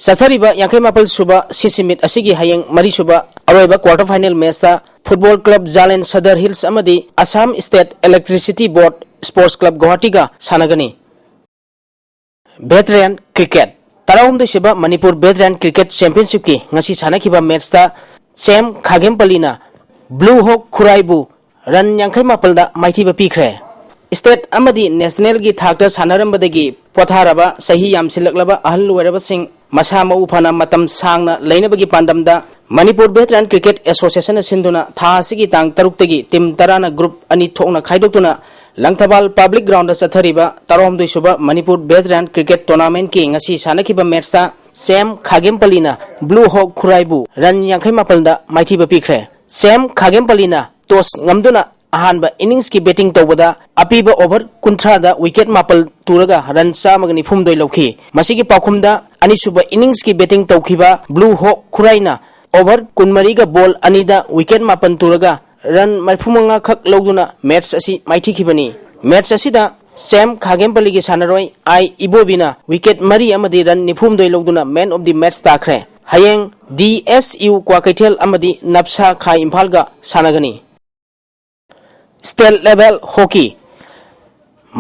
ꯆꯠꯊꯔꯤꯕ ꯌꯥꯡꯈꯩ ꯃꯥꯄꯜ ꯁꯨꯕ ꯁꯤꯁꯤꯃꯤꯠ ꯑꯁꯤꯒꯤ ꯍꯌꯦꯡ ꯃꯔꯤꯁꯨꯕ ꯑꯔꯣꯏꯕ ꯀ꯭ꯋꯥꯔꯇꯔ ꯐꯥꯏꯅꯦꯜ ꯃꯦꯆꯇ football club Jalen Sadar hills ꯑꯃꯗꯤ Assam state electricity board sports club ꯒꯨꯋꯥꯍꯥꯇꯤꯒ ꯁꯥꯟꯅꯒꯅꯤ꯫ ꯚꯦꯇꯔꯥꯟ ꯀ꯭ꯔꯤꯀꯦꯠ ꯇꯔꯥꯍꯨꯝꯗꯣꯏ ꯁꯨꯕ ꯃꯅꯤꯄꯨꯔ ꯚꯦꯇꯔꯥꯟ ꯀ꯭ꯔꯤꯀꯦꯠ ꯆꯦꯝꯄꯤꯌꯟꯁꯤꯞꯀꯤ ꯉꯁꯤ ꯁꯥꯟꯅꯈꯤꯕ ꯃꯦꯆꯇ ꯁꯦꯝ ꯈꯥꯒꯦꯝꯄꯜꯂꯤꯅ ꯕ꯭ꯂꯨ ꯍꯣꯛ ꯈꯨꯔꯥꯏꯕꯨ ꯔꯟ ꯌꯥꯡꯈꯩ ꯃꯥꯄꯜꯗ ꯃꯥꯏꯊꯤꯕ ꯄꯤꯈ꯭ꯔꯦ꯫ ꯁ꯭ꯇꯦꯠ ꯑꯃꯗꯤ ꯅꯦꯁꯅꯦꯜꯒꯤ ꯊꯥꯛꯇ ꯁꯥꯟꯅꯔꯝꯕꯗꯒꯤ ꯄꯣꯊꯥꯔꯕ ꯆꯍꯤ ꯌꯥꯝꯁꯤꯜꯂꯛꯂꯕ ꯑꯍꯜ ꯑꯣꯏꯔꯕꯁꯤꯡ ꯃꯁꯥ ꯃꯎ ꯐꯅ ꯃꯇꯝ ꯁꯥꯡꯅ ꯂꯩꯅꯕꯒꯤ ꯄꯥꯟꯗꯝꯗ ꯃꯅꯤꯄꯨꯔ ꯚꯦꯇꯔꯥꯟ ꯀ꯭ꯔꯤꯀꯦꯠ ꯑꯦꯁꯣꯁꯤꯌꯦꯁꯟꯅ ꯁꯤꯟꯗꯨꯅ ꯊꯥ ꯑꯁꯤꯒꯤ ꯇꯥꯡ ꯇꯔꯨꯛꯇꯒꯤ ꯇꯤꯝ ꯇꯔꯥꯅ ꯒ꯭ꯔꯨꯞ ꯑꯅꯤ ꯊꯣꯛꯅ ꯈꯥꯏꯗꯣꯛꯇꯨꯅ ꯂꯪꯊꯕꯥꯜ ꯄꯕ꯭ꯂꯤꯛ ꯒ꯭ꯔꯥꯎꯟꯗ ꯆꯠꯊꯔꯤꯕ ꯇꯔꯥꯍꯨꯝꯗꯣꯏ ꯁꯨꯕ ꯃꯅꯤꯄꯨꯔ ꯚꯦꯇꯔꯥꯟ ꯀ꯭ꯔꯤꯀꯦꯠ ꯇꯣꯔꯅꯥꯃꯦꯟꯠꯀꯤ ꯉꯁꯤ ꯁꯥꯟꯅꯈꯤꯕ ꯃꯦꯆꯇ ꯁꯦꯝ ꯈꯥꯒꯦꯝꯄꯜꯂꯤꯅ ꯕ꯭ꯂꯨ ꯍꯣꯛ ꯈꯨꯔꯥꯏꯕꯨ ꯔꯟ ꯌꯥꯡꯈꯩ ꯃꯥꯄꯜꯗ ꯃꯥꯏꯊꯤꯕ ꯄꯤꯈ꯭ꯔꯦ꯫ ꯁꯦꯝ ꯈꯥꯒꯦꯝꯄꯜꯂꯤꯅ ꯇꯣꯁ ꯉꯝꯗꯨꯅ ꯑꯍꯥꯟꯕ ꯏꯅꯤꯡꯁꯀꯤ ꯕꯦꯇꯤꯡ ꯇꯧꯕꯗ ꯑꯄꯤꯕ ꯑꯣꯚꯔ ꯀꯨꯟꯊ꯭ꯔꯥꯗ ꯋꯤꯀꯦꯠ ꯃꯥꯄꯜ ꯇꯨꯔꯒ ꯔꯟ ꯆꯥꯝꯃꯒ ꯅꯤꯐꯨꯍꯨꯝꯗꯣꯏ ꯂꯧꯈꯤ꯫ ꯃꯁꯤꯒꯤ ꯄꯥꯎꯈꯨꯝꯗ ꯑꯅꯤꯁꯨꯕ ꯏꯅꯤꯡꯁꯀꯤ ꯕꯦꯇꯤꯡ ꯇꯧꯈꯤꯕ ꯕ꯭ꯂꯨ ꯍꯣꯛ ꯈꯨꯔꯥꯏꯅ ꯑꯣꯚꯔ ꯀꯨꯟꯃꯔꯤꯒ ꯕꯣꯜ ꯑꯅꯤꯗ ꯋꯤꯀꯦꯠ ꯃꯥꯄꯜ ꯇꯨꯔꯒ ꯔꯟ ꯃꯔꯤꯐꯨꯃꯉꯥ ꯈꯛ ꯂꯧꯗꯨꯅ ꯃꯦꯆ ꯑꯁꯤ ꯃꯥꯏꯊꯤꯈꯤꯕꯅꯤ꯫ ꯃꯦꯆ ꯑꯁꯤꯗ ꯁꯦꯝ ꯈꯥꯒꯦꯝꯄꯜꯂꯤꯒꯤ ꯁꯥꯟꯅꯔꯣꯏ ꯑꯥꯏ ꯏꯕꯣꯕꯤꯅ ꯋꯤꯀꯦꯠ ꯃꯔꯤ ꯑꯃꯗꯤ ꯔꯟ ꯅꯤꯐꯨꯍꯨꯝꯗꯣꯏ ꯂꯧꯗꯨꯅ ꯃꯦꯟ ꯑꯣꯐ ꯗꯤ ꯃꯦꯆ ꯇꯥꯈ꯭ꯔꯦ꯫ ꯍꯌꯦꯡ ꯗꯤ ꯑꯦꯁ ꯌꯨ ꯀ꯭ꯋꯥꯀꯩꯊꯦꯜ ꯑꯃꯗꯤ ꯅꯞꯁꯥ ꯈꯥ ꯏꯝꯐꯥꯜꯒ ꯁꯥꯟꯅꯒꯅꯤ꯫ State level hockey.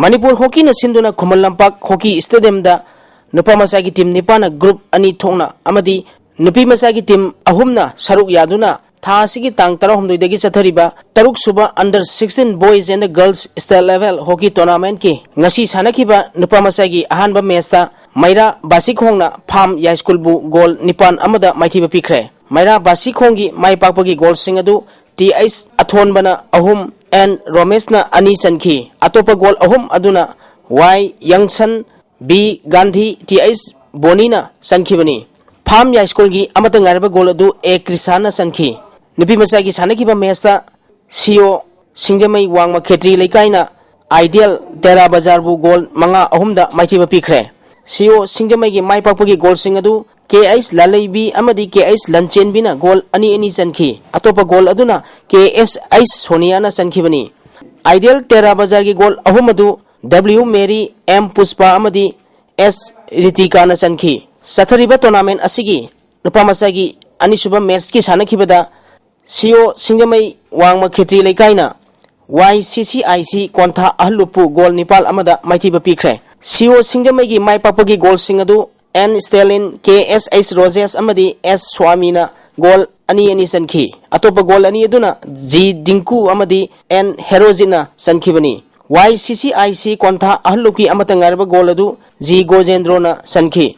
ꯃꯅꯤꯄꯨꯔ ꯍꯣꯀꯤꯅ ꯁꯤꯟꯗꯨꯅ ꯈꯨꯃꯟ ꯂꯝꯄꯥꯛ ꯍꯣꯀꯤ ꯁ꯭ꯇꯦꯗꯤꯌꯝꯗ ꯅꯨꯄꯥ ꯃꯆꯥꯒꯤ ꯇꯤꯝ ꯅꯤꯄꯥꯟꯅ ꯒ꯭ꯔꯨꯞ ꯑꯅꯤ ꯊꯣꯛꯅ ꯑꯃꯗꯤ ꯅꯨꯄꯤ ꯃꯆꯥꯒꯤ ꯇꯤꯝ ꯑꯍꯨꯝꯅ ꯁꯔꯨꯛ ꯌꯥꯗꯨꯅ ꯊꯥ ꯑꯁꯤꯒꯤ ꯇꯥꯡ ꯇꯔꯥꯍꯨꯝꯗꯣꯏꯗꯒꯤ ꯆꯠꯊꯔꯤꯕ ꯇꯔꯨꯛ ꯁꯨꯕ under sixteen boys and girls state level hockey tournamentꯀꯤ ꯉꯁꯤ ꯁꯥꯟꯅꯈꯤꯕ ꯅꯨꯄꯥ ꯃꯆꯥꯒꯤ ꯑꯍꯥꯟꯕ ꯃꯦꯆꯇ ꯃꯩꯔꯥ ꯕꯥꯁꯤꯈꯣꯡꯅ ꯐꯥꯝ ꯌꯥꯏꯁ꯭ꯀꯨꯜꯕꯨ ꯒꯣꯜ ꯅꯤꯄꯥꯟ ꯑꯃꯗ ꯃꯥꯏꯊꯤꯕ ꯄꯤꯈ꯭ꯔꯦ꯫ ꯃꯩꯔꯥ ꯕꯥꯁꯤꯈꯣꯡꯒꯤ ꯃꯥꯏ ꯄꯥꯛꯄꯒꯤ ꯒꯣꯜꯁꯤꯡ ꯑꯗꯨ ꯇꯤ ꯑꯩꯆ ꯑꯊꯣꯟꯕꯅ ꯑꯍꯨꯝ, ꯑꯦꯟ ꯔꯣꯃꯦꯁꯅ ꯑꯅꯤ ꯆꯟꯈꯤ꯫ ꯑꯇꯣꯞꯄ ꯒꯣꯜ ꯑꯍꯨꯝ ꯑꯗꯨꯅ Y Yangson, B Gandhi, T H ꯕꯣꯅꯤꯅ ꯆꯟꯈꯤꯕꯅꯤ꯫ ꯐꯥꯝ ꯌꯥꯏꯁ꯭ꯀꯨꯜꯒꯤ ꯑꯃꯠꯇ ꯉꯥꯏꯔꯕ ꯒꯣꯜ ꯑꯗꯨ ꯑꯦ ꯀ꯭ꯔꯤꯁꯥꯟꯅ ꯆꯟꯈꯤ꯫ ꯅꯨꯄꯤ ꯃꯆꯥꯒꯤ ꯁꯥꯟꯅꯈꯤꯕ ꯃꯦꯆꯇ ꯁꯤꯑꯣ ꯁꯤꯡꯖꯃꯩ ꯋꯥꯡꯃ ꯈꯦꯇ꯭ꯔꯤ ꯂꯩꯀꯥꯏꯅ ꯑꯥꯏꯗꯤꯌꯦꯜ ꯇꯦꯔꯥ ꯕꯖꯥꯔꯕꯨ ꯒꯣꯜ ꯃꯉꯥ ꯑꯍꯨꯝꯗ ꯃꯥꯏꯊꯤꯕ ꯄꯤꯈ꯭ꯔꯦ꯫ ꯁꯤꯑꯣ ꯁꯤꯡꯖꯃꯩꯒꯤ ꯃꯥꯏ ꯄꯥꯛꯄꯒꯤ ꯒꯣꯜꯁꯤꯡ ꯑꯗꯨ ꯀꯦ ꯑꯩꯆ ꯂꯥꯂꯩꯕꯤ ꯑꯃꯗꯤ ꯀꯦ ꯑꯩꯆ ꯂꯟꯆꯦꯟꯕꯤꯅ ꯒꯣꯜ ꯑꯅꯤ ꯑꯅꯤ ꯆꯟꯈꯤ꯫ ꯑꯇꯣꯞꯄ ꯒꯣꯜ ꯑꯗꯨꯅ ꯀꯦ ꯑꯦꯁ ꯑꯩꯆ ꯁꯣꯅꯤꯌꯥꯅ ꯆꯟꯈꯤꯕꯅꯤ꯫ ꯑꯥꯏꯗꯤꯌꯦꯜ ꯇꯦꯔꯥ ꯕꯖꯥꯔꯒꯤ ꯒꯣꯜ ꯑꯍꯨꯝ ꯑꯗꯨ ꯗꯕ꯭ꯂꯤꯎ ꯃꯦꯔꯤ, ꯑꯦꯝ ꯄꯨꯁꯄꯥ ꯑꯃꯗꯤ ꯑꯦꯁ ꯔꯤꯇꯤꯀꯥꯅ ꯆꯟꯈꯤ꯫ ꯆꯠꯊꯔꯤꯕ ꯇꯣꯔꯅꯥꯃꯦꯟ ꯑꯁꯤꯒꯤ ꯅꯨꯄꯥ ꯃꯆꯥꯒꯤ ꯑꯅꯤꯁꯨꯕ ꯃꯦꯆꯀꯤ ꯁꯥꯟꯅꯈꯤꯕꯗ ꯁꯤꯑꯣ ꯁꯤꯡꯖꯃꯩ ꯋꯥꯡꯃ ꯈꯦꯇ꯭ꯔꯤ ꯂꯩꯀꯥꯏꯅ ꯋꯥꯏ ꯁꯤ ꯁꯤ ꯑꯥꯏ ꯁꯤ ꯀꯣꯟꯊꯥ ꯑꯍꯜꯂꯨꯞꯄꯨ ꯒꯣꯜ ꯅꯤꯄꯥꯜ ꯑꯃꯗ ꯃꯥꯏꯊꯤꯕ ꯄꯤꯈ꯭ꯔꯦ꯫ ꯁꯤꯑꯣ ꯁꯤꯡꯖꯃꯩꯒꯤ ꯃꯥꯏ ꯄꯥꯛꯄꯒꯤ ꯒꯣꯜꯁꯤꯡ ꯑꯗꯨ and ꯁ꯭ꯇꯦꯂꯤꯟ, K S H Rojesh ꯑꯃꯗꯤ ꯑꯦꯁ ꯁ꯭ꯋꯥꯃꯤꯅ ꯒꯣꯜ ꯑꯅꯤ ꯑꯅꯤ ꯆꯟꯈꯤ꯫ ꯑꯇꯣꯞꯄ ꯒꯣꯜ ꯑꯅꯤ ꯑꯗꯨꯅ ꯖꯤ ꯗꯤꯡꯀꯨ ꯑꯃꯗꯤ ꯑꯦꯟ ꯍꯦꯔꯣꯖꯤꯠꯅ ꯆꯟꯈꯤꯕꯅꯤ꯫ ꯋꯥꯏ ꯁꯤ ꯁꯤ ꯑꯥꯏ ꯁꯤ ꯀꯣꯟꯊꯥ ꯑꯍꯜꯂꯨꯞꯀꯤ ꯑꯃꯠꯇ ꯉꯥꯏꯔꯕ ꯒꯣꯜ ꯑꯗꯨ ꯖꯤ ꯒꯣꯖꯦꯟꯗ꯭ꯔꯣꯅ ꯆꯟꯈꯤ꯫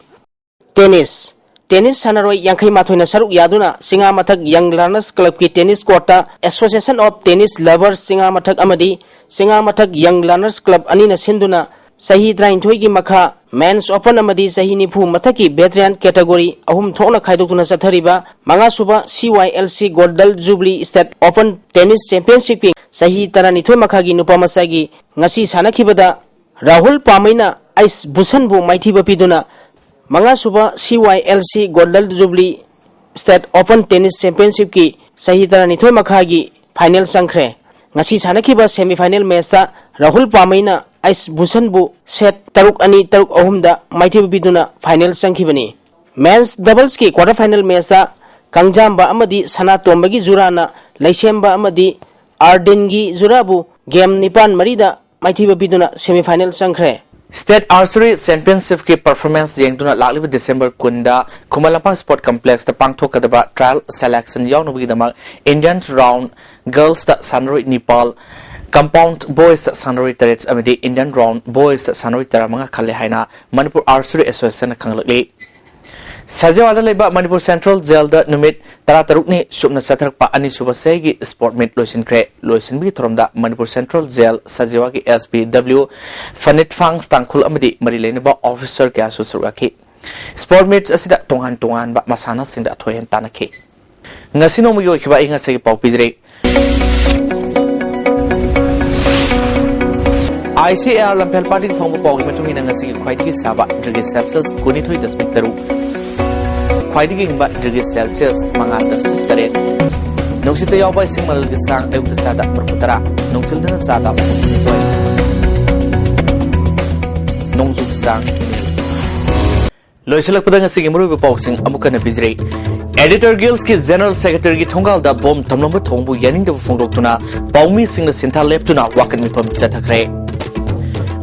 ꯇꯦꯅꯤꯁ꯫ ꯇꯦꯅꯤꯁ ꯁꯥꯟꯅꯔꯣꯏ ꯌꯥꯡꯈꯩ ꯃꯥꯊꯣꯏꯅ ꯁꯔꯨꯛ ꯌꯥꯗꯨꯅ ꯆꯤꯉꯥꯃꯊꯛ ꯌꯪ ꯂꯔꯅꯔꯁ ꯀ꯭ꯂꯕꯀꯤ ꯇꯦꯅꯤꯁ ꯀꯣꯔꯠꯇ Association of Tennis Lovers Chingamathak ꯑꯃꯗꯤ ꯆꯤꯉꯥꯃꯊꯛ ꯌꯪ ꯂꯔꯅꯔꯁ ꯀ꯭ꯂꯕ ꯑꯅꯤꯅ ꯁꯤꯟꯗꯨꯅ ꯆꯍꯤ ꯇꯔꯥꯅꯤꯊꯣꯏꯒꯤ ꯃꯈꯥ ꯃꯦꯟꯁ ꯑꯣꯄꯟ ꯑꯃꯗꯤ ꯆꯍꯤ ꯅꯤꯐꯨ ꯃꯊꯛꯀꯤ ꯚꯦꯇꯔꯥꯟ ꯀꯦꯇꯥꯒꯣꯔꯤ ꯑꯍꯨꯝ ꯊꯣꯛꯅ ꯈꯥꯏꯗꯣꯛꯇꯨꯅ ꯆꯠꯊꯔꯤꯕ ꯃꯉꯥ ꯁꯨꯕ ꯁꯤ Y L C golden jubilee state open tennis ꯆꯦꯝꯄꯤꯌꯟꯁꯤꯞꯀꯤ ꯆꯍꯤ ꯇꯔꯥꯅꯤꯊꯣꯏ ꯃꯈꯥꯒꯤ ꯅꯨꯄꯥ ꯃꯆꯥꯒꯤ ꯉꯁꯤ ꯁꯥꯟꯅꯈꯤꯕꯗ ꯔꯥꯍꯨꯜ ꯄꯥꯃꯩꯅ ꯑꯩꯁ ꯚꯨꯁꯟꯕꯨ ꯃꯥꯏꯊꯤꯕ ꯄꯤꯗꯨꯅ ꯃꯉꯥ ꯁꯨꯕ ꯁꯤ Y L C golden jubilee state open tennis ꯆꯦꯝꯄꯤꯌꯟꯁꯤꯞꯀꯤ ꯆꯍꯤ ꯇꯔꯥꯅꯤꯊꯣꯏ ꯃꯈꯥꯒꯤ ꯐꯥꯏꯅꯦꯜ ꯆꯪꯈ꯭ꯔꯦ꯫ ꯉꯁꯤ ꯁꯥꯟꯅꯈꯤꯕ ꯁꯦꯃꯤꯐꯥꯏꯅꯦꯜ ꯃꯦꯆꯇ ꯔꯥꯍꯨꯜ ꯄꯥꯃꯩꯅ ꯑꯩꯁ ꯚꯨꯁꯟꯕꯨ ꯁꯦꯠ ꯇꯔꯨꯛ ꯑꯅꯤ, ꯇꯔꯨꯛ ꯑꯍꯨꯝꯗ ꯃꯥꯏꯊꯤꯕ ꯄꯤꯗꯨꯅ ꯐꯥꯏꯅꯦꯜ ꯆꯪꯈꯤꯕꯅꯤ꯫ ꯃꯦꯟꯁ ꯗꯕꯜꯁꯀꯤ ꯀ꯭ꯋꯥꯔꯇꯔ ꯐꯥꯏꯅꯦꯜ ꯃꯦꯆꯇ ꯀꯪꯖꯥꯝꯕ ꯑꯃꯗꯤ ꯁꯅꯥꯇꯣꯝꯕꯒꯤ ꯖꯨꯔꯥꯅ ꯂꯩꯁꯦꯝꯕ ꯑꯃꯗꯤ ꯑꯥꯔꯗꯤꯟꯒꯤ ꯖꯨꯔꯥꯕꯨ ꯒꯦꯝ ꯅꯤꯄꯥꯟ ꯃꯔꯤꯗ ꯃꯥꯏꯊꯤꯕ ꯄꯤꯗꯨꯅ ꯁꯦꯃꯤꯐꯥꯏꯅꯦꯜ ꯆꯪꯈ꯭ꯔꯦ꯫ ꯁ꯭ꯇꯦꯠ ꯑꯥꯔꯆꯔꯤ ꯆꯦꯝꯄꯤꯌꯟꯁꯤꯞꯀꯤ ꯄꯔꯐꯣꯔꯃꯦꯟꯁ ꯌꯦꯡꯗꯨꯅ ꯂꯥꯛꯂꯤꯕ ꯗꯤꯁꯦꯝꯕꯔ ꯀꯨꯟꯗ ꯈꯨꯃꯟ ꯂꯝꯄꯥꯛ ꯁ꯭ꯄꯣꯔꯠ ꯀꯝꯄ꯭ꯂꯦꯛꯁꯇ ꯄꯥꯡꯊꯣꯛꯀꯗꯕ ꯇ꯭ꯔꯥꯌꯦꯜ ꯁꯦꯂꯦꯛꯁꯟ ꯌꯥꯎꯅꯕꯒꯤꯗꯃꯛ ꯏꯟꯗꯤꯌꯟ ꯔꯥꯎꯟ ꯒꯔꯜꯁꯇ ꯁꯥꯟꯅꯔꯣꯏ ꯅꯤꯄꯥꯜ Compound Boys ꯁꯥꯟꯅꯔꯣꯏ ꯇꯔꯦꯠ ꯑꯃꯗꯤ Indian Round Boys ꯁꯥꯟꯅꯔꯣꯏ ꯇꯔꯥꯃꯉꯥ ꯈꯜꯂꯦ ꯍꯥꯏꯅ ꯃꯅꯤꯄꯨꯔ Archery Association ꯅ ꯈꯪꯂꯛꯂꯤ꯫ ꯁꯖꯤꯋꯥꯗ ꯂꯩꯕ ꯃꯅꯤꯄꯨꯔ Central Jail ꯗ ꯅꯨꯃꯤꯠ ꯇꯔꯥꯇꯔꯨꯛꯅꯤ ꯆꯨꯞꯅ ꯆꯠꯊꯔꯛꯄ ꯑꯅꯤꯁꯨꯕ ꯆꯍꯤꯒꯤ sport meet ꯂꯣꯏꯁꯤꯟꯈ꯭ꯔꯦ꯫ ꯂꯣꯏꯁꯤꯟꯕꯒꯤ ꯊꯧꯔꯝꯗ Manipur Central Jail ꯁꯖꯤꯋꯥꯒꯤ S P W ꯐꯅꯤꯠ ꯐꯥꯡꯁ ꯇꯥꯡꯈꯨꯜ ꯑꯃꯗꯤ ꯃꯔꯤ ꯂꯩꯅꯕ officer ꯀꯌꯥꯁꯨ ꯁꯔꯨꯛ ꯌꯥꯈꯤ꯫ Sport meet ꯑꯁꯤꯗ ꯇꯣꯉꯥꯟ ꯇꯣꯉꯥꯟꯕ ꯃꯁꯥꯟꯅꯁꯤꯡꯗ ꯑꯊꯣꯏ ꯑꯍꯦꯟ ꯇꯥꯟꯅꯈꯤ꯫ ꯉꯁꯤ ꯅꯣꯡꯃꯒꯤ ꯑꯣꯏꯈꯤꯕ ꯑꯏꯪ ꯑꯁꯥꯒꯤ ꯄꯥꯎ ꯄꯤꯖꯔꯤ꯫ ICAR ꯂꯝꯐꯦꯜ ꯄꯥꯠꯇꯒꯤ ꯐꯪꯕ ꯄꯥꯎꯒꯤ ꯃꯇꯨꯡ ꯏꯟꯅ ꯉꯁꯤꯒꯤ ꯈ꯭ꯋꯥꯏꯗꯒꯤ ꯁꯥꯕ degree Celsius ꯀꯨꯟꯅꯤꯊꯣꯏ ꯗꯁꯃꯤꯛ ꯇꯔꯨꯛ, ꯈ꯭ꯋꯥꯏꯗꯒꯤ ꯏꯪꯕ degree Celsius ꯃꯉꯥ ꯗꯁꯃꯤꯛ ꯇꯔꯦꯠ, ꯅꯨꯡꯁꯤꯠꯇ ꯌꯥꯎꯕ ꯏꯁꯤꯡ ꯃꯅꯤꯜꯒꯤ ꯆꯥꯡ ꯑꯌꯨꯛꯇ ꯆꯥꯗ ꯃꯔꯤꯐꯨꯇꯔꯥ, ꯅꯨꯡꯊꯤꯜꯗꯅ ꯆꯥꯗ ꯍꯨꯝꯐꯨꯇꯔꯥ꯫ ꯅꯣꯡꯖꯨꯒꯤ ꯆꯥꯡ꯫ ꯂꯣꯏꯁꯤꯜꯂꯛꯄꯗ ꯉꯁꯤꯒꯤ ꯃꯔꯨꯑꯣꯏꯕ ꯄꯥꯎꯁꯤꯡ ꯑꯃꯨꯛ ꯍꯟꯅ ꯄꯤꯖꯔꯤ꯫ Editor Guild ꯀꯤ General Secretary ꯒꯤ ꯊꯣꯡꯒꯥꯜꯗ ꯕꯣꯝ ꯊꯝꯂꯝꯕ ꯊꯧꯑꯣꯡꯕꯨ ꯌꯥꯅꯤꯡꯗꯕ ꯐꯣꯡꯗꯣꯛꯇꯨꯅ ꯄꯥꯎꯃꯤꯁꯤꯡꯅ ꯁꯤꯟꯊꯥ ꯂꯦꯞꯇꯨꯅ ꯋꯥꯀꯠ ꯃꯤꯐꯝ ꯆꯠꯊꯈ꯭ꯔꯦ꯫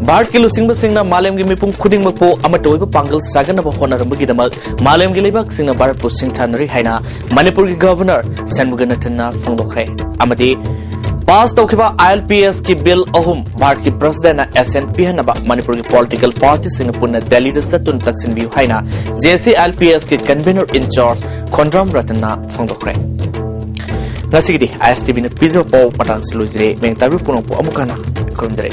ꯚꯥꯔꯠꯀꯤ ꯂꯨꯆꯤꯡꯕꯁꯤꯡꯅ ꯃꯥꯂꯦꯝꯒꯤ ꯃꯤꯄꯨꯝ ꯈꯨꯗꯤꯡꯃꯛꯄꯨ ꯑꯃꯠꯇ ꯑꯣꯏꯕ ꯄꯥꯡꯒꯜ ꯁꯥꯒꯠꯅꯕ ꯍꯣꯠꯅꯔꯝꯕꯒꯤꯗꯃꯛ ꯃꯥꯂꯦꯝꯒꯤ ꯂꯩꯕꯥꯛꯁꯤꯡꯅ ꯚꯥꯔꯠꯄꯨ ꯁꯤꯡꯊꯥꯅꯔꯤ ꯍꯥꯏꯅ ꯃꯅꯤꯄꯨꯔꯒꯤ Governor ꯁꯟꯃꯨꯒꯅꯥꯊꯟꯅ ꯐꯣꯡꯗꯣꯛꯈ꯭ꯔꯦ꯫ ꯑꯃꯗꯤ pass ꯇꯧꯈꯤꯕ ILPS ꯀꯤ bill ꯑꯍꯨꯝ ꯚꯥꯔꯠꯀꯤ President ꯅ assent ꯄꯤꯍꯟꯅꯕ ꯃꯅꯤꯄꯨꯔꯒꯤ political party ꯁꯤꯡꯅ ꯄꯨꯟꯅ ꯗꯦꯜꯂꯤꯗ ꯆꯠꯇꯨꯅ ꯇꯛꯁꯤꯟꯕꯤꯌꯨ ꯍꯥꯏꯅ JC ILPS ꯀꯤ convener in charge ꯈꯣꯟꯗ꯭ꯔꯥꯝ ꯔꯇꯟꯅ ꯐꯣꯡꯗꯣꯛꯈ꯭ꯔꯦ꯫ ꯉꯁꯤꯒꯤꯗꯤ ISTV ꯅ ꯄꯤꯖꯕ ꯄꯥꯎ ꯃꯇꯥꯡꯁꯤ ꯂꯣꯏꯖꯔꯦ꯫ ꯃꯌꯥꯝ ꯇꯥꯕꯤꯕ ꯄꯨꯝꯅꯃꯛꯄꯨ ꯑꯃꯨꯛ ꯍꯟꯅ ꯈꯨꯔꯨꯝꯖꯔꯤ꯫